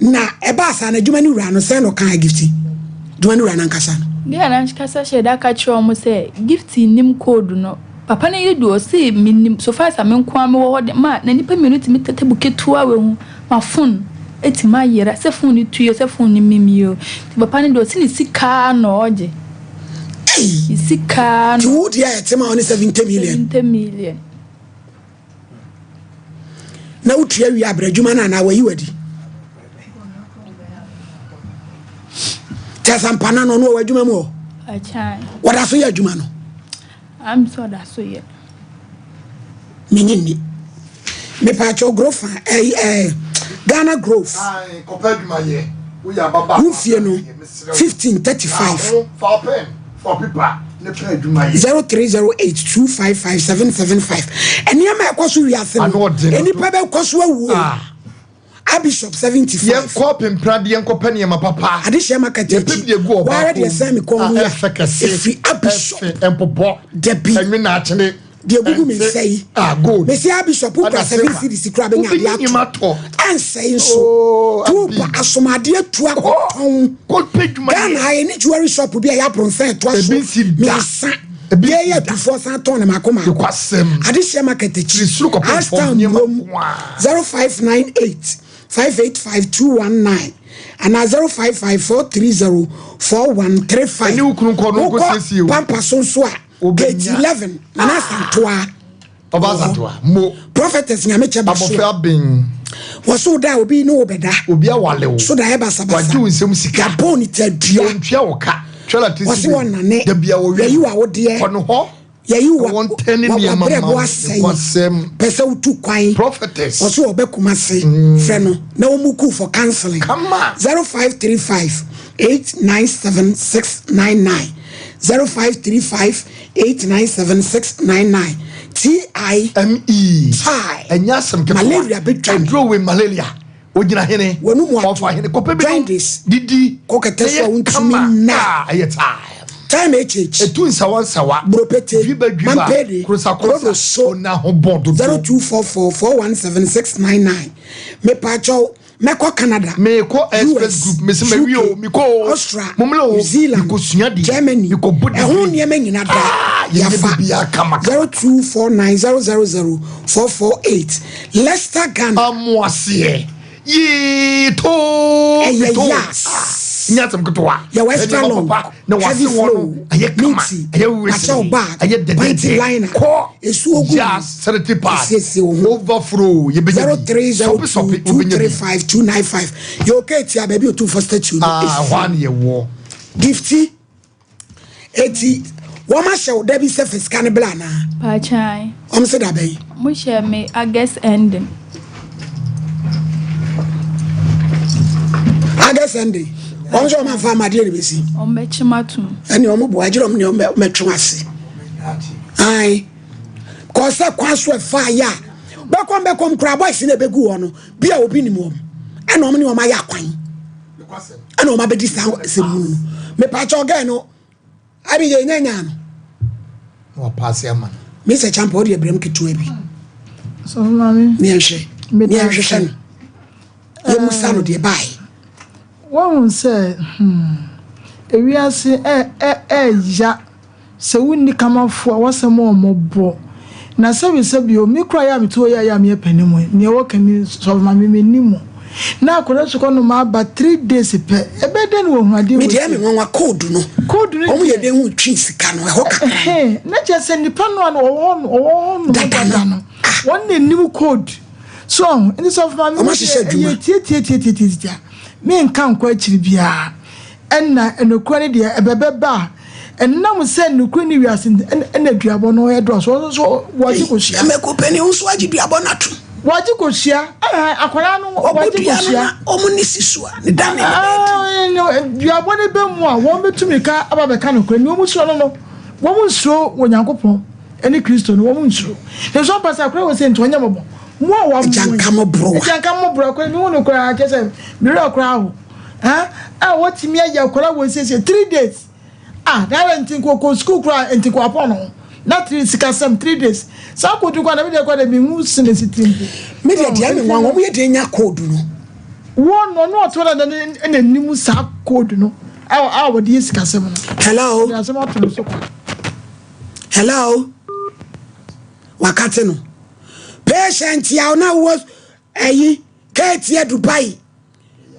Na ɛbaa saa na adwuma no wura no sɛn na ɔkaa Gifty. Adwuma no wura no ankasa no. Deɛ na ankasa hyɛ da ka kyerɛ wɔn sɛ Gifty nim code no. Papa no yere de ɔse menim so far as a me nko ara mewɔ hɔ de ma na nnipa mmienu tumi tɛ table ketewa wei ho ma phone ɛtumi ayera sɛ phone no tui o sɛ phone no mimie o. Nti papa no deɛ ɔse ne sika ara na ɔgye. Ei! Ne sika ara Nti na wo deɛ a ɛte ma wo ne 70 million? 70 million. Na wotua wie a brɛ adwuma no anaa wayi wadi? Kyɛ sɛ mpana no ɔno ɔwɔ adwuma mu hɔ? Akyan. Wɔda so yɛ adwuma no? Am sɛ ɔda so yɛ. Menye nni. Mepaakyɛw Grofa ɛyi ɛɛ Ghana Grove. Wo fie no 1535 0308 255 775. Nneɛma ɛkɔ so wiase no, nnipa bɛkɔ so awu o. Abishop 75. Yɛnkɔ pemprade yɛnkɔpɛ nneɛma papa. Adehyɛ ma kata Yɛpɛ akyi. bi egu ɔbaako Wara deɛ sɛn me kɔn mu a ya. ɛfɛ kɛse. Ɛfiri Abishop. Ɛfɛ mpopɔ. Dabi. Ɛnwe na akyene. Deɛ egugu me Ɛnte. nsa yi. Ah gold. Mesi Abishop wokura Ɛna 7 silver. cedis kura bɛnya Wobɛyi adeɛ nneɛma atɔ. atɔ. Ɛnsɛe nso. Oh, Tu Abi. pa asomadeɛ tu akɔtɔn. Kɔpɛ dwuma Ghana yɛ. ha yɛ ne jewelry shop bi a yɛ abrɔnsan ɛtoa so Ebi nsi da. mmiɛnsa. Ebi Yɛyɛ nsi da. atufoɔ san tɔn ne mako mako. Nokwasɛm. Adehyɛ market akyi. Firi soro kɔpem fam Ashtown nneɛma Murom nko ara. 0598 585 219 anaa 055 430 4135. Ɛne wo kunu nkɔ no nkɔ Wokɔ siesie o. Pampa so nso a Wobɛnya. gate 11 Nana Asantoa. Ɔba Asantoa. Mo. Prophetess Nyamekyɛ ba so. Abɔfra aben. Wɔso da a obi ne wo bɛda. Obi awale wo. So da yɛ basabasa. Wagye wo nsam sika. Yɛabɔ ne tadua. Ɔntua wo ka. Twɛla ti Wɔse si wɔnane. Da bia wɔwe. Yɛyi w'awodeɛ. Kɔ no hɔ. Yɛyi wa Wɔn tɛ ne nneɛma ma wabrɛ bo wo. asɛe. Nokwasɛm. Pɛ sɛ wotu kwan. Prophetess. Ɔso ɔbɛ Kumase. Frɛ no na wɔn ku for counseling. Kama. 0535 897 699 0535 897 699 T I M E. Tie. Ɛnyɛ asɛm ketewa. Malaria bɛtwa me. Ɛduro wei malaria. Ogyina hene. W'anum ato. Ɔfa hene. Kɔpɛ bi nom. Jaundice. Didi. Kɔkɛtɛ so a Ɛyɛ wontumi kama. nna. Ah, ɛyɛ time. Time HH. Etu nsawa nsawa. Buropete. Dwiba dwiba. Mampede. Krosa krosa. Krodoso. Ona ho bɔn dodo. 0244 417 699. Mepaakyɛw mɛkɔ Canada. Mekɔ Express US, Group. Mesi mawie o. UK, Mekɔ o. Austria, Momle o. New Zealand, Mekɔsua deɛ. Germany. Mekɔbɔ degree. Ɛho nneɛma nyina da. Ah, yɛnyɛ Yafa. biribiara kama kama. 0249 000 448. Leicester, Ghana. Amoaseɛ. Yee too. Ɛyɛ too. yas. Ah, nyɛ asɛm ketewa. Yɛwɔ extra Ɛnneɛma long, papa na wase heavy wɔ no, flow, ɛyɛ kama, minty, ɛyɛ wesee, wakyɛw bag, ɛyɛ panty dɛdɛɛdɛ. liner, Kɔ esuo gu mu, Yas sanitary pad. esiesie wo ho. Overflow yɛbɛnya bi. 0302 Sɔpe sɔpe wobɛnya bi. 235 295. Yɛ okay tia baabi otumfoɔ statue no Ah, esi. hɔ a na yɛwɔ. Gifty eti wɔn ahyɛ wo da bi sɛ fa sika no bla anaa? Paakyan. Wɔn sɛ da bɛn? Mo hyɛ me August ending. August ending. Wɔn sɛ wɔn afa amadeɛ na besi. Wɔn bɛkye ma tum. Ɛne wɔn bo agyerɛ wɔn ne wɔn bɛtwe ase. Ayi kɔsɛ kwan so ɛfa ayɛ a bɛkɔm bɛkɔm kura boys na ebegu hɔ no bi a obi nim wɔn ɛna wɔn ne wɔn ayɛ akwan ɛna wɔn abɛdi saa sɛ mu no mepaakyɛ ɔgɛɛ no abi yɛ nya nya no. Na wapaase ama no. Mr. Champa ɔde abirem ketewa bi. Sɔfo maame. Ne yɛnhwɛ ne yɛnhwehwɛ no yɛmusa no deɛ bae. Woahu sɛ hmm ewiase ɛ ɛ ɛya sɛ wonni kamafo a w'asɛm a wɔbɔ na sɛbi sɛbi o me kura yɛ a mete hɔ yi a yɛ a meyɛ panin mu yi nea wɔka ni sɔfo maame menni mu na akwadaa sukɔ no ma aba 3 days pɛ ɛbɛyɛ dɛn na wɔhunu adeɛ Me wɔ deɛ me sei nwanwa code no. Code no Wɔn yɛ deɛ den ho twi sika no ɛhɔ kakra. Ɛhɛn na kyerɛ sɛ nipa no a na ɔwɔ hɔ no ɔwɔ hɔ nom Dada no. dada no wɔn na anim code so ɔho nti sɔfo maame Wɔn wo ahyehyɛ deɛ adwuma. ɛyɛ tietietietietia menka nkɔ akyiri biara ɛna ɛnokura no deɛ ɛbɛbɛba a ɛnam sɛ nokura ne wiase nti ɛna aduabɔ no ɛdɔɔso ɔno nso wɔagye kosua Ɛmɛko panin nso agye duabɔ no atom. wɔagye kosua ɛhɛn akwadaa no Ɔbɔ wɔagye dua no kosua na ɔmo ne si so a ne da ne ne bɛyɛ den. Ah, duabɔ no bɛ mu a wɔn bɛtumi ka aba bɛka nokura nea wɔn suro no no wɔn nsuro wɔ Nyankopɔn ɛne Kristo no wɔn nsuro ne nso ɔpa sɛ akwadaa wɔ sɛ nti ɔnyɛ mɔbɔ mo a wɔn Agyanka mmɔborɔwa. agyanka mmɔborɔwa akwadaa mi hu no koraa kyɛ sɛ mmerɛ koraa ho ɛn a wɔtumi ayɛ akwadaa wɔ siesie 3 days. Ah dada nti nka ɔkɔ sukuu koraa nti nka wapɔn ne ho na tiri sikasɛm 3 days saa koodu koraa na me deɛ koraa deɛ menhu sene si tiri mpo. Me deɛ deɛ me nwanwa, wɔn yɛ deɛ nya code no. Wɔn no ɔno ɔte hɔ dada na anim saa code no a wɔde yɛ sikasɛm no. Hello. Ɔde asɛm ato ne so kwa. Hello. Wakate no. Patient a na wɔ ɛyi keetia Dubai.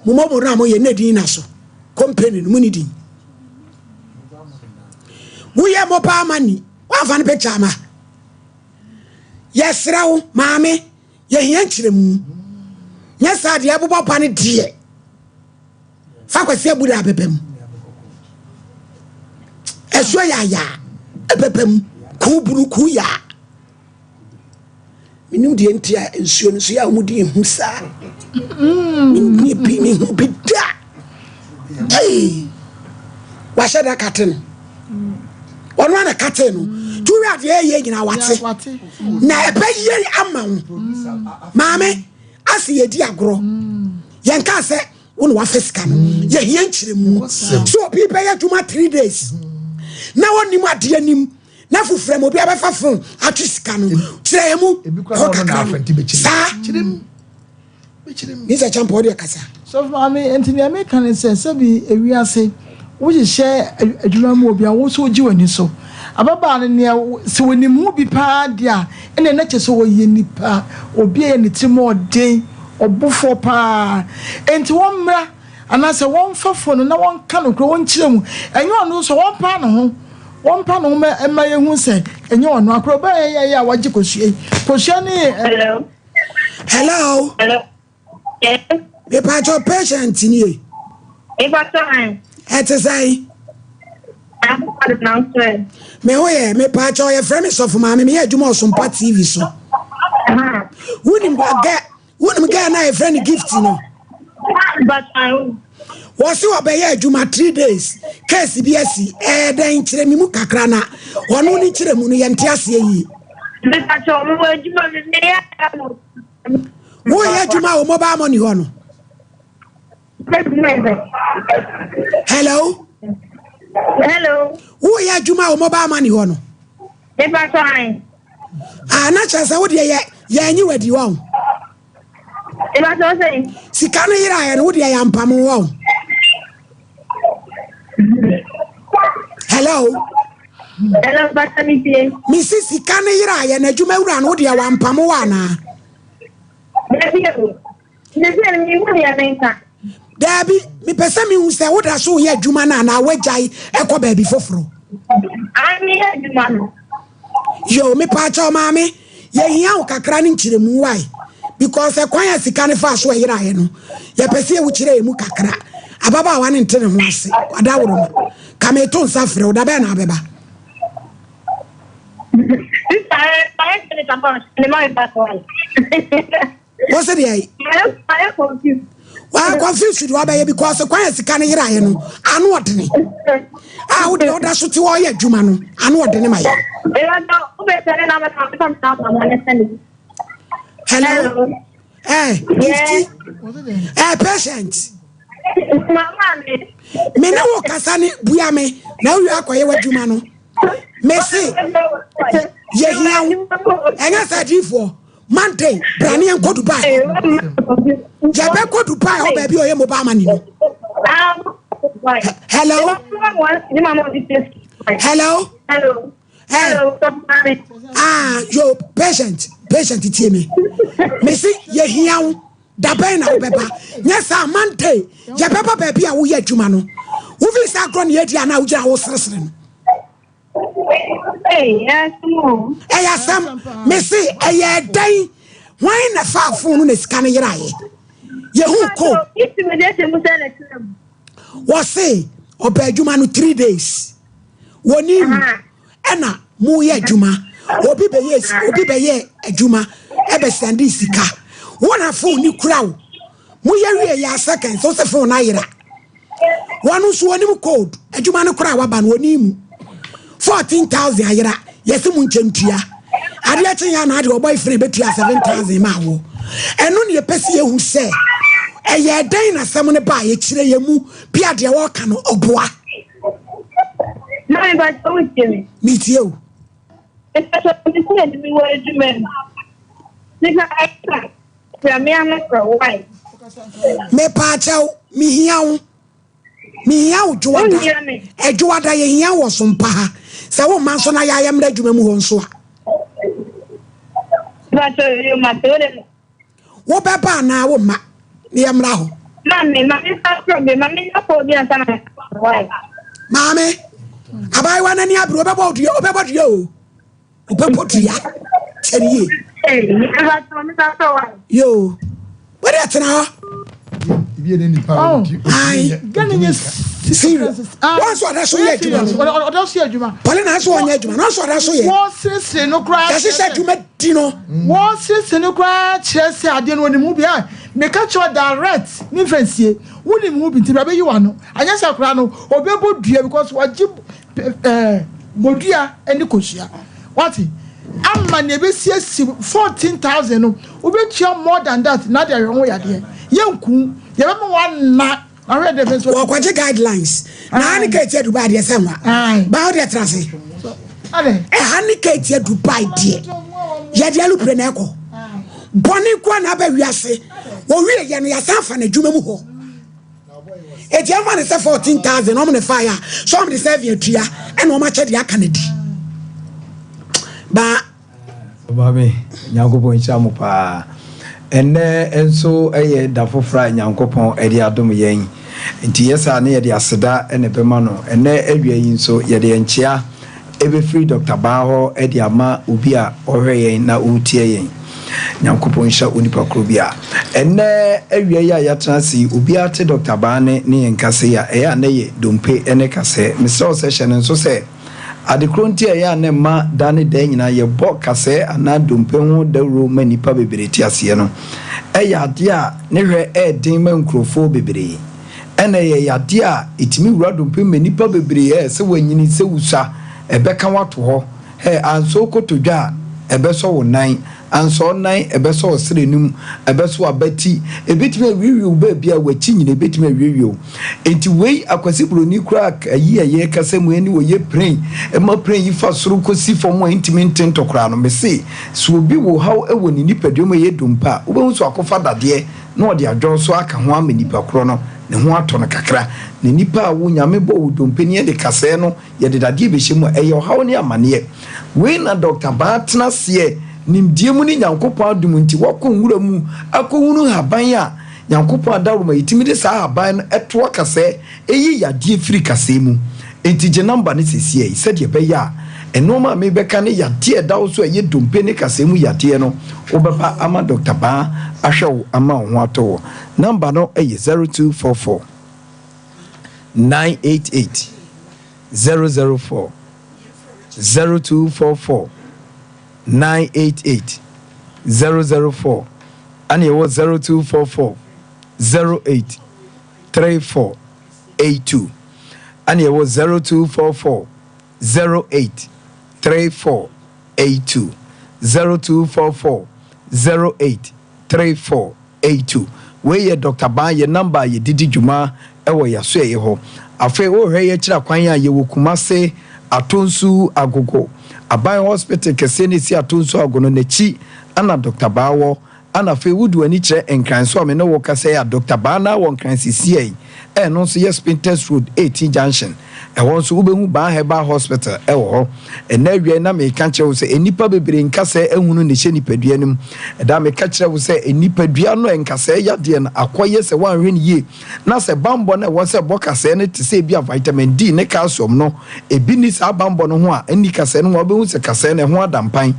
Mo mɔbɔ no a moyɛ ne din na so. Company no mu ne din. Woyɛ mobile money. Wamfa no picture ama. Yɛsrɛ wo maame, yɛhia nkyerɛmu. Nyɛ saa deɛ ɛbobɔ ba no deɛ. Fa Kwasi Abu da abɛbɛ mu. Ɛsuo yɛ ayaa ɛbɛbɛ mu. Kuu bunu kuu yaa. Menim deɛ nti a nsuo no so yɛ a wɔn de ehu saa. Menim bi mehu bi da. Hey! Wahyɛ da kate no. Ɔno ana kate no. Tuwi adeɛ ɛyɛ nyinaa wate. Na ɛbɛyɛ ama wo. Maame, ase yɛdi agorɔ. Yɛn kaa sɛ wo na wafa sika no. Yɛhia nkyerɛmu. So obi bɛyɛ adwuma 3 days. Na wɔnim adeɛ nim. Na foforɔ mu obi abɛfa phone atwe sika no. Kyerɛ yɛn mu. Ebi koraa Hɔ na ɔno na kakra afa no. nti bɛkyerɛ. Saa. Kyerɛ mu. Bɛkyerɛ mu. Nisa Champa ɔde kasa. Sɔfo maame, nti nea meka ne sɛ, sɛbi ewiase wohyehyɛ adwuma mu obi a wo nso wogye w'ani so. Ababaa no nea sɛ wɔnim ho bi paa deɛ a, ɛna ɛna kyɛ sɛ wɔyɛ nipa obi a yɛ ne tirim ɔden ɔbofoɔ paa, nti wɔmmra anaasɛ wɔmfa phone no na wɔnka no korɔ, wɔnkyerɛ mu. Ɛnyɛ ɔno nso, wɔmpa ne ho, wɔmpa ne ho ma ɛma yɛhu sɛ ɛnyɛ ɔno akorɔ bɛyɛ yɛ a wɔagye kosua yi, kosua ne Hello. Hello. Hello. Yes. Mepatɔ patient nie. Mepatɔ. Ɛte sɛn? Akokɔ na nso. Me ho yɛ. Mepatɔ, yɛfrɛ me Sɔfo Maame, meyɛ adwuma Ɔsompa TV so. Wonim gɛ, wonim gɛ na yɛfrɛ no Gift no? But Wɔse wɔbɛyɛ adwuma 3 days, case bi asi. Ɛyɛ dɛn? Kyerɛ me mu kakra na ɔno ne kyerɛ mu no yɛnte aseɛ yie. Mepatɔ, mo adwuma mi me yɛ. Woyɛ adwuma wɔ mobile money hɔ no? Hello. Hello. Woyɛ adwuma wɔ mobile money hɔ no? Mepatɔ an. Ah, na kyerɛ sɛ wodeɛ yɛ yɛanyi wadi hɔ. Mepatɔ sɛ. Sika no yeraeɛ no, wodeɛ yɛampam wɔ. Hello. Hello, mepatɔ mi tie. Mesi sika no yeraeɛ no, adwuma wura no, wodeɛ wampam wɔ anaa? Dabi o. Ne sɛ mi hu deɛ menka. Daabi, mepɛ sɛ mehu sɛ woda so woyɛ adwuma no anaa woagyae ɛkɔ baabi foforɔ. Ah, mi yɛ adwuma no. Yo, mepaakyɛw maame, yɛhia wo kakra ne nkyerɛmu wae, because ɛkwan a sika no faa so ɛyeraeɛ no, yɛpɛ sɛ yɛwo kyerɛ yɛ mu kakra. Ababaawa ne nte ne ho ase wadaworo no ka meto nsa frɛ wo da bɛɛ na abɛba. Sister, mayɛ sɛ ne papa ne ma mi ba so. Wo se deɛ? Mayɛ confused. Waa confused de wabɛyɛ, because kwan a sika no yeraeɛ no ano ɔdene a wode ɔda so te hɔ ɔyɛ adwuma no ano ɔdene ma yɛ. Mepatɔ, wobɛsɛ ne na mɛka mɛka mɛka ama ne sɛ ne. Hello. Gifty, patient. Mama mi. Me ne wo kasa ne bua me na wowie akɔyɛ w'adwuma no. Mese yɛhia wo, ɛnyɛ sɛ adiifoɔ. Monday bra ne yɛnkɔ Dubai, yɛbɛkɔ Dubai hɔ baabi a ɔyɛ mobile money no. Hello, hello. Hello. Hello. Ah, yo, patient, patient, tie me. Mese yɛhia wo, dabɛn na wobɛba? Nyɛ saa, Monday yɛbɛba baabi a woyɛ adwuma no. Wofii sɛ agorɔ ne yɛdi anaa wogyina wo seresere no? Ɛyɛ asɛm. Mese ɛyɛ dɛn? Hwan na fa phone no na sika no yeraeɛ? Yɛhu ko wɔse ɔbɛ adwuma no 3 days wɔnim ɛna moyɛ adwuma, obi bɛyɛ adwuma ɛbɛsɛnde sika, wɔna phone ni kura wo, moyɛ wie yɛ a seconds wo sɛ phone no ayera. Wɔn nso wɔnim code adwuma no koraa waba no, wɔnim mu 14,000 ayera. Yɛsɛ mu nkyɛn tua adeɛ kye yɛ anaa deɛ ɔbɔ ifiri bɛtua 7,000 ma wo. Ɛno ne yɛpɛ sɛ yɛhu sɛ ɛyɛ dɛn na asɛm no baa. Yɛkyerɛ yɛ mu bia deɛ wɔka no ɔboa. Maame mpakyɛ wo tie me. Me tie o. Mpakyɛ me si ɛni mi wɔ adwuma mu. Sika ɛka fira me ano frɛ why. Me paakyɛw me hia wo. Me hia wo dwoada. Ɛdwoada yɛ hia wɔ so mpa ha. Sɛ wo mma nso na yɛ ayɛ mmerɛ adwuma mu hɔ nso a. Mpakyɛ yo ma te wo de. Wobɛba anaa womma na yɛmmra hɔ? Maame, ma memfa soro bi, ma menya kɔɔ bi ansa na why? Maame, abaayewa n'ani abere, ɔbɛbɔ dua, ɔbɛbɔ dua o. Ɔbɛbɔ dua. Kyɛ ne yie. Yoo, wode tena hɔ. Oh, Serious. Wɔn nso ɔda so yɛ adwuma no. Ɔda so yɛ adwuma. Paulina nso ɔnyɛ adwuma no nso ɔda so yɛ. Wɔn siesie no koraa. Yɛhyehyɛ adwuma di no. Wɔn siesie no koraa kyerɛ sɛ adeɛ no wɔnim ho bi a meka kyerɛ direct ne nfa nsie wonim ho bi nti bra bɛyi w'ano anyɛ sɛ koraa no ɔbɛbɔ dua because wɔgye ɛɛ bodua ne kosua wate ama nea ebesiesie 14,000 no wobɛtua more than that na de ahwɛ ho yadeɛ yɛnku yɛbɛma wɔana. Wɔkɔgye guidelines na ha ne ka etia Dubai deɛ sɛ nwa baa ɔdeɛ tena ase ɛha ne ka etia Dubai deɛ yɛde alupre na ɛkɔ bɔne nkoa na aba wiase wɔwie yɛ no yɛasan fa n'adwuma mu hɔ eti ɛmfa ne sɛ 14,000 ɔmo ne fa yɛ a so ɔmo de sɛvi atua ɛna ɔmo akyɛ deɛ aka no di baa. Maame, Nyankopɔn nhyira mo paa. Ɛnnɛ nso yɛ da foforɔ a Nyankopɔn de adom yɛn. Nti yɛ saa na yɛde aseda na ɛbɛma no. Ɛnnɛ awia yi nso yɛde nkyea ɛbɛfiri Dɔkta Baa hɔ de ama obi a ɔhwɛ yɛn na ɔretie yɛn. Nyankopɔn nhyira onipa koro bi a. Ɛnnɛ awia yi a yɛatena ase yi, obiara te Dɔkta Baa ne ne yɛn kasa yi a, ɛyɛ a na ɛyɛ dompe ne kasɛɛ. Mesrɛ wo sɛ hyɛ no nso sɛ, Ade koro nti a ɛyɛ a na ɛma da ne da nyinaa yɛbɔ kasɛɛ anaa dompe ho dawuro ma nnipa bebree te aseɛ no, ɛyɛ adeɛ a ne hwɛ yɛ den ma nkurɔfoɔ bebree. Ɛna ɛyɛ yadeɛ a ɛtumi wura dompe mu ma nnipa bebree ɛ, sɛ woanyini, sɛ wosua, ɛbɛka wo ato hɔ. Ɛ, ansɔ wo kotodwe a, ɛbɛsɔ wo nan. Ansɔ wo nan, ɛbɛsɔ wo srɛ no mu, ɛbɛsɔ w'abati, ɛbɛtumi awiewie wo baabi a w'akyi nyina ɛbɛtumi awiewie wo. Enti wei Akwasi Broni koraa ayi a yɛrekasa mu ɛne ɔyɛ pren, ɛma pren yi fa soro kɔsi fam a ɛntumi nte ntɔ koraa no, mese sɛ obi wɔ haw wɔ ne nipadua mu a ɛyɛ dompe a, wobɛhu sɛ wakɔfa dadeɛ na ɔde adwɔn so aka ho ama nipa korɔ no ne ho atɔ no kakra. Na nipa a wo Nyame bɔɔ wo dompe ne yɛde kasɛɛ no Yɛde dadeɛ bɛhyɛ mu a, ɛyɛ ɔhaw ne amaneɛ. Wei na Dɔkta Baa tena aseɛ nimdeɛ mu ne Nyankopɔn adom nti wakɔ nwura mu akɔhunu nhaban a Nyankopɔn adaworoma yɛtumi de saa nhaban no toa kasɛɛ ɛyi yadeɛ firi kasɛɛ mu. Enti gye number no sesiei sɛdeɛ ɛbɛyɛ a nnoɔma a merebɛka ne yadeɛ a ɛda wo so a ɛyɛ dompe ne kasɛɛ mu yadeɛ no wobɛba ama Dɔkta Baa ahwɛ wo ama wo ho atɔ wo. Number no yɛ 0244 988 004 0244 988 004 ɛna yɛwɔ 0244 08 34 82 ɛna yɛwɔ 0244 08 34 82 0244 08 34 82. Wei yɛ Dɔkta Baa yɛ number a yɛde di dwuma wɔ y'asoɛeɛ hɔ. Afei wohwɛ yɛkyerɛ kwan a yɛwɔ Kumase, Atonsu, Agogo. Aban hospital kɛseɛ no ɛsi Atonsu Ago no n'akyi na Dɔkta Baa wɔ. Ɛna afei wode w'ani kyerɛ Nkran so a me ne wo rekasa yi a Dɔkta Baa no ara wɔ Nkran sesiei. Ɛno nso yɛ Spintex Road, 18 Junction. Ɛhɔ nso wobɛhu Baa Herbal Hospital wɔ hɔ. Ɛnnɛ awia yi na meka kyerɛ wo sɛ nnipa bebree nkasɛɛ ahunu na ɛhyɛ nipadua no mu. Ɛda a meka kyerɛ wo sɛ nipadua no nkasɛɛ yadeɛ no akɔyɛ sɛ woanhwɛ no yie na sɛ bammɔ no a ɛwɔ sɛ ɛbɔ kasɛɛ no te sɛ ebi a vitamin D ne calcium no ebi nni saa bammɔ no ho a ɛnni kasɛɛ no ho a wobɛhu sɛ kasɛɛ no ɛho ada mpan.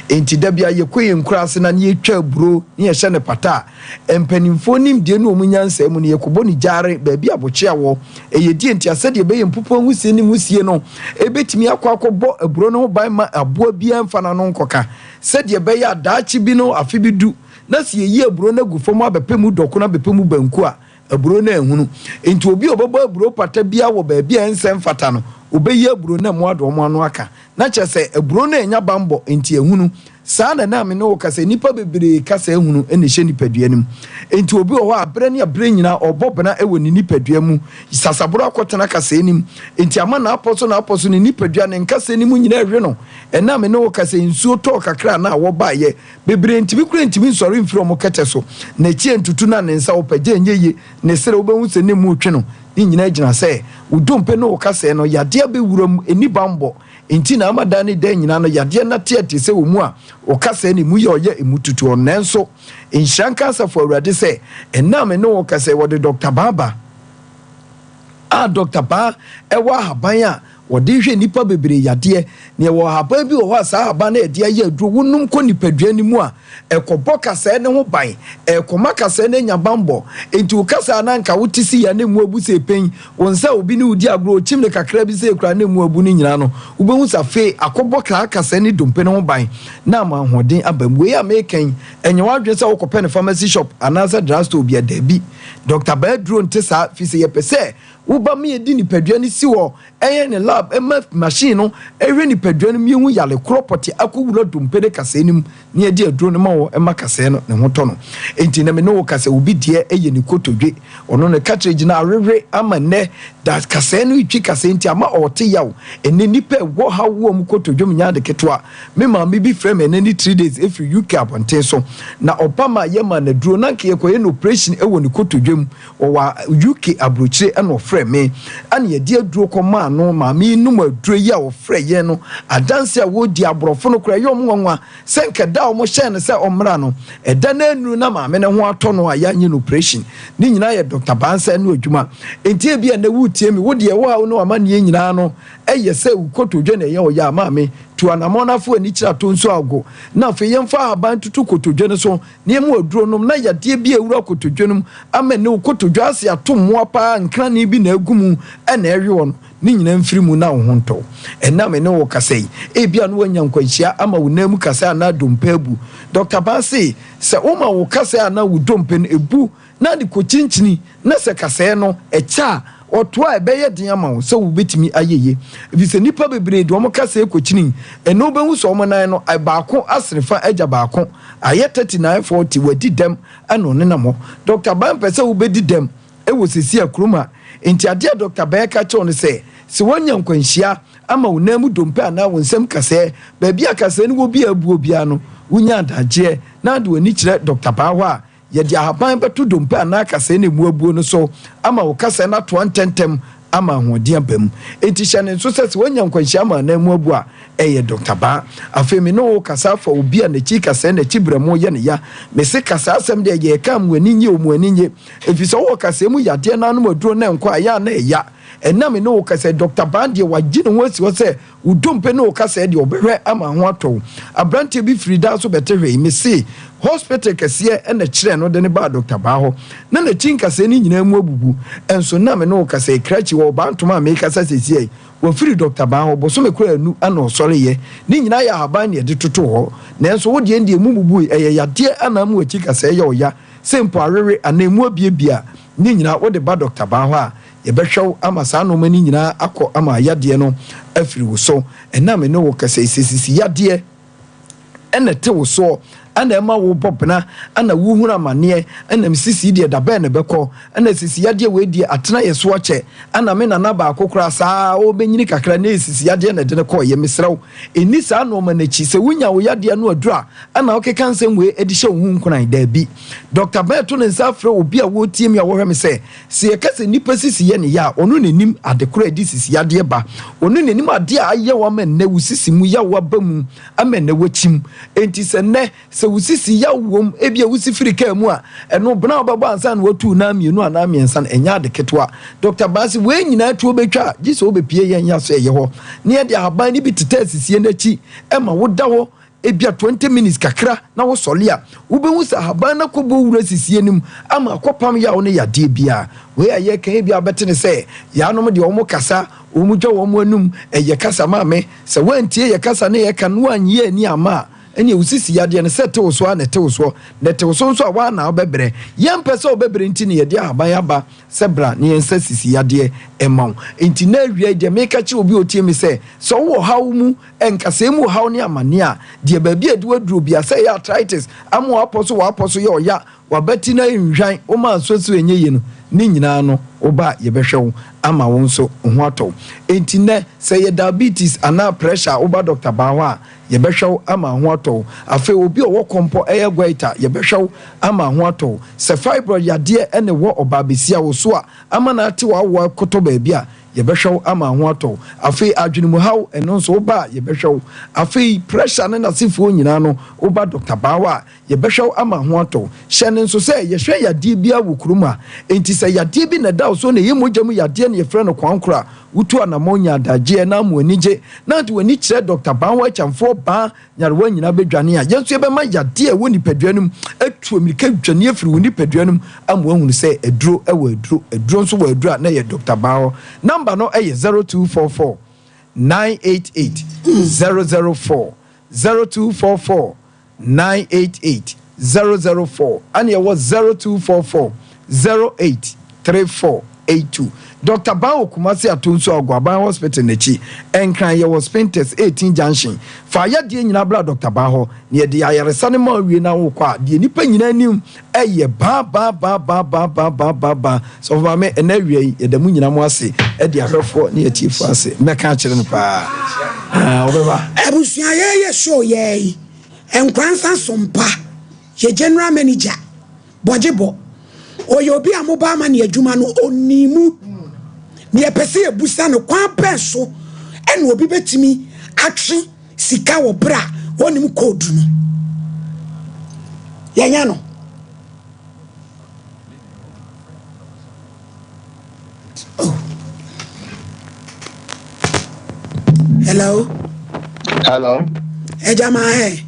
Enti da bi a yɛkɔ yɛn nkuraase na ne yɛtwa aburo ne yɛhyɛ no pata a Mpanimfoɔ nimdeɛ ne wɔn nyansa mu no, yɛkɔbɔ no gyaare baabi a bokyea wɔ. Ɛyɛ deɛ nti a sɛdeɛ ɛbɛyɛ mpupuo nwusie ne nwusie no bɛtumi akɔ akɔbɔ aburo no ho ban ma aboa biara mfa n'ano nkɔka. Sɛdeɛ ɛbɛyɛ a daakye bi no, afe bi du na sɛ yɛyi aburo no agu fam abɛpɛ mu dɔkono abɛpɛ mu banku a, aburo no anhunu. Enti obi a ɔbɛbɔ aburo pata biara wɔ baabi a ɛnsɛ mfata no, ɔbɛyi aburo no na mmoa de wɔn ano aka. Na kyerɛ sɛ aburo no annya bammɔ, enti ahunu. Saa na na me ne wo kasa yi, nnipa bebree kasa hunu na ɛhyɛ nipadua no mu. Enti obi wɔ hɔ a, berɛ ne aberɛ nyinaa ɔbɔ bena wɔ ne nipadua mu. Sasaboro akɔtena kasɛɛ no mu. Enti ama n'apɔ so n'apɔ so ne nipadua, ne nkasɛɛ no mu nyinaa ɛhwe no. Ɛnnɛ a me ne wo kasa yi, nsuo tɔɔ kakra a na awɔ baeɛ. Bebree ntumi koraa ntumi nsɔre mfiri wɔn kɛtɛ so. N'akyi antutu na ne nsa ɔpagya ɛnyɛ yie. Ne sere wobɛhu sɛ ne mu retwe no. Ne nyinaa gyina sɛ wo dompe ne wo kasɛɛ no, yadeɛ abɛwura mu, ɛnni bammɔ. Enti na ama daa ne daa nyinaa no yadeɛ no ateɛte sɛ wɔ mu a wɔkasa ne mu yɛ ɔyɛ emu tutuɔ. Nanso nhyira nka Asafo Awurade sɛ ɛnnɛ a me ne wo rekasa yi wɔde Dɔkta Baa ba a Dɔkta Baa ɛwɔ ahaban a wɔde hwɛ nnipa bebree yadeɛ. Na yɛwɔ ahaban bi wɔ hɔ a saa ahaban no a yɛde ayɛ aduro wonom kɔ nipadua no mu a ɛkɔbɔ kasɛɛ no ho ban, ɛkɔma kasɛɛ no anya banbɔ. Enti wo kasa a na anka wote si yɛ a na emu abu sɛ pɛn, wo nsa a obi ne wo di agorɔ ɔkyim no kakra bi sɛ koraa na emu abu no nyinaa no, wobɛhu sɛ afei akɔbɔ saa kasɛɛ ne dompe no ho ban na ama ahoɔden aba mu. Wei a mereka yi, ɛnyɛ w'adwene sɛ wokɔpɛ no pharmacy shop anaasɛ drug store bi a, daabi. Dɔkta Baa aduro nte saa, firi sɛ yɛpɛ sɛ woba ma yɛde nipadua no si hɔ Ɛyɛ ne lab ma machine no hwɛ nipadua no mu yɛhu yare korɔ pɔte akɔwura dompe ne kasɛɛ no mu na yɛde aduro no ma wɔ ma kasɛɛ no ne ho tɔ no. Enti na me ne wo ka sɛ obi deɛ yɛ ne kotodwe ɔno ne cartridge no awewe ama nnɛ da kasɛɛ no retwi kasɛɛ nti ama ɔɔte yaw. Ɛnnɛ nnipa ɛwɔ haw wɔ wɔn kotodwe mu nyɛ ade ketewa. Me maame bi frɛ me ɛnnɛ ne 3 days ɛfiri UK abɔnten so na ɔba ma yɛma no aduro na anka yɛkɔyɛ no operation wɔ ne kotodwe mu. Ɔwɔ UK abrokyire ɛna ɔfrɛ me ɛna yɛde aduro kɔ maa no maame yi nom aduro yi a ɔfrɛ yɛn no adanse a wɔredi aborɔfo no koraa ɛyɛ wɔn nwanwa sɛ nka da a wɔn hyɛɛ no sɛ ɔmmra no ɛda no anuru na maame no ho atɔ no a yɛanyɛ no operation ne nyinaa yɛ Doctor Bansa ɛno adwuma nti ebi a na woretie me wo deɛ wo haw ne w'amanneɛ nyinaa no ɛyɛ sɛ wo kotodwe na ɛyɛ ɔyɛ a maame tu anamɔn na afo ani kyerɛ ato nso ago na afei yɛmfa ahaban tutu kotodwe no so na emu aduro nom na yadeɛ bi a awura kotodwe no mu ama ne wo kotodwe ase ato mmoa paa nkrane bi na agu mu na ɛwe wɔ no, ne nyinaa mfiri mu na wo ho ntɔ wo. Ɛnnɛ a me ne wo rekasa yi, ebia na woanya nkwanhyia ama wo nan mu kasae anaa dompe abu. Dɔkta Baa se, sɛ woma wo kasae anaa wo dompe no bu na ade kɔkyinkyini na sɛ kasɛɛ no kyɛ a, ɔtoa a ɛbɛyɛ den ama wo sɛ wobɛtumi ayɛ yie. Ɛfiri sɛ nnipa bebree de wɔn kasɛɛ kɔkyini, ɛnnɛ wobɛhu sɛ wɔn nan no, baako asene fa agya baako, ayɛ 39, 40, wadi dɛm na ɔnenam hɔ. Dɔkta Ban pɛ sɛ wobɛdi dɛm wɔ seesei a kurom ha. Enti adeɛ a Dɔkta Ban ka kyerɛ wo ne sɛ, sɛ woanya nkwanhyia ama wo nan mu dompe anaa wo nsam kasɛɛ, baabi a kasɛɛ no wɔ biara abuo biara no, wonya adagyeɛ na wode w'ani kyerɛ Dɔkta Ban hɔ a, Yɛde ahaban bɛto dompe anaa kasɛe no a emu abuo no so ama wo kasɛe no atoa ntɛmntɛm ama ahoɔden aba mu. Enti hyɛ no nso sɛ, sɛ woanya nkwanhyia ama anan mu abu a, ɛyɛ Dɔkta Baa. Afei me ne wo rekasa afa obi a n'akyi kasɛe, n'akyi berɛmo yɛ no ya. Mese ka saa asɛm deɛ yɛreka a mo ani nnye o, mo ani nnye. Ɛfiri sɛ wowɔ kasɛe mu yadeɛ na anom aduro na ɛnkɔ a, ɛyɛ a na ɛya. Ɛnnɛ a me ne wo rekasa yi, Dɔkta Baa deɛ wagye ne ho asi hɔ sɛ Wo dompe ne wo kasɛɛ deɛ ɔbɛhwɛ ama ho atɔ wo. Abranteɛ bi firi daa so bɛte hwee. Mese hospital kɛseɛ na ɛkyerɛɛ no de no baa Doctor Baa hɔ. Na n'akyi nkasɛɛ no nyinaa mu abubu. Nso na me ne wo kasa yi, krakye wɔ ɔbaa ntoma a merekasa seesei yi, wafiri Doctor Baa hɔ bosome koraa annu ana ɔsɔreeɛ. Ne nyinaa yɛ ahaban na yɛde totoo hɔ. Nanso wo deɛ deɛ emu bubui, ɛyɛ yadeɛ ana ama w'akyi kasɛɛ yɛ ɔya, sɛ mpo awewe anaa emu abiebie a, ne nyinaa wode ba Doctor Baa hɔ a, Yɛbɛhwɛ wo ama saa nnoɔma no nyinaa akɔ ama yadeɛ no afiri wo so. Ɛnnɛ a me ne wo kasa yi, sɛ sisi yadeɛ na ɛte wo soɔ, ɛna ɛma wo bɔ bena, ɛna wohunu amaneɛ, ɛna me sisi deɛ da bɛn na ɛbɛkɔ, ɛna sisi yadeɛ wei deɛ atena yɛ so akyɛ, ɛna me nana baako koraa saa ɔbɛnyini kakra na ɛyɛ sisi yadeɛ na ɛde no kɔɔyɛ. Mesrɛ wo, ɛnni saa nnoɔma no akyi. Sɛ wonya wo yadeɛ no aduru a, ɛna wokeka nsɛm wei de hyɛ wo ho nkuran? Daabi. Dɔkta Bɛn to ne nsa afrɛ obi a wɔretie me a wɔhwɛ me sɛ, Sɛ yɛka sɛ nnipa sisi yɛ ne ya a, ɔno na nim ade koro a ɛde sisi yadeɛ ba. Ɔno na nim adeɛ a ayɛ wo ama nnɛ wo sisi mu yaw aba mu ama nnɛ woakyim. Enti sɛ nnɛ, sɛ wo sisi yaw wom, ebia wosi firi kaa mu a, ɛno bena a wobɛbɔ ansa na woatu wo nan mmienu anaa mmiɛnsa no, ɛnyɛ ade ketewa. Dɔkta Bassey, wei nyinaa tuo bɛtwa a, gye sɛ wobɛpue yɛn asoɛeɛ hɔ na yɛde ahaban no bi tetɛ asisie no akyi ma woda hɔ Ebia 20 minutes kakra na wosɔre a, wobɛhu sɛ ahaban no akɔbɔ wura sisie no mu ama akɔpam yaw ne yadeɛ biara. Wei a yɛreka yi ebia wobɛte no sɛ yaanom deɛ wɔn kasa, wɔn dwa wɔn anum, ɛyɛ kasa maame. Sɛ woantie yɛ kasa ne yɛka no woannye anni amma a, ɛneɛ wo sisi yadeɛ no sɛ ɛte wo so ara na ɛte wo soɔ, na ɛte wo so nso a woa na wobɛbrɛ. Yɛmpɛ sɛ wobɛbrɛ nti na yɛde ahaban aba sɛ bra na yɛnsa sisi yadeɛ mma wo. Enti nnɛ awia yi deɛ meka kyerɛ obi a ɔtie me sɛ, sɛ wowɔ haw mu, nkasɛɛ mu haw ne amaneɛ a, deɛ baabi a ɛde wo aduro biara, sɛ ɛyɛ arthritis, ama w'apɔ so w'apɔ so yɛ ɔya, W'abati no nhwan, wo ma nso so ɛnyɛ yie no, ne nyinaa no, wo ba a, yɛbɛhwɛ wo ama wo nso wo ho atɔ wo. Enti nnɛ, sɛ ɛyɛ diabetes anaa pressure a, woba dɔkta baa hɔ a, yɛbɛhwɛ wo ama wo ho atɔ wo. Afei obi a ɔwɔ kɔmpɔ, ɛyɛ goiter, yɛbɛhwɛ wo ama wo ho atɔ wo. Sɛ fibroid yadeɛ na ɛwɔ ɔbaabasia wo so a, ama no ate w'awoɔ akɔtɔ baabi a, yɛbɛhwɛ wo ama wo ho atɔ wo. Afei adwenemuhaw, ɛno nso woba a, yɛbɛhwɛ wo. Afei pressure ne n'asefoɔ nyinaa no, woba dɔkta baa hɔ a, Yɛbɛhwɛ wo ama ho atɔ wo. Hyɛ no nso sɛ, yɛhwɛ yadeɛ biara wɔ kurom ha. Enti sɛ yadeɛ bi na ɛda wo so na ɛyɛ mogya mu yadeɛ na yɛfrɛ no koankorɔ a, wotu anammɔn nya adagyeɛ na ama w'ani gye na wode w'ani kyerɛ Dɔkta Banwo Akyamfoɔ Baa nyarewa nyinaa bɛdwane a, yɛn nso yɛbɛma yadeɛ a ɛwɔ nipadua no mu atu ammirika adwane afiri wo nipadua no mu ama woahunu sɛ aduro wɔ aduro, aduro nso wɔ aduro a na ɛyɛ Dɔkta Banwo. Namba no yɛ 0244 988 004, 0244 988 004 ɛna ɛwɔ 0244 08 3482. Dɔkta Ban wɔ Kumasi Atonsu Agoaban Hospital n'akyi. Nkran yɛwɔ Spintex 18 Junction. Fa ayadeɛ nyinaa bra Dɔkta Ban hɔ na yɛde ayaresa no ma wo wie na wokɔ a deɛ nnipa nyinaa nim ɛyɛ baa baa baa baa baa baa baa baa baa. Sɔfo Maame ɛnɛ awia yi yɛda mo nyinaa mo ase ɛde ahwɛfoɔ ne atiefoɔ ase. Mɛka akyerɛ no paa. Ah, ɔbɛba. Abusua yɛyɛ show yɛɛ yi Nkransa Sompa yɛ general manager bɔgyebɔ ɔyɛ obi a mobile money adwuma no ɔnii mu na yɛpɛ sɛ yɛbusa no kwan bɛn so ɛna obi bɛtumi atwe sika wɔ berɛ a ɔnim code no yɛnya no. Oh. Hello. Hello. Ẹja máa ẹ.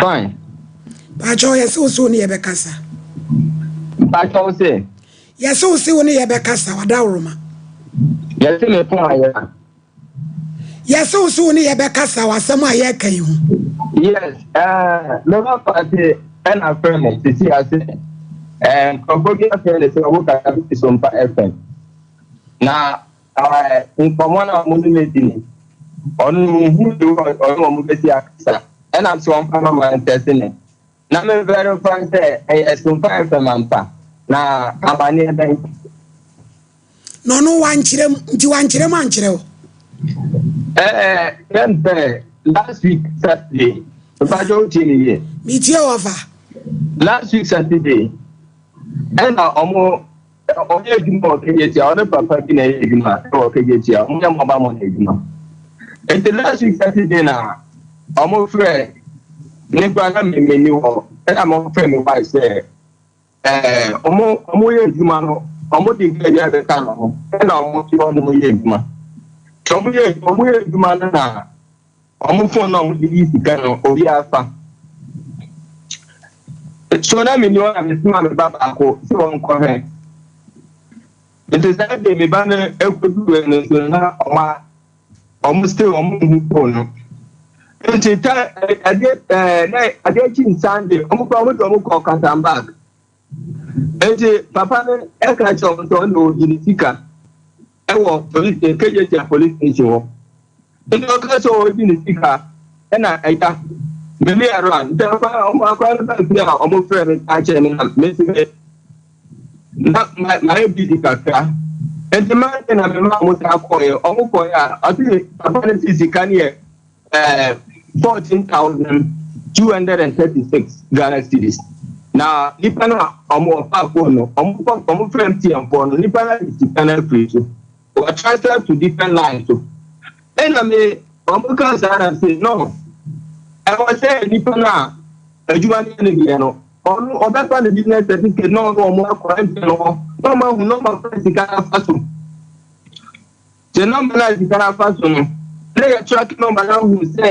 Fine. Bàjọ́ yẹ sẹ́ o ní yẹ bẹ kasa. Bàjọ́ sẹ́. Yẹ sẹ́ o sẹ́ o ní yẹ bẹ kasa wàdàwòrò ma. Yẹ sẹ́ mi fún ayé. Yɛse wo se wo ne yɛ bɛkasa wɔ asɛm a yɛreka yi ho. Yes, eh, me ba fante ɛna frɛ me sisi ase. Eh, nkurɔfoɔ bi afrɛ ne sɛ ɔmo kasa fi Sompa FM. Na eh, nkɔmmɔ no a ɔmo ne me di no, ɔno no nhu de wɔ ɔne ɔmo bɛsi akasa. Ɛna sɛ ɔmfa ma ma ntɛse no. Na me verify sɛ ɛyɛ Sompa FM ampa. Na amaneɛ bɛn? Na ɔno wankyerɛ mu, nti wankyerɛ mu ankyerɛ wo? Ɛɛ, yɛn pɛ last week Saturday, mpatsɔ o tie mi yie. Mi tie wɔ fa. Last week Saturday, ɛna ɔmo ɔyɛ adwuma wɔ KJT a ɔne papa bi na ɛyɛ adwuma wɔ KJT a ɔmo yɛ mobile money adwuma. Nti last week Saturday na ɔmo frɛ ne kura na mi mi ni hɔ ɛna mo frɛ mi wife sɛ. Ɛɛ, wɔn wɔyɛ adwuma no, wɔn de nka bi abɛka no ho, ɛna wɔn te hɔ nom yɛ adwuma. Wɔn yɛ wɔn yɛ adwuma no na wɔn fon na wɔn de yi sika no obi afa. So na mi ni hɔ na mi soma mi ba baako sɛ wɔn kɔhwɛ. Nti saa de mi ba no ekodu wei no so na wɔn a wɔn still wɔn nhu phone no nti ta ɛdeɛ ɛɛ na adeɛ kyi sunday wɔn kɔ wɔn de wɔn kɔ kasambag nti papa no ɛka kyerɛ wɔn sɛ ɔno ɔyi ne sika ɛwɔ police station kejekye police station hɔ nti ɔka sɛ ɔyi ne sika ɛna ɛya mene ɛrɔ nti akwa wɔn akwa no ba fi a wɔn frɛ me akyerɛ me na me si me. Na ma mayɛ busy kakra nti Monday na mema ɔmo san kɔɔeɛ. Ɔmo kɔɔeɛ a ɔse papa no se sika no yɛ ɛɛ 14,236 Ghana cedis. Na nipa no a ɔmo ɔfaa phone no ɔmo kɔ ɔmo frɛ MTN foɔ no nipa no ayi sika no afiri so. Wa transfer to different lines so. Ɛna me ɔmo kaa saa na se no ɛwɔ sɛ nipa no a adwuma no yɛ ne deɛ no Ɔno ɔbɛfa ne business certificate na ɔne wɔn akɔ MTN hɔ na wɔn ahu nɔmba koro a sika no afa so. Sɛ nɔmba no a sika no afa so no, na yɛ track nɔmba no ahu sɛ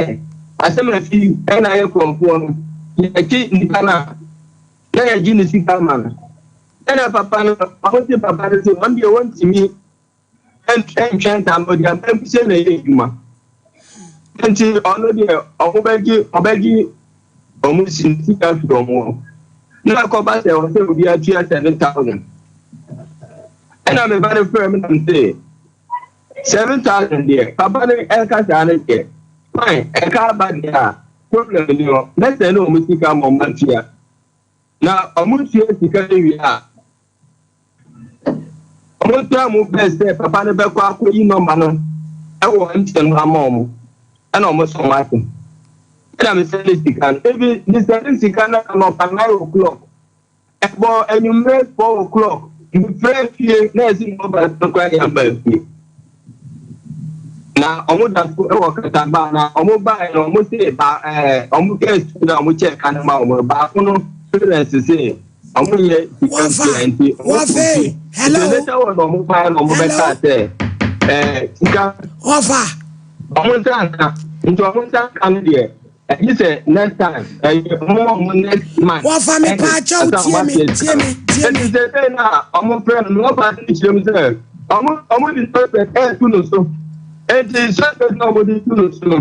asɛm afi ɛna ayɛ korɔmfoɔ no, yɛkye nipa no a, na yɛgye ne sika ama no. Ɛna papa no, wɔn se papa no sɛ wɔn deɛ wɔntumi ntwɛn saa no ɔde aba bi sɛ na ɛyɛ adwuma. Nti ɔno deɛ ɔmo bɛgye ɔbɛgye ɔmo sika firi ɔmo hɔ. Na akɔba sɛ ɔsɛ obi atua 7,000. Ɛna me ba no frɛ me nam se 7,000 deɛ papa no ɛka saa no deɛ fine ɛka aba deɛ a problem ni hɔ mɛsɛ ne ɔmo sika ma ɔmo atua. Na ɔmo tua sika no wie a Wɔn nso a wɔpɛɛ sɛ papa no bɛkɔ akɔyi nɔmba no wɔ MTN hɔ ama wɔn, ɛna wɔn nso wɔn ate. Ɛna mesɛnde sika no. Ebi mesɛnde sika no anɔpa 9 o'clock. Ɛbɔ anwummerɛ 4 o'clock. Mefrɛ fie na ɛsi nɔmba no koraa de aba fie. Na wɔn da so wɔ Kataba na wɔn baeɛ no wɔn se ba ɛɛ wɔn kɛɛ sukuu na wɔn kyɛɛ ka no ma wɔn baako no parents se Ɔmo yɛ sika ntua nti ɔmo kɔ fie. Hello. Nti later on ɔmo baeɛ na ɔmo bɛkaa sɛ ɛɛ sika. Wɔfa. Ɔmo nsa nka nti ɔmo nsa nka no deɛ ɛgye sɛ next time ɛyɛ ɔmo ma ɔmo next month. Wɔfa me paa kyɛw tie me tie me tie me. Nti sɛ sɛ na ɔmo frɛ no na ɔfa ase kyerɛ mu sɛ ɔmo ɔmo de suspect ɛɛto no so nti suspect na ɔmo de to no so no.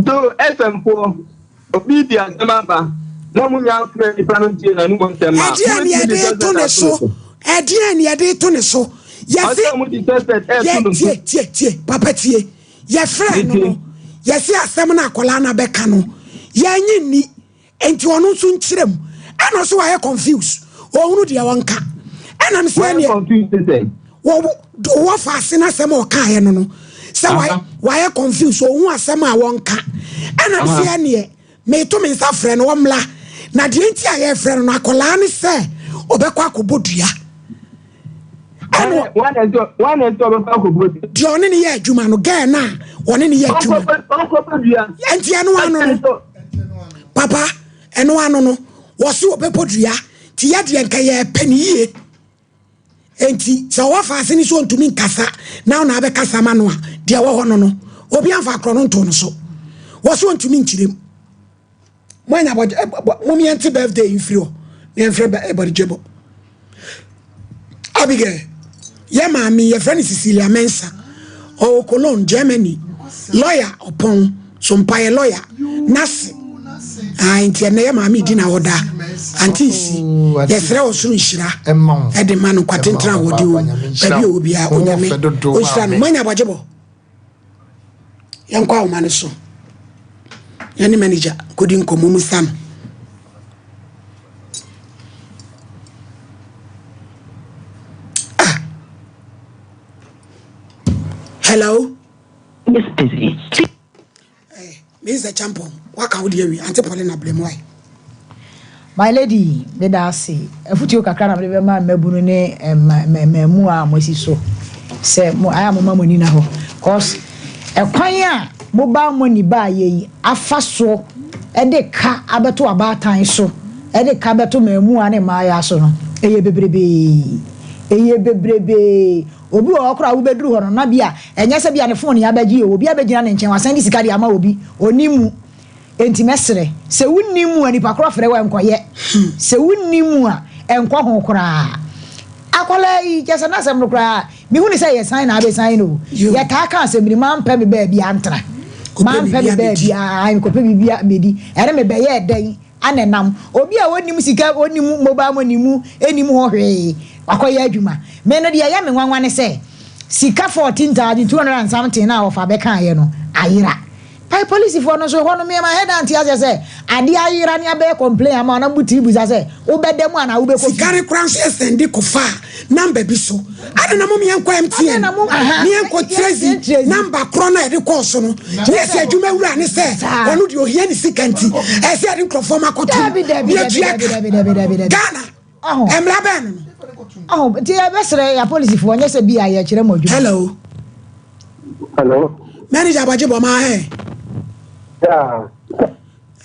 So FM foɔ, obi di asɛm aba na mo nya frɛ nipa no ntie n'anum nsɛm a, Ɛdeɛn ne mobɛtumi de yɛde suspect to ne ato no so? so? Ɛdeɛn ne yɛde to ne so? Yɛse Ɔsɛ ɔmo de suspect ɛɛto yɛ no so. tie tie tie papa tie. Yɛfrɛ no Metie. no, yɛse asɛm no akwadaa no abɛka no, yɛnye nni. Enti ɔno nso nkyerɛ mu. Ɛna ɔso wayɛ confuse. Ɔhunu deɛ ɔnka. Ɛna mesɛ Wayɛ ɛneɛ confuse te sɛn? Wɔ fa ase no asɛm a ɔkaeɛ no no sɛ wayɛ confuse ɔhu asɛm a wɔnka. Ɛna mesɛ ɛneɛ meto me nsa frɛ no ɔmmla. Na deɛ nti a yɛfrɛ no no akwadaa ne sɛ ɔbɛkɔ akɔbɔ dua. Ɛna wọn na ɛsɛ ɔbɛkɔ akɔbɔ dua. Deɛ ɔne ne yɛ adwuma no gɛɛ no a ɔne ne yɛ adwuma. Ɔnkɔbɔ dua. Nti ɛno ano no papa ɛno ano no wɔso ɔbɛbɔ dua nti yɛ deɛ nka yɛpɛ ne yie nti sɛ ɔwɔ faase ne so ɔntumi nkasa na ɔna abɛkasa ma no a deɛ ɛwɔ hɔ no no obi amfa akorɔ no nto no so wɔso ɔntumi nkyerɛ mu. Moanya bɔ mom yɛnte birthday mfiri hɔ na yɛmfrɛ bɔdegyebɔ. Abigail, yɛ maame yɛfrɛ no Cecilia Mensah. Ɔwɔ Cologne, Germany. Lawyer ɔpɔn, so mpaeɛ lawyer. Nase. Ah, nti ɛnɛ yɛ maame di na ɔda. Ante nsi. Yɛsrɛ ɔsoro nhyira. Ɛde ma no nkwatentena a wɔde wɔ baabi a ɔwɔ biara onyame. Ɔnhyira no. Moanya bɔgyebɔ. Yɛnkɔ ahoma no so. Yɛne manager kɔdi nkɔmmɔ mu sa no. Ah. Hello. Is busy. Eh, Mr. Champon, waka wo deɛ awie. Ante Paulina blame why? My lady, meda ase. Afotuo kakra na mede bɛma mmabunu ne mmaamua a moasi so sɛ mo ayɛ a moma mo ani na hɔ. Cause ɛkwan a mobile money baayɛ yi afa so de ka abɛto abaatan so, de ka bɛto mmaamua ne mmaayaa so no, ɛyɛ bebrebee. Ɛyɛ bebrebee. Obi wɔ hɔ koraa a wobɛduru hɔ no na bi a ɛnyɛ sɛ bi a ne phone abɛgye o, obi abɛgyina ne nkyɛn wasan de sika de ama obi, ɔnni mu. Enti mɛsrɛ, sɛ wonni mu a nipa korɔ frɛ wo a nkɔyɛ. Sɛ wonni mu a ɛnkɔ ho koraa. Akwadaa yi, kyerɛ sɛ n'asɛm no koraa, mehu no sɛ ɛyɛ san na abɛsan no o. Yɛtaa ka asɛm bi, mampɛ me baabi antena. Mampɛ me baabi a, mekɔpɛ biribi a mɛdi. Ɛne mebɛyɛɛ dɛn ana ɛnam. Obi a ɔnnim sika, ɔnnim mobile money mu, nnim ho hwee, wakɔyɛ adwuma. Me no deɛ ɛyɛ me nwanwa ne sɛ, sika 14,200 and something no a wɔfa bɛkaeɛ no, ayera. Pai polisifoɔ no nso hɔ no me ma head ante aseɛ sɛ adeɛ ayera ne abɛyɛ complain ama wo na mo tiri bisa sɛ wobɛda mu anaa wobɛkɔ fie. Sika no koraa nso yɛ sɛnde kɔ faa number bi so adɛn na mom yɛnkɔ MTN ne yɛnkɔ Tracy number korɔ no a yɛde kɔɔ so no ne yɛsɛ adwuma wura ne sɛ ɔno deɛ ohia ne sika nti ɛsɛ yɛde nkurɔfoɔ ma kɔto ne yɛtua ka Ghana mmra bɛn no no. Ɔho nti yɛbɛsrɛ yɛ apolisifoɔ nyɛ sɛ bi a yɛkyerɛ mo adwuma. Hello. Hello. Manager abagye bɔ maa ɛ. Yeah.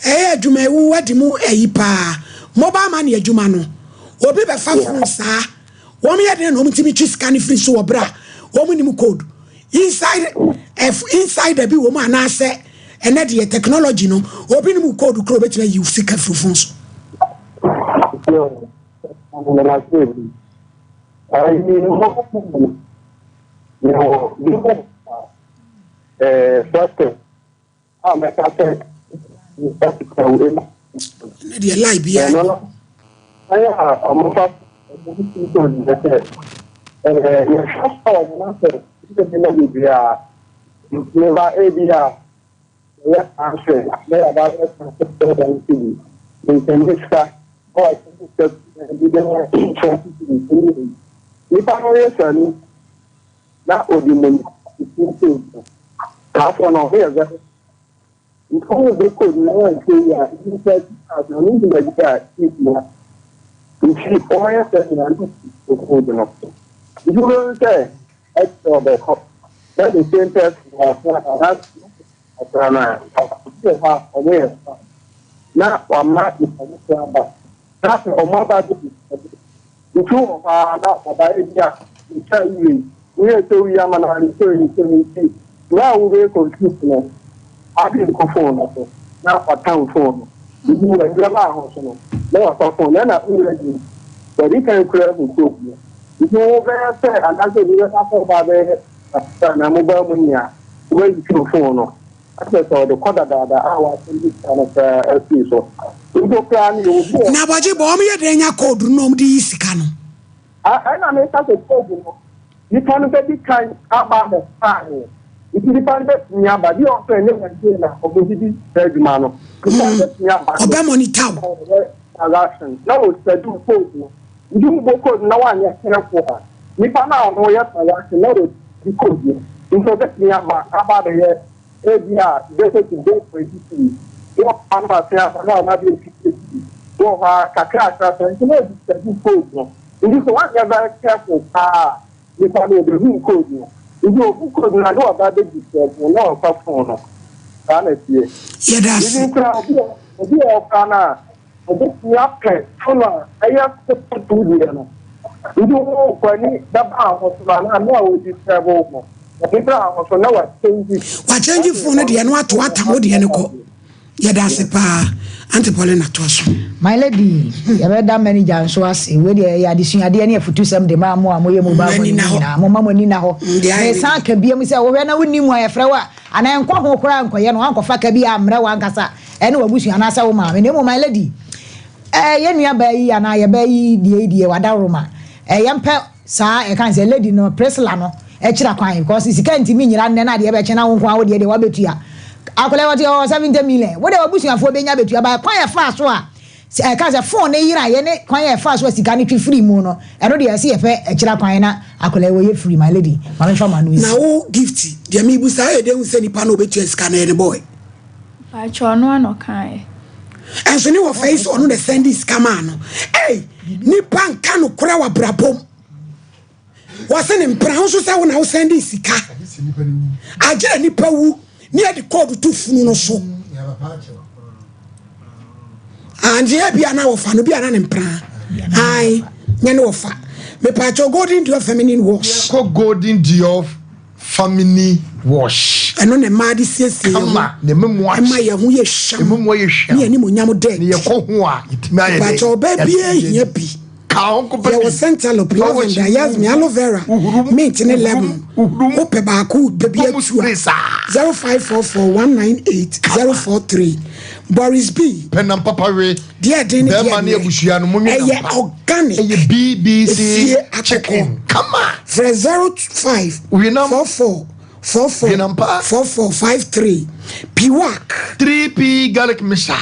Ɛyɛ adwuma ewu wadi mu ɛyi paa. Mobile money adwuma no. Obi bɛfa phone saa. Wɔn yɛ den na wɔn tumi twi sika no firi so wɔ bere a wɔn nim code. Inside ɛf insider bi wɔ mu anaasɛ ɛnɛ deɛ technology no obi nim code koro obetumi ayi sika firi phone so. Ayi, yɛwɔ bi wɔ ɛɛ first. A mɛka sɛ ɛkeka wo emu. Ne deɛ lie biara. Ɛno no, kwan a wɔfa so de si so ne sɛ, ɛɛ yɛhwɛ sɛ wɔn na sɛ sɛ bi na bebree a meba ebi a yɛyɛ transfer na yɛaba bɛ transfer sɛ wɔn ti bi nsɛm sika na wɔasɛm sika bi bɛyɛ 20 nipa no yɛ sani na ɔdi mu nti saa afɔ no ɔmo yɛ very nti ɔmo bɛ kɔ mu na wɔn nkyɛn yi a nnipa a ɔmo gyina bi a ɛgyina nti ɔmo yɛ sɛ nyina ne ɔkɔ bi no nti wɔn sɛ ɛkyɛ ɔbɛkɔ na the same person ɔsra ɔha ɔsra na ɔsra hɔ a ɔmo yɛ sa na wama nipa no aba na sɛ ɔmo aba bi Nsu wɔ hɔ ara na ɔba ebi a metwa wie woyɛ sɛ woyi ama no a nsuo nsuo nti berɛ a wobɛyɛ confuse no ade nkɔ phone no so na watam phone no nti wɔ nneɛma a ho so no na wafa phone no ɛna woyɛ adwuma wɔde kan kura hu code no nti wobɛyɛ sɛ anaasɛ obi bɛka sɛ ɔba bɛyɛ na mobile money a wobɛyi phone no Kyerɛ sɛ ɔde kɔ dadaada a wɔasɛnde sika no koraa afiri so mpo koraa no yɛwɔ bi wɔ. Na abɔgye bɔ wɔn yɛ dɛn nya code no na wɔn de yi sika no. Ɛna meka sɛ code no nipa no bɛdi kan aba abɛfa ho nti nipa no bɛtumi aba bi ɔsɛ ɛnyɛ Wednesday na ɔbɛdidi saa adwuma no nipa no bɛtumi aba ɔbɛ monitor wo transaction na ɔsɛdu code no nti wobɔ code no na woanyɛ careful a nipa no a ɔno yɛ transaction na ɔdi code no nti ɔbɛtumi aba aba abɛyɛ Ebia bɛsɛ ti bɛ 20 cedis wɔ hɔ a na wasen aba na wama bɛ 50 cedis wɔ hɔ a kakrakra saa nti na ɔde sɛbi code no nti sɛ wanyɛ very careful paa a nipa no ɔbɛhu code no nti ɔhu code no a na waba abɛdi sɛb wo na wafa phone no saa na ɛteɛ Yɛda ase. Even koraa obi wɔ obi wɔ hɔ koraa no a Obetumi apɛ fon a ɛyɛ tuutuu deɛ no. Nti wo w'ani bɛba ahoso no anaa mmerɛ a wɔdi srɛ wo no, w'ani bɛba ahoso na wakyɛngyi. Wakyɛngyi fon no deɛ no ato atam wo deɛ no kɔ. Yɛda ase paa Auntie Paulina toa so. My lady, yɛbɛda manager nso ase. Wei deɛ ɛyɛ adesuadeɛ ne afutusɛm de ma mo a moyɛ mobile money no nyinaa. Momma mo ani nna hɔ. Mesan aka biom sɛ wohwɛ na wonni mu a yɛfrɛ wo a, anaa ɛnkɔ ho koraa nkɔyɛ no, woankɔfa ka bi ammrɛ w'ankasa ɛne w'abusua anaasɛ wo maame. Na mmom my lady, eh, yɛn nua baa yi anaa yɛ baa yi deɛ yi deɛ wadaworoma. Eh, yɛmpɛ saa yɛka ne sɛ lady no, Priscilla no, akyira kwan because sika ntumi nyera nnɛ na adeɛ bɛkye na wo nko ara wo deɛ deɛ wabɛtua. Akwadaa yi ɔte ɔwɔ 70 million, wo deɛ w'abusuafoɔ bɛnya bɛtua but kwan yɛfaa so a Sɛ ɛka sɛ phone no yeraeɛ ne kwan a ɛfaa so a sika no twe firii mu no, ɛno deɛ ɛsɛ yɛpɛ akyira kwan na akwadaa yi wɔyɛ free. My lady, ma memfa m'ano nsi. Na wo Gift, deɛ mebusa, ɛyɛ dɛn hu sɛ nipa no a ɔbɛtua sika no ɛyɛ ne boy? Mpakyɛw ɔno ara na ɔkaeɛ. Ɛnso ne wɔfa yi sɛ ɔno na sɛndi sika maa no. Ei, nipa nka nokorɛ wɔ abrabɔ mu. Wɔse ne mpena wo nso sɛ wo na wo sɛndi sika. Agyerɛ nipa wu ne yɛde kɔɔdo to funu no so. Anti ebi ana wɔfa no bi ana ne mpena. Ai, nyɛ ne wɔfa. Mepaakyɛw Golden Dior feminine wash. Yɛkɔ Golden Dior Family wash. Ɛno na mmaa de siesie yɛn ho. Kama na ɛma mu akye. Ɛma yɛn ho yɛ hwam. Ɛma mu ayɛ hwam. Ne yɛn animuonyam dɛ. Ne yɛkɔ ho a yɛtumi ayɛ dɛ. Mpakyɛ ɔbaa biara hia bi. Ka ho kɔpɛ bi. Yɛwɔ centaloup, lavender, yasmin, aloe vera, mint ne lemon. Wopɛ baako pɛ bi atu a. 0544 198 043. Boris B. Pɛ nam papa we. Deɛ ɛden ne deɛ Bɛrima ne abusua no mo nwe nam ɛyɛ pa. organic. Ɛyɛ BBC Efie akokɔ. chicken. Kama. Frɛ 05 Wenam. 44 44 Wenam pa. 44 53. Piwak. 3P garlic mixture.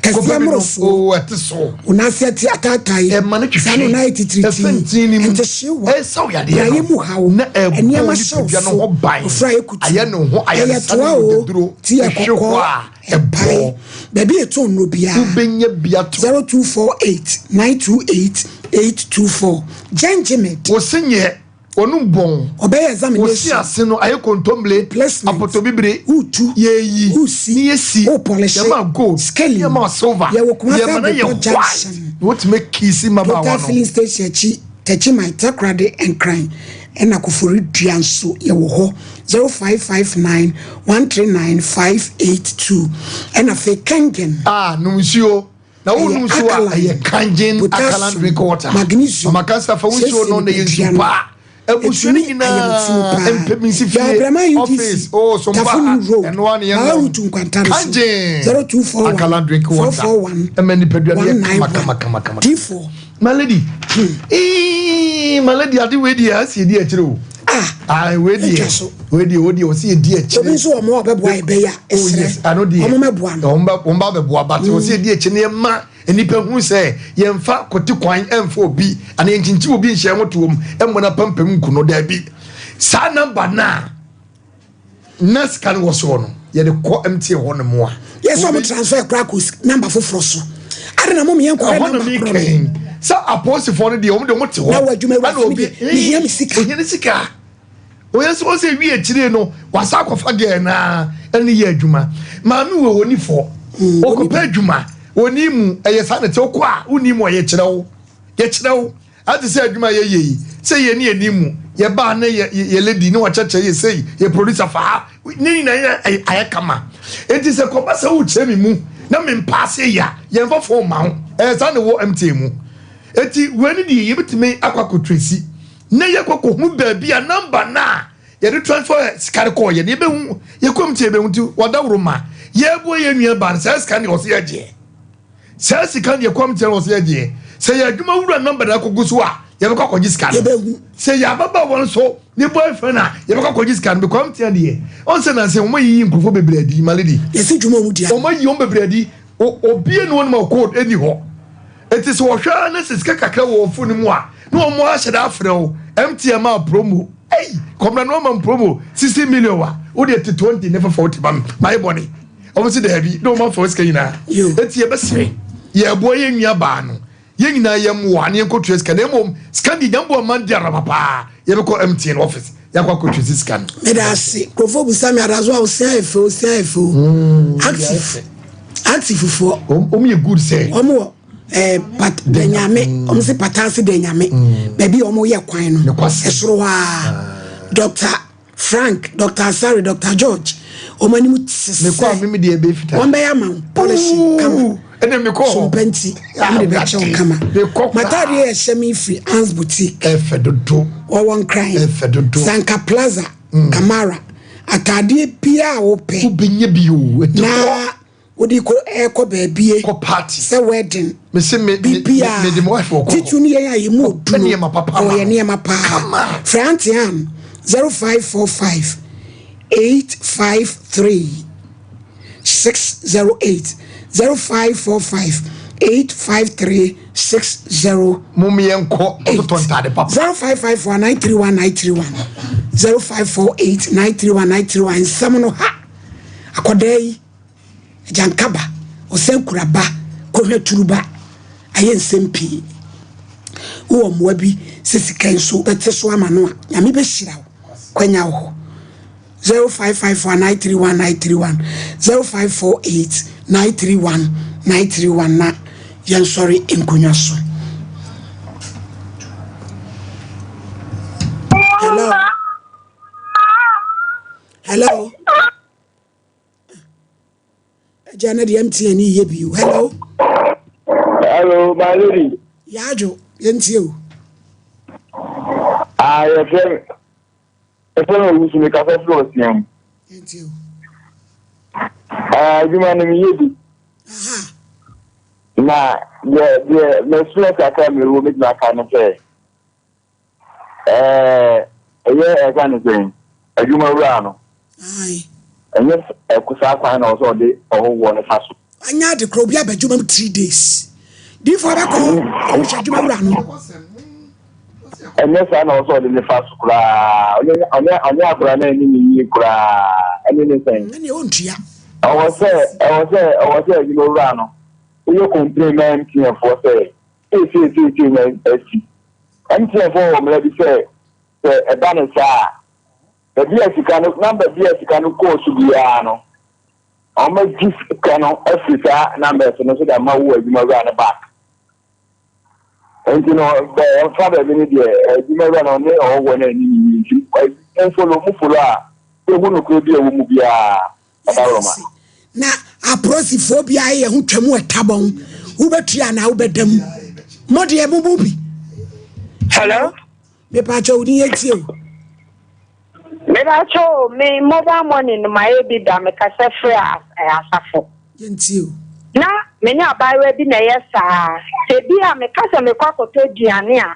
Kɛseɛ Kɔpɛ bi nom. mmorosoɔ. Oo ɛte so. Wo nan ase ati ataatae. Ɛma no Saa na twetwe. wo nan ayɛ titiritii. Ɛfɛ ntini mu. Ntehyeewa. Ɛsaw yadeɛ Praeɛ no. mu haw. Na ɛbɔ Nneɛma hyɛ wo nipadua no so. ho ban. Ofura ayɛ kutuu. Ayɛ ne ho Ɛyɛ ayaresa ne toa o, mogyaduro. ti yɛ Ɛhwe kɔkɔɔ. hɔ a. Ɛpae. Baabi a yɛtɔn nnuro biara. Wobɛnya bi ato. 0248 928 824. Gengimed. Wo se nyɛ, w'anum bɔn. Ɔbɛyɛ examination. Wo se ase no ayɛ kontombire, Replacement. apotobibire. Woretu. Yɛyi, Woresi. ne yɛsi. Worepolishe. Yɛma gold, Scaling. yɛma silver. Yɛwɔ Kumasi Yɛma no yɛ Abepɔ white. Junction. Na wotumi akiisi mmabaawa Total no. filling station akyi. Techiman, Takoradi, Nkran ɛna Koforidua nso yɛwɔ hɔ 0559 139 582 ɛna afei Kengen. Ah, nom nsuo. Na wo nom Ɛyɛ nsuo a, alkaline, ɛyɛ Kangen alkaline potassium, drink water. magnesium, Mama Kansa fa wo nsuo siesie no na ɛyɛ nipadua nsu no. pa. Abusua no Ɛtumi ayɛ me nyinaa paa. mpɛ Yɛ Abrama fie UGC, office oh so mpa Tafo New Road, ɛno ara ne yɛn Baa nom Route Nkwanta no so. Kangen 0241 Akala drink water 441 ɛma nipadua no yɛ kama 191. kama kama kama D4. My lady ee my lady ade wei deɛ asi edi akyire o Ah, ah wei deɛ Atwa so. wei deɛ wei deɛ ɔsi edi akyire Obi nso wɔ mo a ɔbɛboa yɛ bɛyɛ a oh yes ɛsrɛ. ano deɛ Ɔmo mɛboa no. wɔn ba wɔn ba bɛboa but ɔsi edi akyire ne ɛma nnipa hu sɛ yɛnfa kote kwan ɛnfa obi ana yɛnkyinkyin obi nhyɛn ho toom ɛmmɔ na pampam nku no daabi saa namba naa na sika no wɔ soɔ no yɛde kɔ MTN hɔ nom a Yɛ sɛ ɔmo transfer koraa kɔ number foforɔ so. Ade na mo meyɛ nkɔhwɛ ɛhɔ na number mi korɔ no. kɛn sɛ apolisifoɔ no deɛ wɔn de wɔn te hɔ Na wɔ adwuma wura ɛna fam obi deɛ, mehia me sika. ohia ne sika oyɛ sɛ ɔsɛ ewi akyire no wasa akɔfa gɛɛ naa ɛne yɛ adwuma maame wɔ wɔn ni fɔ ɔkɔpɛ adwuma wɔn ni mu ɛyɛ saa na te ɔkɔ a wɔn ni mu a yɛkyerɛ wo yɛkyerɛ wo ate sɛ adwuma yɛ yɛ yi sɛ yɛ ne yɛ ni mu yɛ baa ne yɛ yɛ lady ne wɔkyerɛkyerɛ yɛ sɛ yɛ producer fa ha ne nyinaa yɛ ayɛ kama eti sɛ kɔba sɛ wokyerɛ mi mu na mi mpaase yɛ a yɛnfa phone ma ho ɛyɛ saa na ɛwɔ MTN mu eti wei ne deɛ yɛbɛtumi akɔ akɔtrace na yɛkɔ kɔhu baabi a number na yɛde transfer sika no kɔɔ yɛ no yɛbɛhu yɛkɔ mu ti yɛbɛhu nti wɔdaworo ma yɛboa yɛn nua ba no saa sika no deɛ ɔsɛ yɛgyeɛ saa sika no deɛ kɔm tiɛ no ɔsɛ yɛgyeɛ sɛ yɛ adwuma wura number na akɔgu so a yɛbɛkɔ akɔgye sika no Yɛbɛhu. sɛ yɛ ababaawa no so ne boyfriend a yɛbɛkɔ akɔgye sika no because MTN deɛ ɔnsɛ nansi wɔn ayiyi nkurɔfoɔ bebree adi my lady Yɛsi dwuma ɔmo di a. wɔn ayi wɔn bebree adi obie ne wɔn ma code ɛni hɔ eti sɛ wɔhwɛ a ne sɛ sika kakra wɔ wɔn phone mu a na wɔn ahyɛ da afrɛ wo MTN ma promo ɛyi kɔmna no ama promo 60 million wa o deɛ te 20 ne fa 40 ma mi ma yɛ bɔne wɔn si dɛbi na wɔn afa sika nyinaa Yo. eti yɛbɛsrɛ yɛboa yɛn nua baa no yɛn nyinaa yɛ mmoa ne yɛn kɔtua sika na mmom sika deɛ nyamboa man di araba paa yɛbɛkɔ MTN office yɛakɔ akɔtua sika no. Meda ase. Nkurɔfoɔ busa me adaso a osia yɛ fɛ osia yɛ fɛ o. Active. Active foɔ. Wɔn yɛ good sɛ. Wɔn wɔ ɛɛ pat danyame wɔn si pataase danyame baabi a wɔn yɛ kwan no Nokwasɛm. ɛsoro hɔ a Dr Frank Dr Asare Dr George wɔn anim te mekɔ a sɛ mimi deɛ ɛbɛyɛ fitaa. wɔn bɛyɛ ama wo polish kama ɛnna mekɔ so hɔ mpɛnti wɔn de bɛkyɛ wo kama Mekɔ koraa. mataadeɛ yɛ hyɛ mi firi Ans Boutique ɛfɛ dodo wɔwɔ Nkran ɛfɛ dodo Sanka Plaza Kamara ataadeɛ biara a wopɛ wobɛnya bi o ɛti na kɔ wode kɔ ɛkɔ baabie kɔ party sɛ wedding mese me me bibia me de me wife wɔ kɔ titiri ne yɛn a yɛ mu odu Ɔpɛ nneɛma papa ma ɔyɛ no. nneɛma paa Kama. frɛ Auntie Ann 0545 853 608 0545 853 608 mom yɛnkɔ ɔtotɔ ntaade papa 0554 931 931 0548 931 931 nsɛm no ha akɔdaa yi agyankaba ɔsɛn kuraba kɔhwɛ turuba ayɛ nsɛm pii wowɔ mmoa bi sɛ sika nso bɛte so ama no a nyame bɛhyira wo kwanya wo hɔ 0554 931 931 0548 931 931 na yɛnsɔre nkonnwa so. Hello. Hello. Agya na deɛ MTN yi yɛ bio. Hello. Hello, my lady. Yaadwo yɛntie o. Ah, yɛfrɛ me yɛfrɛ me Owusu mekasa firi Ɔsia mu. Yɛntie o. Ah, adwuma no meyɛ bi. Aha. Na deɛ deɛ m'experience kakra mewɔ mɛtumi aka ne sɛ ɛɛ ɛyɛ ɛka ne sɛn adwuma wura no Aye. ɛnyɛ ɛko saa kwan na ɔsɛ ɔde ɔhohoɔ no fa so. Anya ade korɔ obi aba adwuma mu 3 days. Diifoɔ bɛkɔ hɔ ɔmo hwɛ adwuma wura no. Ɛnyɛ saa na ɔsɛ ɔde ne fa so koraa ɔnyɛ ɔnyɛ ɔnyɛ akwadaa no anim yie koraa ɛne ne sɛn. Ɛne ɔntua. Ɛwɔ sɛ ɛwɔ sɛ ɛwɔ sɛ adwuma wura no woyɛ complain ma MTN foɔ sɛ seesei na asi MTN foɔ wɔ mmara bi sɛ sɛ ɛba ne saa a baabi a sika no number bi a sika no kɔɔ so biara no wɔn sika no afiri saa numbers no so de ama wo adwuma wura no back nti no bɛ ɛfa baabi no deɛ adwuma wura no ɔne ɔwɔ no anim yie nti mo follow mo follow a ehu nokoro bi a ɛwɔ mu biara ɛda Na apolisifoɔ bi ayɛ ho twam ɛtabɔn wobɛtua anaa wobɛda mu mo deɛ mo mu bi. Hello. Mepaakyɛw wo din yɛntie o. Mepaakyɛw o, me mobile money no mayɛ bi da, mekasa firi asafo. Yɛntie o. Na me ne abaayewa bi na ɛyɛ saa, sɛ bi a meka sɛ mekɔ akɔtɔ aduane a,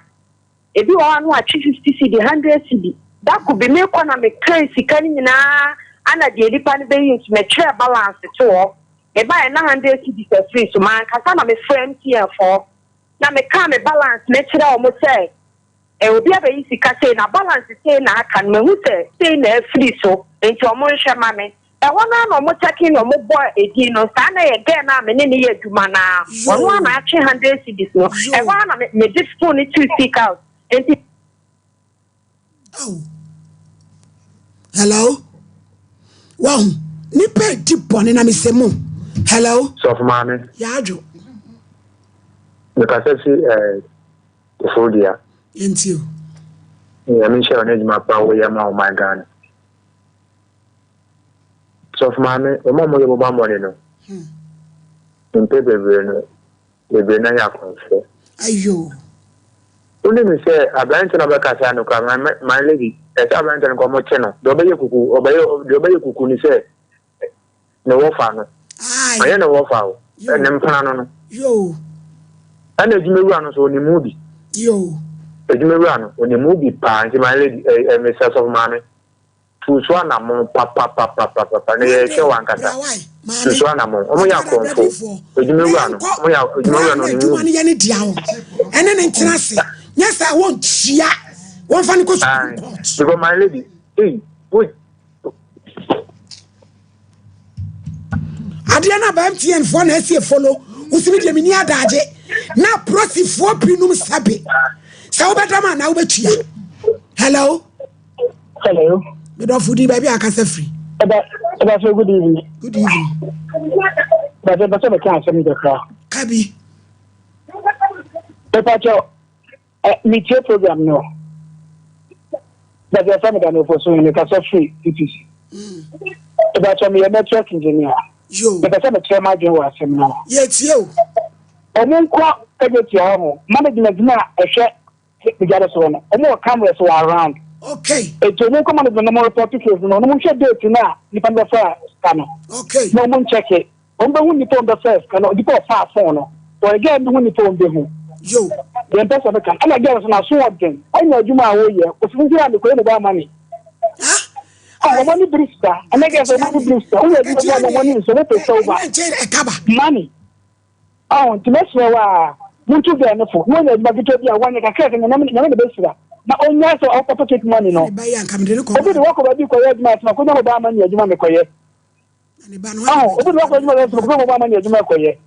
ebi wɔ hɔ a na watwe 50 cedi, 100 cedi. Da ko bi mekɔ na mekan sika no nyinaa ana deɛ nipa no bɛyi nso metwerɛ balance to hɔ. Mebaeɛ na 100 cedis afiri so, mankasa na mefrɛ MTN foɔ na mekaa me balance no kyerɛɛ wɔn sɛ Eh obi abɛyi sika sei na balance sei na aka no mahu sɛ sei na afiri so nti ɔmo nhwɛ ma me. Ɛhɔ no ara na ɔmo check na ɔmo bɔ edin no saa na ɛyɛ girl no a me ne no yɛ adwuma no ara ɔno ara na atwe hundred cedis no ɛhɔ ara na me mede phone no too speak out nti. Oh. Hello. Wahu nipa edi bɔne na mesɛ mu. Hello. Sɔfo maame. Yaadwo. Mekasa fi eh, Koforidua. Yɛntie o. Nyame nhyira wo ne adwuma pa woyɛ ma ɔman Ghana. Sɔfo maame, wɔn a wɔyɛ mobile money no, mpɛ bebree no, bebree no yɛ akɔmfoɔ. Ayo. Wonim sɛ aberante no ɔbɛkasa no koraa, my, my lady, ɛsɛ aberante no kɔ ɔmo kye no, deɛ ɔbɛyɛ kuku, ɔbɛyɛ, deɛ ɔbɛyɛ kuku ni sɛ, ne wɔfa no. Ɔnyɛ ne wɔfa o, ne mpena no no. Ɛna adwumawura no nso ɔnim mu bi. Adwumawura no ɔnim mu bi paa nti my lady ɛ ɛ mesɛ sɔfo maame tu so anamɔn papapapapapa na yɛhwɛ wɔ ankasa tu so anamɔn wɔn yɛ akorɔmfo adwumawura no wɔn yɛ adwumawura no ɔnim mu bi. Yɛ ne dea o ɛne ne ntena ase nyɛ sɛ wɔn tua wɔn fa ne kɔ sukuu court. Because my lady, hey, wait. Adeɛ no aba MTN foɔ na ɛsi efolo wosimi deɛ meni adagye na prosifoɔ binom sɛbe sɛ wobɛdam a na wobɛtua. Hello. Hello. Medɔfo din baabi a akasa firi. Ɛba ɛba so good evening. Good evening. Bàtɛ bàtɛ bɛka asɛm kakra. Kabi. Bɛpa kyɛw. Eh, me tie program no. But yɛfrɛ me Daniel Fosu, me kasa firi TTC. Ɛbɛkyɛ meyɛ network engineer. Yo. Mepɛ sɛ mekyerɛ m'adwene wɔ asɛm no ho. Yɛtie o. Ɔmo nkɔ ɛgye hɔ ho management no a ɛhwɛ brigade so hɔ no, ɔmo wɔ cameras wɔ around. Okay. Eti ɔmo nkɔ management no ɔmo report case no, ɔmo nhwɛ date no a nipa no bɛfa sika no. Okay. Na ɔmo nkyɛke. Wɔn bɛhu nipa wɔn bɛfɛ sika no nipa ɔfaa phone no wɔyɛ girl no hu nipa wɔn bɛhu. Yo. Deɛ mpɛ sɛ meka ɛna girl nso n'aso ɔden ɔnya adwuma a ɔyɛ osisi nti na mekɔyɛ mobile money. Ah, wɔn ani biri sika ɛna girl sɛ wɔn ani biri sika woyɛ adwuma bi a wɔn ani nsɔ wɔn pɛ sɛ ɔba money. Ɔho nti mɛsrɛ wo a montu girl no fo na ɔnya adwuma ketewa bi a wɔnyɛ kakra sɛ nyame nyame na bɛsira na ɔnya sɛ ɔkɔ pocket money no. Obi de wɔkɔ baabi kɔyɛ adwuma asɛm akɔnya mobile money adwuma mekɔyɛ. Ɔho, obi de wakɔ adwuma yɛ nso ɔkɔpɛ mobile money adwuma kɔyɛ.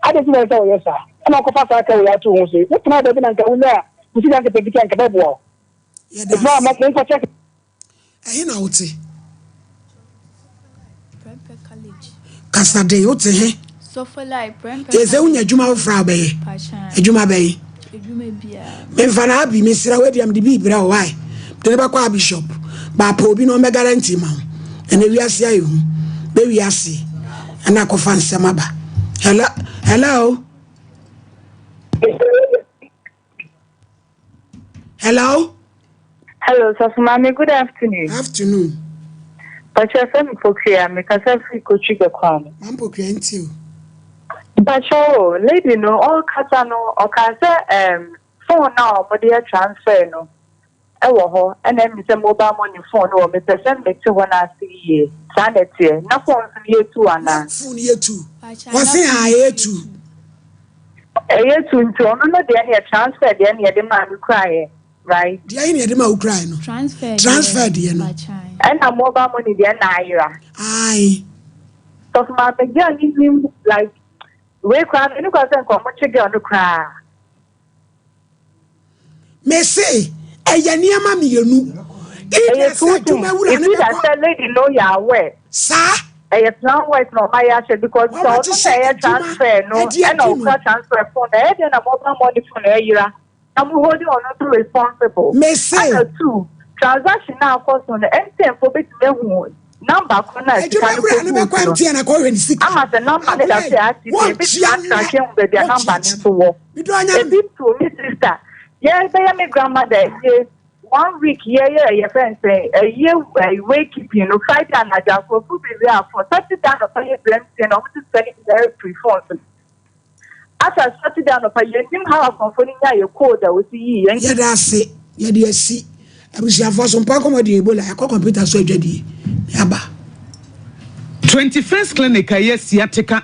Adɛn nti na ɛsɛ sɛ ɔyɛ saa? Ɛna ɔkɔfa saa ka wei ato wo ho so yi. Wotena baabi na nka wonya wo sika nketenkete a nka ɛbɛboa wo. Nti ma mo monkɔ check. Ɛhe na wote? Kasa den, wote he? Kyerɛ sɛ wonya adwuma foforɔ a wobɛyɛ. Adwuma bɛn? Memfa no abi mesrɛ wo ebia mede bi brɛ wo why? Mede no bɛkɔ abi shop. Baapɛ obi na ɔmmɛ guarantee ma wo. Ɛnɛ wiase ayɛ hu. Bɛ wiase ɛna akɔfa nsɛm aba. Hello hello. Hello. Hello, Sɔfo Maame, good afternoon. Afternoon. Mpakyɛ fɛ me Pokuya, me kasa firi Kotwi Bɛkwan. Maame Pokuya nti o. Mpakyɛ o, lady no ɔrekasa no, ɔkaa sɛ ɛɛm phone no a wɔde yɛ transfer no ɛwɔ hɔ, ɛna ɛmi sɛ mobile money phone no wɔ, mepɛ sɛ mete hɔ no ase yie, saa na ɛteɛ, na phone nso no yɛ tu anaa? Na phone yɛ tu, wɔse haa ɛyɛ tu. Ɛyɛ tu nti ɔno no deɛ no yɛ transfer deɛ no yɛde maa no kuraeɛ right. Deɛ ahe na yɛde maa wo kuraeɛ no? Transfer deɛ no. Ɛna mobile money deɛ na ayera. Ae. Sɔfo maame girl no nim like wei koraa no ɛni kwa sɛ nka ɔmo kye girl no koraa. Mese ɛyɛ nneɛma mmienu. Ɛyɛ two things. It's either sɛ lady no yɛ aware. Saa. Ɛyɛ plan work na ɔma yɛ ahyɛ because sɛ ɔno na ɛyɛ transfer no ɛna ɔkura transfer phone na ɛyɛ deɛ na mobile money phone na ɛyera na mo holding ɔno nso responsible. Mese. Ɛna two transaction na akɔ so no MTN fo betumi ehu number koro na sika no kɔ gu so no ama sɛ number no da so yɛ active a ebetumi atrake ehu baabi a number no nso wɔ. Ebi to me sister yɛ bɛyɛ me grandmother yie. One week yɛyɛ yɛfrɛ no sɛn ɛyɛ ɛyi way keeping no Friday anadwo akorɔfo bewie afɔ Saturday anɔpa yɛ brɛ mtn na wɔn de sika no nyinaa afiri phone so asa Saturday anɔpa yɛnnim how akorɔfo no nya yɛ code a wɔsi yii yɛn. Yɛda ase, yɛde asi. Abusuafoɔ so mpa nkɔmmɔ deɛ Ebola, yɛakɔ kɔmputa so adwadie na yɛaba. 21st Clinic a ɛyɛ Sciatica.